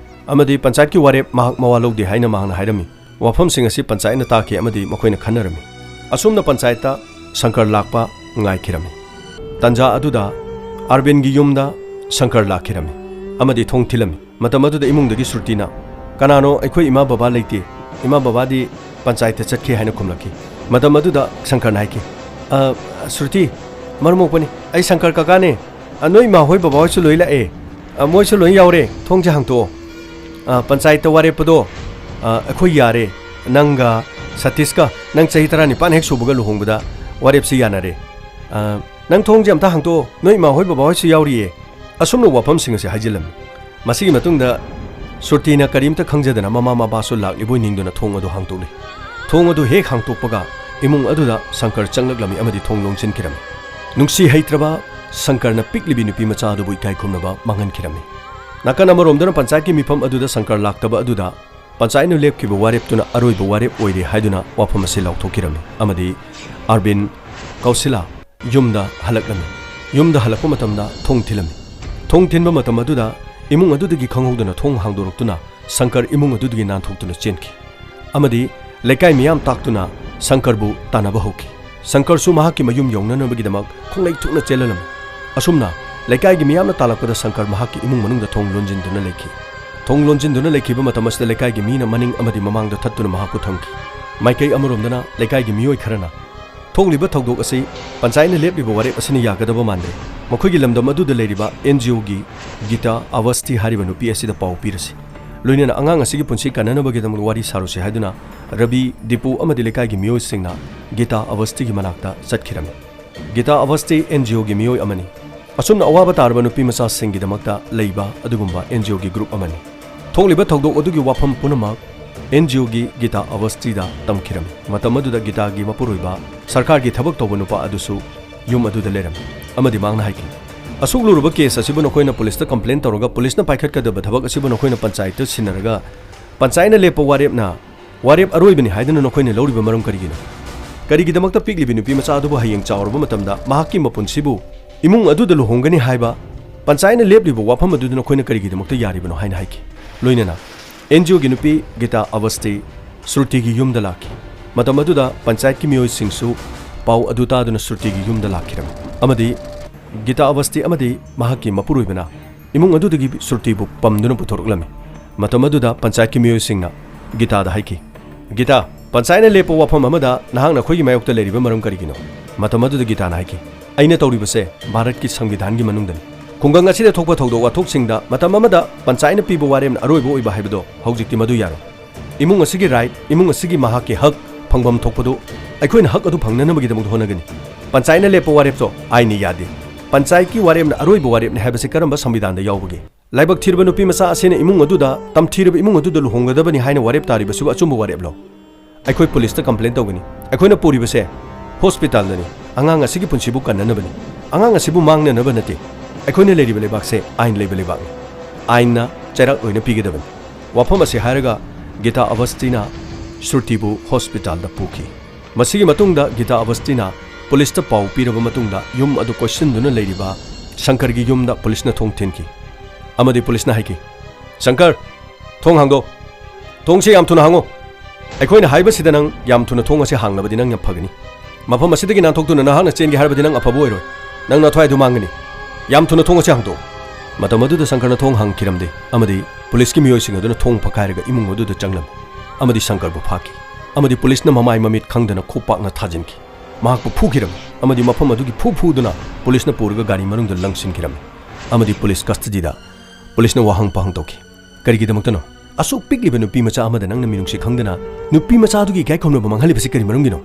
ꯑꯃꯗꯤ ꯄꯟꯆꯥꯌꯠꯀꯤ ꯋꯥꯔꯦꯞ ꯃꯍꯥꯛ ꯃꯋꯥ ꯂꯧꯗꯦ ꯍꯥꯏꯅ ꯃꯍꯥꯛꯅ ꯍꯥꯏꯔꯝꯃꯤ꯫ ꯋꯥꯐꯝꯁꯤꯡ ꯑꯁꯤ ꯄꯟꯆꯥꯌꯠꯅ ꯇꯥꯈꯤ ꯑꯃꯗꯤ ꯃꯈꯣꯏꯅ ꯈꯟꯅꯔꯝꯃꯤ꯫ ꯑꯁꯨꯝꯅ ꯄꯟꯆꯥꯌꯠꯇ ꯁꯪꯀꯔ ꯂꯥꯛꯄ ꯉꯥꯏꯈꯤꯔꯝꯃꯤ꯫ ꯇꯟꯖꯥ ꯑꯗꯨꯗ ꯑꯔꯕꯤꯟꯒꯤ ꯌꯨꯝꯗ ꯁꯪꯀꯔ ꯂꯥꯛꯈꯤꯔꯝꯃꯤ ꯑꯃꯗꯤ ꯊꯣꯡ ꯊꯤꯜꯂꯝꯃꯤ꯫ ꯃꯇꯝ ꯑꯗꯨꯗ ꯏꯃꯨꯡꯗꯒꯤ ꯁ꯭ꯔꯨꯇꯤꯅ, "ꯀꯅꯥꯅꯣ? ꯑꯩꯈꯣꯏ ꯏꯃꯥ ꯕꯕꯥ ꯂꯩꯇꯦ꯫ ꯏꯃꯥ ꯕꯕꯥꯗꯤ ꯄꯟꯆꯥꯌꯠꯇ ꯆꯠꯈꯤ" ꯍꯥꯏꯅ ꯈꯨꯝꯂꯛꯈꯤ꯫ ꯃꯇꯝ ꯑꯗꯨꯗ ꯁꯪꯀꯔꯅ ꯍꯥꯏꯈꯤ, "ꯑ, ꯁ꯭ꯔꯨꯇꯤ, ꯃꯔꯝ ꯃꯣꯛꯄꯅꯤ꯫ ꯑꯩ ꯁꯪꯀꯔ ꯀꯀꯥꯅꯦ꯫ ꯑ, ꯅꯣꯏ ꯏꯃꯥ ꯍꯣꯏ ꯕꯕꯥ ꯍꯣꯏꯁꯨ ꯂꯣꯏ ꯂꯥꯛꯑꯦ꯫ ꯑ, ꯃꯣꯏꯁꯨ ꯂꯣꯏ ꯌꯥꯎꯔꯦ꯫ ꯊꯣꯡꯁꯦ ꯍꯥꯡꯇꯣꯛꯑꯣ꯫ ꯑ, ꯄꯟꯆꯥꯌꯠꯇ ꯋꯥꯔꯦꯞꯄꯗꯣ, ꯑ, ꯑꯩꯈꯣꯏ ꯌꯥꯔꯦ꯫ ꯅꯪꯒ ꯁꯇꯤꯁꯀ ꯅꯪ ꯆꯍꯤ ꯇꯔꯥꯅꯤꯄꯥꯟ ꯍꯦꯛ ꯁꯨꯕꯒ ꯂꯨꯍꯣꯡꯕꯗ ꯋꯥꯔꯦꯞꯁꯤ ꯌꯥꯅꯔꯦ꯫ ꯑ, ꯅꯪ ꯊꯣꯡꯁꯦ ꯑꯝꯇ ꯍꯥꯡꯇꯣꯛꯑꯣ꯫ ꯅꯣꯏ ꯏꯃꯥ ꯍꯣꯏ ꯕꯕꯥ ꯍꯣꯏꯁꯨ ꯌꯥꯎꯔꯤꯌꯦ"꯫ ꯑꯁꯨꯝꯅ ꯋꯥꯐꯝꯁꯤꯡ ꯑꯁꯤ ꯍꯥꯏꯖꯤꯜꯂꯝꯃꯤ꯫ ꯃꯁꯤꯒꯤ ꯃꯇꯨꯡꯗ ꯁ꯭ꯔꯨꯇꯤꯅ ꯀꯔꯤꯝꯇ ꯈꯪꯖꯗꯅ ꯃꯃꯥ ꯃꯄꯥꯁꯨ ꯂꯥꯛꯂꯤꯕꯣꯏ ꯅꯤꯡꯗꯨꯅ ꯊꯣꯡ ꯑꯗꯨ ꯍꯥꯡꯇꯣꯛꯂꯤ꯫ ꯊꯣꯡ ꯑꯗꯨ ꯍꯦꯛ ꯍꯥꯡꯇꯣꯛꯄꯒ ꯏꯃꯨꯡ ꯑꯗꯨꯗ ꯁꯪꯀꯔ ꯆꯪꯂꯛꯂꯝꯃꯤ ꯑꯃꯗꯤ ꯊꯣꯡ ꯂꯣꯟꯁꯤꯟꯈꯤꯔꯝꯃꯤ꯫ ꯅꯨꯡꯁꯤ ꯍꯩꯇ꯭ꯔꯕ ꯁꯪꯀꯔꯅ ꯄꯤꯛꯂꯤꯕꯤ ꯅꯨꯄꯤ ꯃꯆꯥ ꯑꯗꯨꯕꯨ ꯏꯀꯥꯏ ꯈꯨꯝꯅꯕ ꯃꯥꯡꯍꯟꯈꯤꯔꯝꯃꯤ꯫ ꯅꯥꯀꯟ ꯑꯃꯔꯣꯝꯗꯅ ꯄꯟꯆꯥꯌꯠꯀꯤ ꯃꯤꯐꯝ ꯑꯗꯨꯗ ꯁꯪꯀꯔ ꯂꯥꯛꯇꯕ ꯑꯗꯨꯗ ꯄꯟꯆꯥꯌꯠꯅ ꯂꯦꯞꯈꯤꯕ ꯋꯥꯔꯦꯞꯇꯨꯅ ꯑꯔꯣꯏꯕ ꯋꯥꯔꯦꯞ ꯑꯣꯏꯔꯦ ꯍꯥꯏꯗꯨꯅ ꯋꯥꯐꯝ ꯑꯁꯤ ꯂꯥꯎꯊꯣꯛꯈꯤꯔꯝꯃꯤ ꯑꯃꯗꯤ ꯑꯔꯕꯤꯟ, ꯀꯧꯁꯤꯂꯥ, ꯌꯨꯝꯗ ꯍꯜꯂꯛꯂꯝꯃꯤ꯫ ꯌꯨꯝꯗ ꯍꯜꯂꯛꯄ ꯃꯇꯝꯗ ꯊꯣꯡ ꯊꯤꯜꯂꯝꯃꯤ꯫ ꯊꯣꯡ ꯊꯤꯟꯕ ꯃꯇꯝ ꯑꯗꯨꯗ ꯏꯃꯨꯡ ꯑꯗꯨꯗꯒꯤ ꯈꯪꯍꯧꯗꯅ ꯊꯣꯡ ꯍꯥꯡꯗꯣꯔꯛꯇꯨꯅ ꯁꯪꯀꯔ ꯏꯃꯨꯡ ꯑꯗꯨꯗꯒꯤ ꯅꯥꯟꯊꯣꯛꯇꯨꯅ ꯆꯦꯟꯈꯤ ꯑꯃꯗꯤ ꯂꯩꯀꯥꯏ ꯃꯤꯌꯥꯝ ꯇꯥꯛꯇꯨꯅ ꯁꯪꯀꯔꯕꯨ ꯇꯥꯟꯅꯕ ꯍꯧꯈꯤ꯫ ꯁꯪꯀꯔꯁꯨ ꯃꯍꯥꯛꯀꯤ ꯃꯌꯨꯝ ꯌꯧꯅꯅꯕꯒꯤꯗꯃꯛ ꯈꯣꯡꯂꯩ ꯊꯨꯛꯅ ꯆꯦꯜꯍꯜꯂꯝꯃꯤ꯫ ꯑꯁꯨꯝꯅ ꯂꯩꯀꯥꯏꯒꯤ ꯃꯤꯌꯥꯝꯅ ꯇꯥꯜꯂꯛꯄꯗ ꯁꯪꯀꯔ ꯃꯍꯥꯛꯀꯤ ꯏꯃꯨꯡ ꯃꯅꯨꯡꯗ ꯊꯣꯡ ꯂꯣꯟꯁꯤꯟꯗꯨꯅ ꯂꯩꯈꯤ꯫ ꯊꯣꯡ ꯂꯣꯟꯁꯤꯟꯗꯨꯅ ꯂꯩꯈꯤꯕ ꯃꯇꯝ ꯑꯁꯤꯗ ꯂꯩꯀꯥꯏꯒꯤ ꯃꯤꯅ ꯃꯅꯤꯡ ꯑꯃꯗꯤ ꯃꯃꯥꯡꯗ ꯊꯠꯇꯨꯅ ꯃꯍꯥꯛꯄꯨ ꯊꯝꯈꯤ꯫ ꯃꯥꯏꯀꯩ ꯑꯃꯔꯣꯝꯗꯅ ꯂꯩꯀꯥꯏꯒꯤ ꯃꯤꯑꯣꯏ ꯈꯔꯅ ꯊꯣꯛꯂꯤꯕ ꯊꯧꯗꯣꯛ ꯑꯁꯤ ꯄꯟꯆꯥꯌꯠꯅ ꯂꯦꯞꯂꯤꯕ ꯋꯥꯔꯦꯞ ꯑꯁꯤꯅ ꯌꯥꯒꯗꯕ ꯃꯥꯟꯗꯦ꯫ ꯃꯈꯣꯏꯒꯤ ꯂꯝꯗꯝ ꯑꯗꯨꯗ ꯂꯩꯔꯤꯕ ꯑꯦꯟ ꯖꯤ ꯑꯣꯒꯤ ꯒꯤꯇꯥ ꯑꯕꯁꯇꯤ ꯍꯥꯏꯔꯤꯕ ꯅꯨꯄꯤ ꯑꯁꯤꯗ ꯄꯥꯎ ꯄꯤꯔꯁꯤ꯫ ꯂꯣꯏꯅꯅ ꯑꯉꯥꯡ ꯑꯁꯤꯒꯤ ꯄꯨꯟꯁꯤ ꯀꯟꯅꯅꯕꯒꯤꯗꯃꯛ ꯋꯥꯔꯤ ꯁꯥꯔꯨꯁꯤ ꯍꯥꯏꯗꯨꯅ ꯔꯕꯤ, ꯗꯤꯄꯨ ꯑꯃꯗꯤ ꯂꯩꯀꯥꯏꯒꯤ ꯃꯤꯑꯣꯏꯁꯤꯡꯅ ꯒꯤꯇꯥ ꯑꯕꯁꯇꯤꯒꯤ ꯃꯅꯥꯛꯇ ꯆꯠꯈꯤꯔꯝꯃꯤ꯫ ꯒꯤꯇꯥ ꯑꯕꯁꯇꯤ ꯑꯦꯟ ꯖꯤ ꯑꯣꯒꯤ ꯃꯤꯑꯣꯏ ꯑꯃꯅꯤ꯫ ꯑꯁꯨꯝꯅ ꯑꯋꯥꯕ ꯇꯥꯔꯕ ꯅꯨꯄꯤ ꯃꯆꯥꯁꯤꯡꯒꯤꯗꯃꯛꯇ ꯂꯩꯕ ꯑꯗꯨꯒꯨꯝꯕ ꯑꯦꯟ ꯖꯤ ꯑꯣꯒꯤ ꯒ꯭ꯔꯨꯞ ꯑꯃꯅꯤ꯫ ꯊꯣꯛꯂꯤꯕ ꯊꯧꯗꯣꯛ ꯑꯗꯨꯒꯤ ꯋꯥꯐꯝ ꯄꯨꯝꯅꯃꯛ ꯑꯦꯟ ꯖꯤ ꯑꯣꯒꯤ ꯒꯤꯇꯥ ꯑꯕꯁꯇꯤꯗ ꯇꯝꯈꯤꯔꯝꯃꯤ꯫ ꯃꯇꯝ ꯑꯗꯨꯗ ꯒꯤꯇꯥꯒꯤ ꯃꯄꯨꯔꯣꯏꯕ ꯁꯔꯀꯥꯔꯒꯤ ꯊꯕꯛ ꯇꯧꯕ ꯅꯨꯄꯥ ꯑꯗꯨꯁꯨ ꯌꯨꯝ ꯑꯗꯨꯗ ꯂꯩꯔꯝꯃꯤ ꯑꯃꯗꯤ ꯃꯍꯥꯛꯅ ꯍꯥꯏꯈꯤ, "ꯑꯁꯨꯛ ꯂꯨꯔꯕ ꯀꯦꯁ ꯑꯁꯤꯕꯨ ꯅꯈꯣꯏꯅ ꯄꯨꯂꯤꯁꯇ ꯀꯝꯄ꯭ꯂꯦꯟ ꯇꯧꯔꯒ ꯄꯨꯂꯤꯁꯅ ꯄꯥꯏꯈꯠꯀꯗꯕ ꯊꯕꯛ ꯑꯁꯤꯕꯨ ꯅꯈꯣꯏꯅ ꯄꯟꯆꯥꯌꯠꯇ ꯁꯤꯟꯅꯔꯒ ꯄꯟꯆꯥꯌꯠꯅ ꯂꯦꯞꯄ ꯋꯥꯔꯦꯞꯅ ꯋꯥꯔꯦꯞ ꯑꯔꯣꯏꯕꯅꯤ ꯍꯥꯏꯗꯨꯅ ꯅꯈꯣꯏꯅ ꯂꯧꯔꯤꯕ ꯃꯔꯝ ꯀꯔꯤꯒꯤꯅꯣ? ꯀꯔꯤꯒꯤꯗꯃꯛꯇ ꯄꯤꯛꯂꯤꯕꯤ ꯅꯨꯄꯤ ꯃꯆꯥ ꯑꯗꯨꯕꯨ ꯍꯌꯦꯡ ꯆꯥꯎꯔꯕ ꯃꯇꯝꯗ ꯃꯍꯥꯛꯀꯤ ꯃꯄꯨꯟꯁꯤꯕꯨ ꯏꯃꯨꯡ ꯑꯗꯨꯗ ꯂꯨꯍꯣꯡꯒꯅꯤ ꯍꯥꯏꯕ ꯄꯟꯆꯥꯏꯅ ꯂꯦꯞꯂꯤꯕ ꯋꯥꯐꯝ ꯑꯗꯨꯗ ꯅꯈꯣꯏꯅ ꯀꯔꯤꯒꯤꯗꯃꯛꯇ ꯌꯥꯔꯤꯕꯅꯣ ꯍꯥꯏꯅ ꯍꯥꯏꯈꯤ꯫ ꯂꯣꯏꯅꯅ ꯑꯦꯟ ꯖꯤ ꯑꯣꯒꯤ ꯅꯨꯄꯤ ꯒꯤꯇꯥ ꯑꯕꯁꯇꯤ ꯁ꯭ꯔꯨꯇꯤꯒꯤ ꯌꯨꯝꯗ ꯂꯥꯛꯈꯤ꯫ ꯃꯇꯝ ꯑꯗꯨꯗ ꯄꯟꯆꯥꯌꯠꯀꯤ ꯃꯤꯑꯣꯏꯁꯤꯡꯁꯨ ꯄꯥꯎ ꯑꯗꯨ ꯇꯥꯗꯨꯅ ꯁ꯭ꯔꯨꯇꯤꯒꯤ ꯌꯨꯝꯗ ꯂꯥꯛꯈꯤꯔꯝꯃꯤ ꯑꯃꯗꯤ ꯒꯤꯇꯥ ꯑꯕꯁꯇꯤ ꯑꯃꯗꯤ ꯃꯍꯥꯛꯀꯤ ꯃꯄꯨꯔꯣꯏꯕꯅ ꯏꯃꯨꯡ ꯑꯗꯨꯗꯒꯤ ꯁ꯭ꯔꯨꯇꯤꯕꯨ ꯄꯝꯗꯨꯅ ꯄꯨꯊꯣꯔꯛꯂꯝꯃꯤ꯫ ꯃꯇꯝ ꯑꯗꯨꯗ ꯄꯟꯆꯥꯌꯠꯀꯤ ꯃꯤꯑꯣꯏꯁꯤꯡꯅ ꯒꯤꯇꯥꯗ ꯍꯥꯏꯈꯤ, "ꯒꯤꯇꯥ, ꯄꯟꯆꯥꯌꯠꯅ ꯂꯦꯞꯄ ꯋꯥꯐꯝ ꯑꯃꯗ ꯅꯍꯥꯛꯅ ꯑꯩꯈꯣꯏꯒꯤ ꯃꯥꯌꯣꯛꯇ ꯂꯩꯔꯤꯕ ꯃꯔꯝ ꯀꯔꯤꯒꯤꯅꯣ?" ꯃꯇꯝ ꯑꯗꯨꯗ ꯒꯤꯇꯥꯅ ꯍꯥꯏꯈꯤ, "ꯑꯩꯅ ꯇꯧꯔꯤꯕꯁꯦ ꯚꯥꯔꯠꯀꯤ ꯁꯪꯕꯤꯙꯥꯟꯒꯤ ꯃꯅꯨꯡꯗꯅꯤ꯫ ꯈꯨꯡꯒꯪ ꯑꯁꯤꯗ ꯊꯣꯛꯄ ꯊꯧꯗꯣꯛ ꯋꯥꯊꯣꯛꯁꯤꯡꯗ ꯃꯇꯝ ꯑꯃꯗ ꯄꯟꯆꯥꯌꯠꯅ ꯄꯤꯕ ꯋꯥꯔꯦꯞꯅ ꯑꯔꯣꯏꯕ ꯑꯣꯏꯕ ꯍꯥꯏꯕꯗꯣ ꯍꯧꯖꯤꯛꯇꯤ ꯃꯗꯨ ꯌꯥꯔꯣꯏ꯫ ꯏꯃꯨꯡ ꯑꯁꯤꯒꯤ ꯔꯥꯏꯠ, ꯏꯃꯨꯡ ꯑꯁꯤꯒꯤ ꯃꯍꯥꯛꯀꯤ ꯍꯛ ꯐꯪꯐꯝ ꯊꯣꯛꯄꯗꯨ ꯑꯩꯈꯣꯏꯅ ꯍꯛ ꯑꯗꯨ ꯐꯪꯅꯅꯕꯒꯤꯗꯃꯛ ꯍꯣꯠꯅꯒꯅꯤ꯫ ꯄꯟꯆꯥꯌꯠꯅ ꯂꯦꯞꯄ ꯋꯥꯔꯦꯞꯇꯣ ꯑꯥꯏꯟꯅ ꯌꯥꯗꯦ꯫ ꯄꯟꯆꯥꯌꯠꯀꯤ ꯋꯥꯔꯦꯞꯅ ꯑꯔꯣꯏꯕ ꯋꯥꯔꯦꯞꯅꯤ ꯍꯥꯏꯕꯁꯤ ꯀꯔꯝꯕ ꯁꯪꯕꯤꯙꯥꯟꯗ ꯌꯥꯎꯕꯒꯦ?" ꯂꯥꯏꯕꯛ ꯊꯤꯔꯕ ꯅꯨꯄꯤ ꯃꯆꯥ ꯑꯁꯤꯅ ꯏꯃꯨꯡ ꯑꯗꯨꯗ, ꯇꯝꯊꯤꯔꯕ ꯏꯃꯨꯡ ꯑꯗꯨꯗ ꯂꯨꯍꯣꯡꯒꯗꯕꯅꯤ ꯍꯥꯏꯅ ꯋꯥꯔꯦꯞ ꯇꯥꯔꯤꯕꯁꯤꯕꯨ ꯑꯆꯨꯝꯕ ꯋꯥꯔꯦꯞꯂꯣ? ꯑꯩꯈꯣꯏ ꯄꯨꯂꯤꯁꯇ ꯀꯝꯄ꯭ꯂꯦꯟ ꯇꯧꯒꯅꯤ꯫ ꯑꯩꯈꯣꯏꯅ ꯄꯨꯔꯤꯕꯁꯦ ꯍꯣꯁꯄꯤꯇꯥꯜꯗꯅꯤ꯫ ꯑꯉꯥꯡ ꯑꯁꯤꯒꯤ ꯄꯨꯟꯁꯤꯕꯨ ꯀꯟꯅꯅꯕꯅꯤ꯫ ꯑꯉꯥꯡ ꯑꯁꯤꯕꯨ ꯃꯥꯡꯅꯅꯕ ꯅꯠꯇꯦ꯫ ꯑꯩꯈꯣꯏꯅ ꯂꯩꯔꯤꯕ ꯂꯩꯕꯥꯛꯁꯦ ꯑꯥꯏꯟ ꯂꯩꯕ ꯂꯩꯕꯥꯛꯅꯤ꯫ ꯑꯥꯏꯟꯅ ꯆꯩꯔꯥꯛ ꯂꯣꯏꯅ ꯄꯤꯒꯗꯕꯅꯤ꯫ ꯋꯥꯐꯝ ꯑꯁꯤ ꯍꯥꯏꯔꯒ ꯒꯤꯇꯥ ꯑꯕꯁꯇꯤꯅ ꯁ꯭ꯔꯨꯇꯤꯕꯨ ꯍꯣꯁꯄꯤꯇꯥꯜꯗ ꯄꯨꯈꯤ꯫ ꯃꯁꯤꯒꯤ ꯃꯇꯨꯡꯗ ꯒꯤꯇꯥ ꯑꯕꯁꯇꯤꯅ ꯄꯨꯂꯤꯁꯇ ꯄꯥꯎ ꯄꯤꯔꯕ ꯃꯇꯨꯡꯗ ꯌꯨꯝ ꯑꯗꯨ ꯀꯣꯏꯁꯤꯟꯗꯨꯅ ꯂꯩꯔꯤꯕ ꯁꯪꯀꯔꯒꯤ ꯌꯨꯝꯗ ꯄꯨꯂꯤꯁꯅ ꯊꯣꯡ ꯊꯤꯟꯈꯤ ꯑꯃꯗꯤ ꯄꯨꯂꯤꯁꯅ ꯍꯥꯏꯈꯤ, "ꯁꯪꯀꯔ, ꯊꯣꯡ ꯍꯥꯡꯗꯣꯛ꯫ ꯊꯣꯡꯁꯦ ꯌꯥꯝ ꯊꯨꯅ ꯍꯥꯡꯉꯣ꯫ ꯑꯩꯈꯣꯏꯅ ꯍꯥꯏꯕꯁꯤꯗ ꯅꯪ ꯌꯥꯝ ꯊꯨꯅ ꯊꯣꯡ ꯑꯁꯤ ꯍꯥꯡꯂꯕꯗꯤ ꯅꯪ ꯌꯥꯝ ꯐꯒꯅꯤ꯫ ꯃꯐꯝ ꯑꯁꯤꯗꯒꯤ ꯅꯥꯟꯊꯣꯛꯇꯨꯅ ꯅꯍꯥꯛꯅ ꯆꯦꯟꯒꯦ ꯍꯥꯏꯔꯕꯗꯤ ꯅꯪ ꯑꯐꯕ ꯑꯣꯏꯔꯣꯏ꯫ ꯅꯪ ꯅꯊ꯭ꯋꯥꯏꯗꯨ ꯃꯥꯡꯒꯅꯤ꯫ ꯌꯥꯝ ꯊꯨꯅ ꯊꯣꯡ ꯑꯁꯤ ꯍꯥꯡꯗꯣꯛꯑꯣ"꯫ ꯃꯇꯝ ꯑꯗꯨꯗ ꯁꯪꯀꯔꯅ ꯊꯣꯡ ꯍꯥꯡꯈꯤꯔꯝꯗꯦ ꯑꯃꯗꯤ ꯄꯨꯂꯤꯁꯀꯤ ꯃꯤꯑꯣꯏꯁꯤꯡ ꯑꯗꯨꯅ ꯊꯣꯡ ꯐꯛꯀꯥꯏꯔꯒ ꯏꯃꯨꯡ ꯑꯗꯨꯗ ꯆꯪꯂꯝꯃꯤ ꯑꯃꯗꯤ ꯁꯪꯀꯔꯕꯨ ꯐꯥꯈꯤ ꯑꯃꯗꯤ ꯄꯨꯂꯤꯁꯅ ꯃꯃꯥꯏ ꯃꯃꯤꯠ ꯈꯪꯗꯅ ꯈꯨꯄꯥꯛꯅ ꯊꯥꯖꯤꯟꯈꯤ꯫ ꯃꯍꯥꯛꯄꯨ ꯐꯨꯈꯤꯔꯝꯃꯤ ꯑꯃꯗꯤ ꯃꯐꯝ ꯑꯗꯨꯒꯤ ꯐꯨ ꯐꯨꯗꯨꯅ ꯄꯨꯂꯤꯁꯅ ꯄꯨꯔꯒ ꯒꯥꯔꯤ ꯃꯅꯨꯡꯗ ꯂꯪꯁꯤꯟꯈꯤꯔꯝꯃꯤ ꯑꯃꯗꯤ ꯄꯨꯂꯤꯁ ꯀꯁꯇꯗꯤꯗ ꯄꯨꯂꯤꯁꯅ ꯋꯥꯍꯪ ꯄꯥꯍꯪ ꯇꯧꯈꯤ꯫ "ꯀꯔꯤꯒꯤꯗꯃꯛꯇꯅꯣ? ꯑꯁꯨꯛ ꯄꯤꯛꯂꯤꯕ ꯅꯨꯄꯤ ꯃꯆꯥ ꯑꯃꯗ ꯅꯪꯅ ꯃꯤꯅꯨꯡꯁꯤ ꯈꯪꯗꯅ ꯅꯨꯄꯤ ꯃꯆꯥ ꯑꯗꯨꯒꯤ ꯏꯀꯥꯏ ꯈꯨꯝꯅꯕ ꯃꯥꯡꯍꯜꯂꯤꯕꯁꯤ ꯀꯔꯤ ꯃꯔꯝꯒꯤꯅꯣ?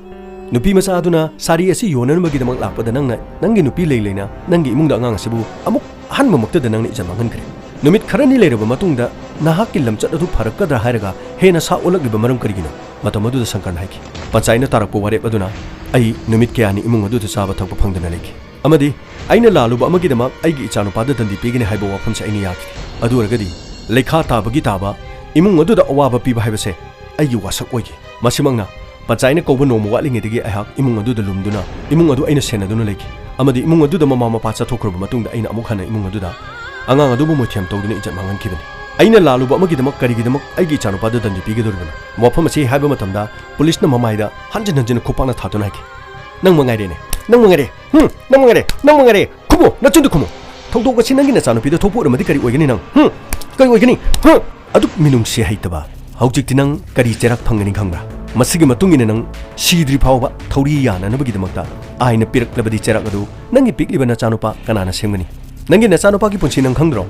ꯅꯨꯄꯤ ꯃꯆꯥ ꯑꯗꯨꯅ ꯁꯥꯔꯤ ꯑꯁꯤ ꯌꯣꯟꯅꯅꯕꯒꯤꯗꯃꯛ ꯂꯥꯛꯄꯗ ꯅꯪꯅ ꯅꯪꯒꯤ ꯅꯨꯄꯤ ꯂꯩ ꯂꯩꯅ ꯅꯪꯒꯤ ꯏꯃꯨꯡꯗ ꯑꯉꯥꯡ ꯑꯁꯤꯕꯨ ꯑꯃꯨꯛ ꯑꯍꯥꯟꯕꯃꯛꯇꯗ ꯅꯪꯅ ꯏꯖꯠ ꯃꯥꯡꯍꯟꯈ꯭ꯔꯦ꯫ ꯅꯨꯃꯤꯠ ꯈꯔꯅꯤ ꯂꯩꯔꯕ ꯃꯇꯨꯡꯗ ꯅꯍꯥꯛꯀꯤ ꯂꯝꯆꯠ ꯑꯗꯨ ꯐꯔꯛꯀꯗ꯭ꯔꯥ ꯍꯥꯏꯔꯒ ꯍꯦꯟꯅ ꯁꯥ ꯑꯣꯜꯂꯛꯂꯤꯕ ꯃꯔꯝ ꯀꯔꯤꯒꯤꯅꯣ?" ꯃꯇꯝ ꯑꯗꯨꯗ ꯁꯪꯀꯔꯅ ꯍꯥꯏꯈꯤ, "ꯄꯟꯆꯥꯌꯠꯅ ꯇꯥꯔꯛꯄ ꯋꯥꯔꯦꯞ ꯑꯗꯨꯅ ꯑꯩ ꯅꯨꯃꯤꯠ ꯀꯌꯥꯅꯤ ꯏꯃꯨꯡ ꯑꯗꯨꯗ ꯆꯥꯕ ꯊꯛꯄ ꯐꯪꯗꯅ ꯂꯩꯈꯤ ꯑꯃꯗꯤ ꯑꯩꯅ ꯂꯥꯜꯂꯨꯕ ꯑꯃꯒꯤꯗꯃꯛ ꯑꯩꯒꯤ ꯏꯆꯥꯅꯨꯄꯥꯗ ꯗꯟꯗꯤ ꯄꯤꯒꯅꯤ ꯍꯥꯏꯕ ꯋꯥꯐꯝꯁꯦ ꯑꯩꯅ ꯌꯥꯈꯤꯗꯦ꯫ ꯑꯗꯨ ꯑꯣꯏꯔꯒꯗꯤ ꯂꯩꯈꯥ ꯇꯥꯕꯒꯤ ꯇꯥꯕ ꯏꯃꯨꯡ ꯑꯗꯨꯗ ꯑꯋꯥꯕ ꯄꯤꯕ ꯍꯥꯏꯕꯁꯦ ꯑꯩꯒꯤ ꯋꯥꯁꯛ ꯑꯣꯏꯈꯤ꯫ ꯃꯁꯤꯃꯛꯅ ꯄꯟꯆꯥꯌꯠꯅ ꯀꯧꯕ ꯅꯣꯡꯃ ꯋꯥꯠꯂꯤꯉꯩꯗꯒꯤ ꯑꯩꯍꯥꯛ ꯏꯃꯨꯡ ꯑꯗꯨꯗ ꯂꯨꯝꯗꯨꯅ ꯏꯃꯨꯡ ꯑꯗꯨ ꯑꯩꯅ ꯁꯦꯟꯅꯗꯨꯅ ꯂꯩꯈꯤ꯫ ꯑꯃꯗꯤ ꯏꯃꯨꯡ ꯑꯗꯨꯗ ꯃꯃꯥ ꯃꯄꯥ ꯆꯠꯊꯣꯛꯈ꯭ꯔꯕ ꯃꯇꯨꯡꯗ ꯑꯩꯅ ꯑꯃꯨꯛ ꯍꯟꯅ ꯏꯃꯨꯡ ꯑꯗꯨꯗ ꯑꯉꯥꯡ ꯑꯗꯨꯕꯨ ꯃꯣꯏꯊꯦꯝ ꯇꯧꯗꯨꯅ ꯏꯖꯠ ꯃꯥꯡꯍꯟꯈꯤꯕꯅꯤ꯫ ꯑꯩꯅ ꯂꯥꯜꯂꯨꯕ ꯑꯃꯒꯤꯗꯃꯛ ꯀꯔꯤꯒꯤꯗꯃꯛ ꯑꯩꯒꯤ ꯏꯆꯥꯅꯨꯄꯥꯗ ꯗꯟꯗꯤ ꯄꯤꯒꯗꯧꯔꯤꯕꯅꯣ? ꯋꯥꯐꯝ ꯑꯁꯤ ꯍꯥꯏꯕ ꯃꯇꯝꯗ ꯄꯨꯂꯤꯁꯅ ꯃꯃꯥꯏꯗ ꯍꯟꯖꯤꯟ ꯍꯟꯖꯤꯟ ꯈꯨꯄꯥꯛꯅ ꯊꯥꯗꯨꯅ ꯍꯥꯏꯈꯤ, "ꯅꯪ ꯃꯉꯥꯏꯔꯦꯅꯦ, ꯅꯪ ꯃꯉꯥꯏꯔꯦ, ꯍꯨꯝ, ꯅꯪ ꯃꯉꯥꯏꯔꯦ, ꯅꯪ ꯃꯉꯥꯏꯔꯦ, ꯈꯨꯝꯃꯣ, ꯅꯆꯤꯟꯗꯨ ꯈꯨꯝꯃꯣ꯫ ꯊꯧꯗꯣꯛ ꯑꯁꯤ ꯅꯪꯒꯤ ꯅꯆꯥꯅꯨꯄꯤꯗ ꯊꯣꯛꯄ ꯑꯣꯏꯔꯝꯃꯗꯤ ꯀꯔꯤ ꯑꯣꯏꯒꯅꯤ ꯅꯪ? ꯍꯨꯝ? ꯀꯔꯤ ꯑꯣꯏꯒꯅꯤ? ꯍꯨꯝ?" ꯑꯗꯨꯛ ꯃꯤꯅꯨꯡꯁꯤ ꯍꯩꯇꯕ, ꯍꯧꯖꯤꯛꯇꯤ ꯅꯪ ꯀꯔꯤ ꯆꯩꯔꯥꯛ ꯐꯪꯒꯅꯤ ꯈꯪꯕ꯭ꯔꯥ? ꯃꯁꯤꯒꯤ ꯃꯇꯨꯡ ꯏꯟꯅ ꯅꯪ ꯁꯤꯗ꯭ꯔꯤ ꯐꯥꯎꯕ ꯊꯧꯔꯤ ꯌꯥꯅꯅꯕꯒꯤꯗꯃꯛꯇ ꯑꯥꯏꯟꯅ ꯄꯤꯔꯛꯂꯕꯗꯤ ꯆꯩꯔꯥꯛ ꯑꯗꯨ ꯅꯪꯒꯤ ꯄꯤꯛꯂꯤꯕ ꯅꯆꯥꯅꯨꯄꯥ ꯀꯅꯥꯅ ꯁꯦꯝꯒꯅꯤ? ꯅꯪꯒꯤ ꯅꯆꯥꯅꯨꯄꯥꯒꯤ ꯄꯨꯟꯁꯤ ꯅꯪ ꯈꯪꯗ꯭ꯔꯣ?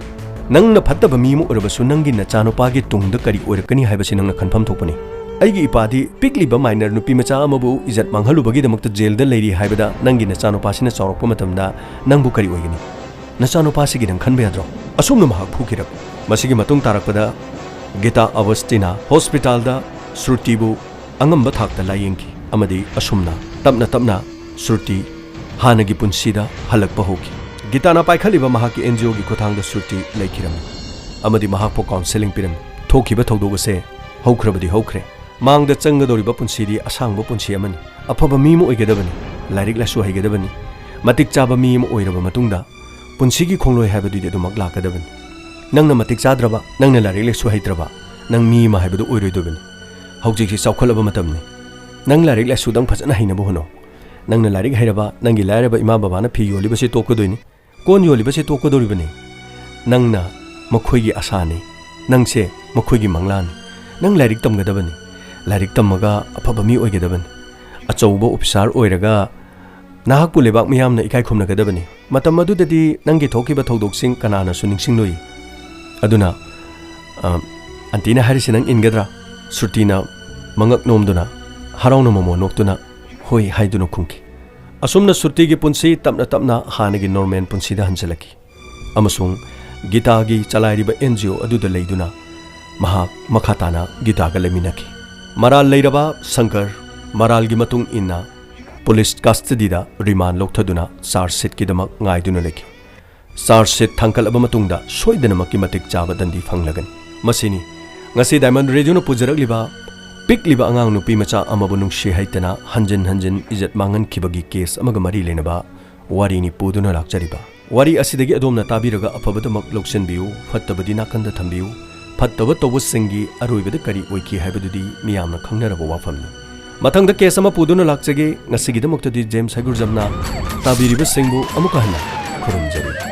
ꯅꯪꯅ ꯐꯠꯇꯕ ꯃꯤ ꯑꯃ ꯑꯣꯏꯔꯕꯁꯨ ꯅꯪꯒꯤ ꯅꯆꯥꯅꯨꯄꯥꯒꯤ ꯇꯨꯡꯗ ꯀꯔꯤ ꯑꯣꯏꯔꯛꯀꯅꯤ ꯍꯥꯏꯕꯁꯤ ꯅꯪꯅ ꯈꯟꯐꯝ ꯊꯣꯛꯄꯅꯤ꯫ ꯑꯩꯒꯤ ꯏꯄꯥꯗꯤ ꯄꯤꯛꯂꯤꯕ ꯃꯥꯏꯅꯔ ꯅꯨꯄꯤ ꯃꯆꯥ ꯑꯃꯕꯨ ꯏꯖꯠ ꯃꯥꯡꯍꯜꯂꯨꯕꯒꯤꯗꯃꯛꯇ ꯖꯦꯜꯗ ꯂꯩꯔꯤ ꯍꯥꯏꯕꯗ ꯅꯪꯒꯤ ꯅꯆꯥꯅꯨꯄꯥꯁꯤꯅ ꯆꯥꯎꯔꯛꯄ ꯃꯇꯝꯗ ꯅꯪꯕꯨ ꯀꯔꯤ ꯑꯣꯏꯒꯅꯤ? ꯅꯆꯥꯅꯨꯄꯥꯁꯤꯒꯤ ꯅꯪ ꯈꯟꯕ ꯌꯥꯗ꯭ꯔꯣ? ꯑꯁꯨꯝꯅ ꯃꯍꯥꯛ ꯐꯨꯈꯤꯔꯛ꯫ ꯃꯁꯤꯒꯤ ꯃꯇꯨꯡ ꯇꯥꯔꯛꯄꯗ ꯒꯤꯇꯥ ꯑꯕꯁꯇꯤꯅꯥ ꯍꯣꯁꯄꯤꯇꯥꯜꯗ ꯁ꯭ꯔꯨꯇꯤꯕꯨ ꯑꯉꯝꯕ ꯊꯥꯛꯇ ꯂꯥꯌꯦꯡꯈꯤ ꯑꯃꯗꯤ ꯑꯁꯨꯝꯅ ꯇꯞꯅ ꯇꯞꯅ ꯁ꯭ꯔꯨꯇꯤ ꯍꯥꯟꯅꯒꯤ ꯄꯨꯟꯁꯤꯗ ꯍꯜꯂꯛꯄ ꯍꯧꯈꯤ꯫ ꯒꯤꯇꯥꯅ ꯄꯥꯏꯈꯠꯂꯤꯕ ꯃꯍꯥꯛꯀꯤ ꯑꯦꯟ ꯖꯤ ꯑꯣꯒꯤ ꯈꯨꯠꯊꯥꯡꯗ ꯁ꯭ꯔꯨꯇꯤ ꯂꯩꯈꯤꯔꯝꯃꯤ ꯑꯃꯗꯤ ꯃꯍꯥꯛꯄꯨ ꯀꯥꯎꯟꯁꯦꯂꯤꯡ ꯄꯤꯔꯝꯃꯤ꯫ ꯊꯣꯛꯈꯤꯕ ꯊꯧꯗꯣꯛ ꯑꯁꯦ ꯍꯧꯈ꯭ꯔꯕꯗꯤ ꯍꯧꯈ꯭ꯔꯦ꯫ ꯃꯥꯡꯗ ꯆꯪꯒꯗꯧꯔꯤꯕ ꯄꯨꯟꯁꯤꯗꯤ ꯑꯁꯥꯡꯕ ꯄꯨꯟꯁꯤ ꯑꯃꯅꯤ꯫ ꯑꯐꯕ ꯃꯤ ꯑꯃ ꯑꯣꯏꯒꯗꯕꯅꯤ, ꯂꯥꯏꯔꯤꯛ ꯂꯥꯏꯁꯨ ꯍꯩꯒꯗꯕꯅꯤ, ꯃꯇꯤꯛ ꯆꯥꯕ ꯃꯤ ꯑꯃ ꯑꯣꯏꯔꯕ ꯃꯇꯨꯡꯗ ꯄꯨꯟꯁꯤꯒꯤ ꯈꯣꯡꯂꯣꯏ ꯍꯥꯏꯕꯗꯨꯗꯤ ꯑꯗꯨꯃꯛ ꯂꯥꯛꯀꯗꯕꯅꯤ꯫ ꯅꯪꯅ ꯃꯇꯤꯛ ꯆꯥꯗ꯭ꯔꯕ, ꯅꯪꯅ ꯂꯥꯏꯔꯤꯛ ꯂꯥꯏꯁꯨ ꯍꯩꯇ꯭ꯔꯕ, ꯅꯪ ꯃꯤ ꯑꯃ ꯍꯥꯏꯕꯗꯨ ꯑꯣꯏꯔꯣꯏꯗꯕꯅꯤ꯫ ꯍꯧꯖꯤꯛꯁꯤ ꯆꯥꯎꯈꯠꯂꯕ ꯃꯇꯝꯅꯤ꯫ ꯅꯪ ꯂꯥꯏꯔꯤꯛ ꯂꯥꯏꯁꯨꯗꯪ ꯐꯖꯅ ꯍꯩꯅꯕ ꯍꯣꯠꯅꯧ꯫ ꯅꯪꯅ ꯂꯥꯏꯔꯤꯛ ꯍꯩꯔꯕ, ꯅꯪꯒꯤ ꯂꯥꯏꯔꯕ ꯏꯃꯥ ꯕꯕꯥꯅ ꯐꯤ ꯌꯣꯜꯂꯤꯕꯁꯤ ꯇꯣꯛꯀꯗꯣꯏꯅꯤ, ꯀꯣꯟ ꯌꯣꯜꯂꯤꯕꯁꯤ ꯇꯣꯛꯀꯗꯧꯔꯤꯕꯅꯤ꯫ ꯅꯪꯅ ꯃꯈꯣꯏꯒꯤ ꯑꯁꯥꯅꯤ, ꯅꯪꯁꯦ ꯃꯈꯣꯏꯒꯤ ꯃꯪꯂꯥꯟꯅꯤ꯫ ꯅꯪ ꯂꯥꯏꯔꯤꯛ ꯇꯝꯒꯗꯕꯅꯤ꯫ ꯂꯥꯏꯔꯤꯛ ꯇꯝꯃꯒ ꯑꯐꯕ ꯃꯤ ꯑꯣꯏꯒꯗꯕꯅꯤ꯫ ꯑꯆꯧꯕ ꯑꯣꯐꯤꯁꯥꯔ ꯑꯣꯏꯔꯒ ꯅꯍꯥꯛꯄꯨ ꯂꯩꯕꯥꯛ ꯃꯤꯌꯥꯝꯅ ꯏꯀꯥꯏ ꯈꯨꯝꯅꯒꯗꯕꯅꯤ꯫ ꯃꯇꯝ ꯑꯗꯨꯗꯗꯤ ꯅꯪꯒꯤ ꯊꯣꯛꯈꯤꯕ ꯊꯧꯗꯣꯛꯁꯤꯡ ꯀꯅꯥꯅꯁꯨ ꯅꯤꯡꯁꯤꯡꯂꯣꯏ꯫ ꯑꯗꯨꯅ, ꯑ, ꯑꯟꯇꯤꯅ ꯍꯥꯏꯔꯤꯁꯤ ꯅꯪ ꯏꯟꯒꯗ꯭ꯔꯥ? ꯁ꯭ꯔꯨꯇꯤꯅ ꯃꯉꯛ ꯅꯣꯝꯗꯨꯅ, ꯍꯔꯥꯎꯅ ꯃꯃꯣꯟ ꯅꯣꯛꯇꯨꯅ, "ꯍꯣꯏ" ꯍꯥꯏꯗꯨꯅ ꯈꯨꯝꯈꯤ꯫ ꯑꯁꯨꯝꯅ ꯁ꯭ꯔꯨꯇꯤꯒꯤ ꯄꯨꯟꯁꯤ ꯇꯞꯅ ꯇꯞꯅ ꯍꯥꯟꯅꯒꯤ ꯅꯣꯔꯃꯦꯜ ꯄꯨꯟꯁꯤꯗ ꯍꯟꯖꯤꯜꯂꯛꯈꯤ꯫ ꯑꯃꯁꯨꯡ ꯒꯤꯇꯥꯒꯤ ꯆꯂꯥꯏꯔꯤꯕ ꯑꯦꯟ ꯖꯤ ꯑꯣ ꯑꯗꯨꯗ ꯂꯩꯗꯨꯅ ꯃꯍꯥꯛ ꯃꯈꯥ ꯇꯥꯅ ꯒꯤꯇꯥꯒ ꯂꯩꯃꯤꯟꯅꯈꯤ꯫ ꯃꯔꯥꯜ ꯂꯩꯔꯕ ꯁꯪꯀꯔ ꯃꯔꯥꯜꯒꯤ ꯃꯇꯨꯡ ꯏꯟꯅ ꯄꯨꯂꯤꯁ ꯀꯁꯇꯗꯤꯗ ꯔꯤꯃꯥꯟ ꯂꯧꯊꯗꯨꯅ ꯆꯥꯔꯖ ꯁꯤꯠꯀꯤꯗꯃꯛ ꯉꯥꯏꯗꯨꯅ ꯂꯩꯈꯤ꯫ ꯆꯥꯔꯖ ꯁꯤꯠ ꯊꯥꯡꯒꯠꯂꯕ ꯃꯇꯨꯡꯗ ꯁꯣꯏꯗꯅꯃꯛꯀꯤ ꯃꯇꯤꯛ ꯆꯥꯕ ꯗꯟꯗꯤ ꯐꯪꯂꯒꯅꯤ꯫ ꯃꯁꯤꯅꯤ ꯉꯁꯤ ꯗꯥꯏꯃꯟ ꯔꯦꯗꯤꯑꯣꯅ ꯄꯨꯖꯔꯛꯂꯤꯕ ꯄꯤꯛꯂꯤꯕ ꯑꯉꯥꯡ ꯅꯨꯄꯤ ꯃꯆꯥ ꯑꯃꯕꯨ ꯅꯨꯡꯁꯤ ꯍꯩꯇꯅ ꯍꯟꯖꯤꯟ ꯍꯟꯖꯤꯟ ꯏꯖꯠ ꯃꯥꯡꯍꯟꯈꯤꯕꯒꯤ ꯀꯦꯁ ꯑꯃꯒ ꯃꯔꯤ ꯂꯩꯅꯕ ꯋꯥꯔꯤꯅꯤ ꯄꯨꯗꯨꯅ ꯂꯥꯛꯆꯔꯤꯕ꯫ ꯋꯥꯔꯤ ꯑꯁꯤꯗꯒꯤ ꯑꯗꯣꯝꯅ ꯇꯥꯕꯤꯔꯒ ꯑꯐꯕꯗꯃꯛ ꯂꯧꯁꯤꯟꯕꯤꯌꯨ, ꯐꯠꯇꯕꯗꯤ ꯅꯥꯀꯟꯗ ꯊꯝꯕꯤꯌꯨ꯫ ꯐꯠꯇꯕ ꯇꯧꯕꯁꯤꯡꯒꯤ ꯑꯔꯣꯏꯕꯗ ꯀꯔꯤ ꯑꯣꯏꯈꯤ ꯍꯥꯏꯕꯗꯨꯗꯤ ꯃꯤꯌꯥꯝꯅ ꯈꯪꯅꯔꯕ ꯋꯥꯐꯝꯅꯤ꯫ ꯃꯊꯪꯗ ꯀꯦꯁ ꯑꯃ ꯄꯨꯗꯨꯅ ꯂꯥꯛꯆꯒꯦ꯫ ꯉꯁꯤꯒꯤꯗꯃꯛꯇꯗꯤ ꯖꯦꯝꯁ ꯍꯩꯒ꯭ꯔꯨꯖꯝꯅ ꯇꯥꯕꯤꯔꯤꯕꯁꯤꯡꯕꯨ ꯑꯃꯨꯛꯀ ꯍꯟꯅ ꯈꯨꯔꯨꯝꯖꯔꯤ꯫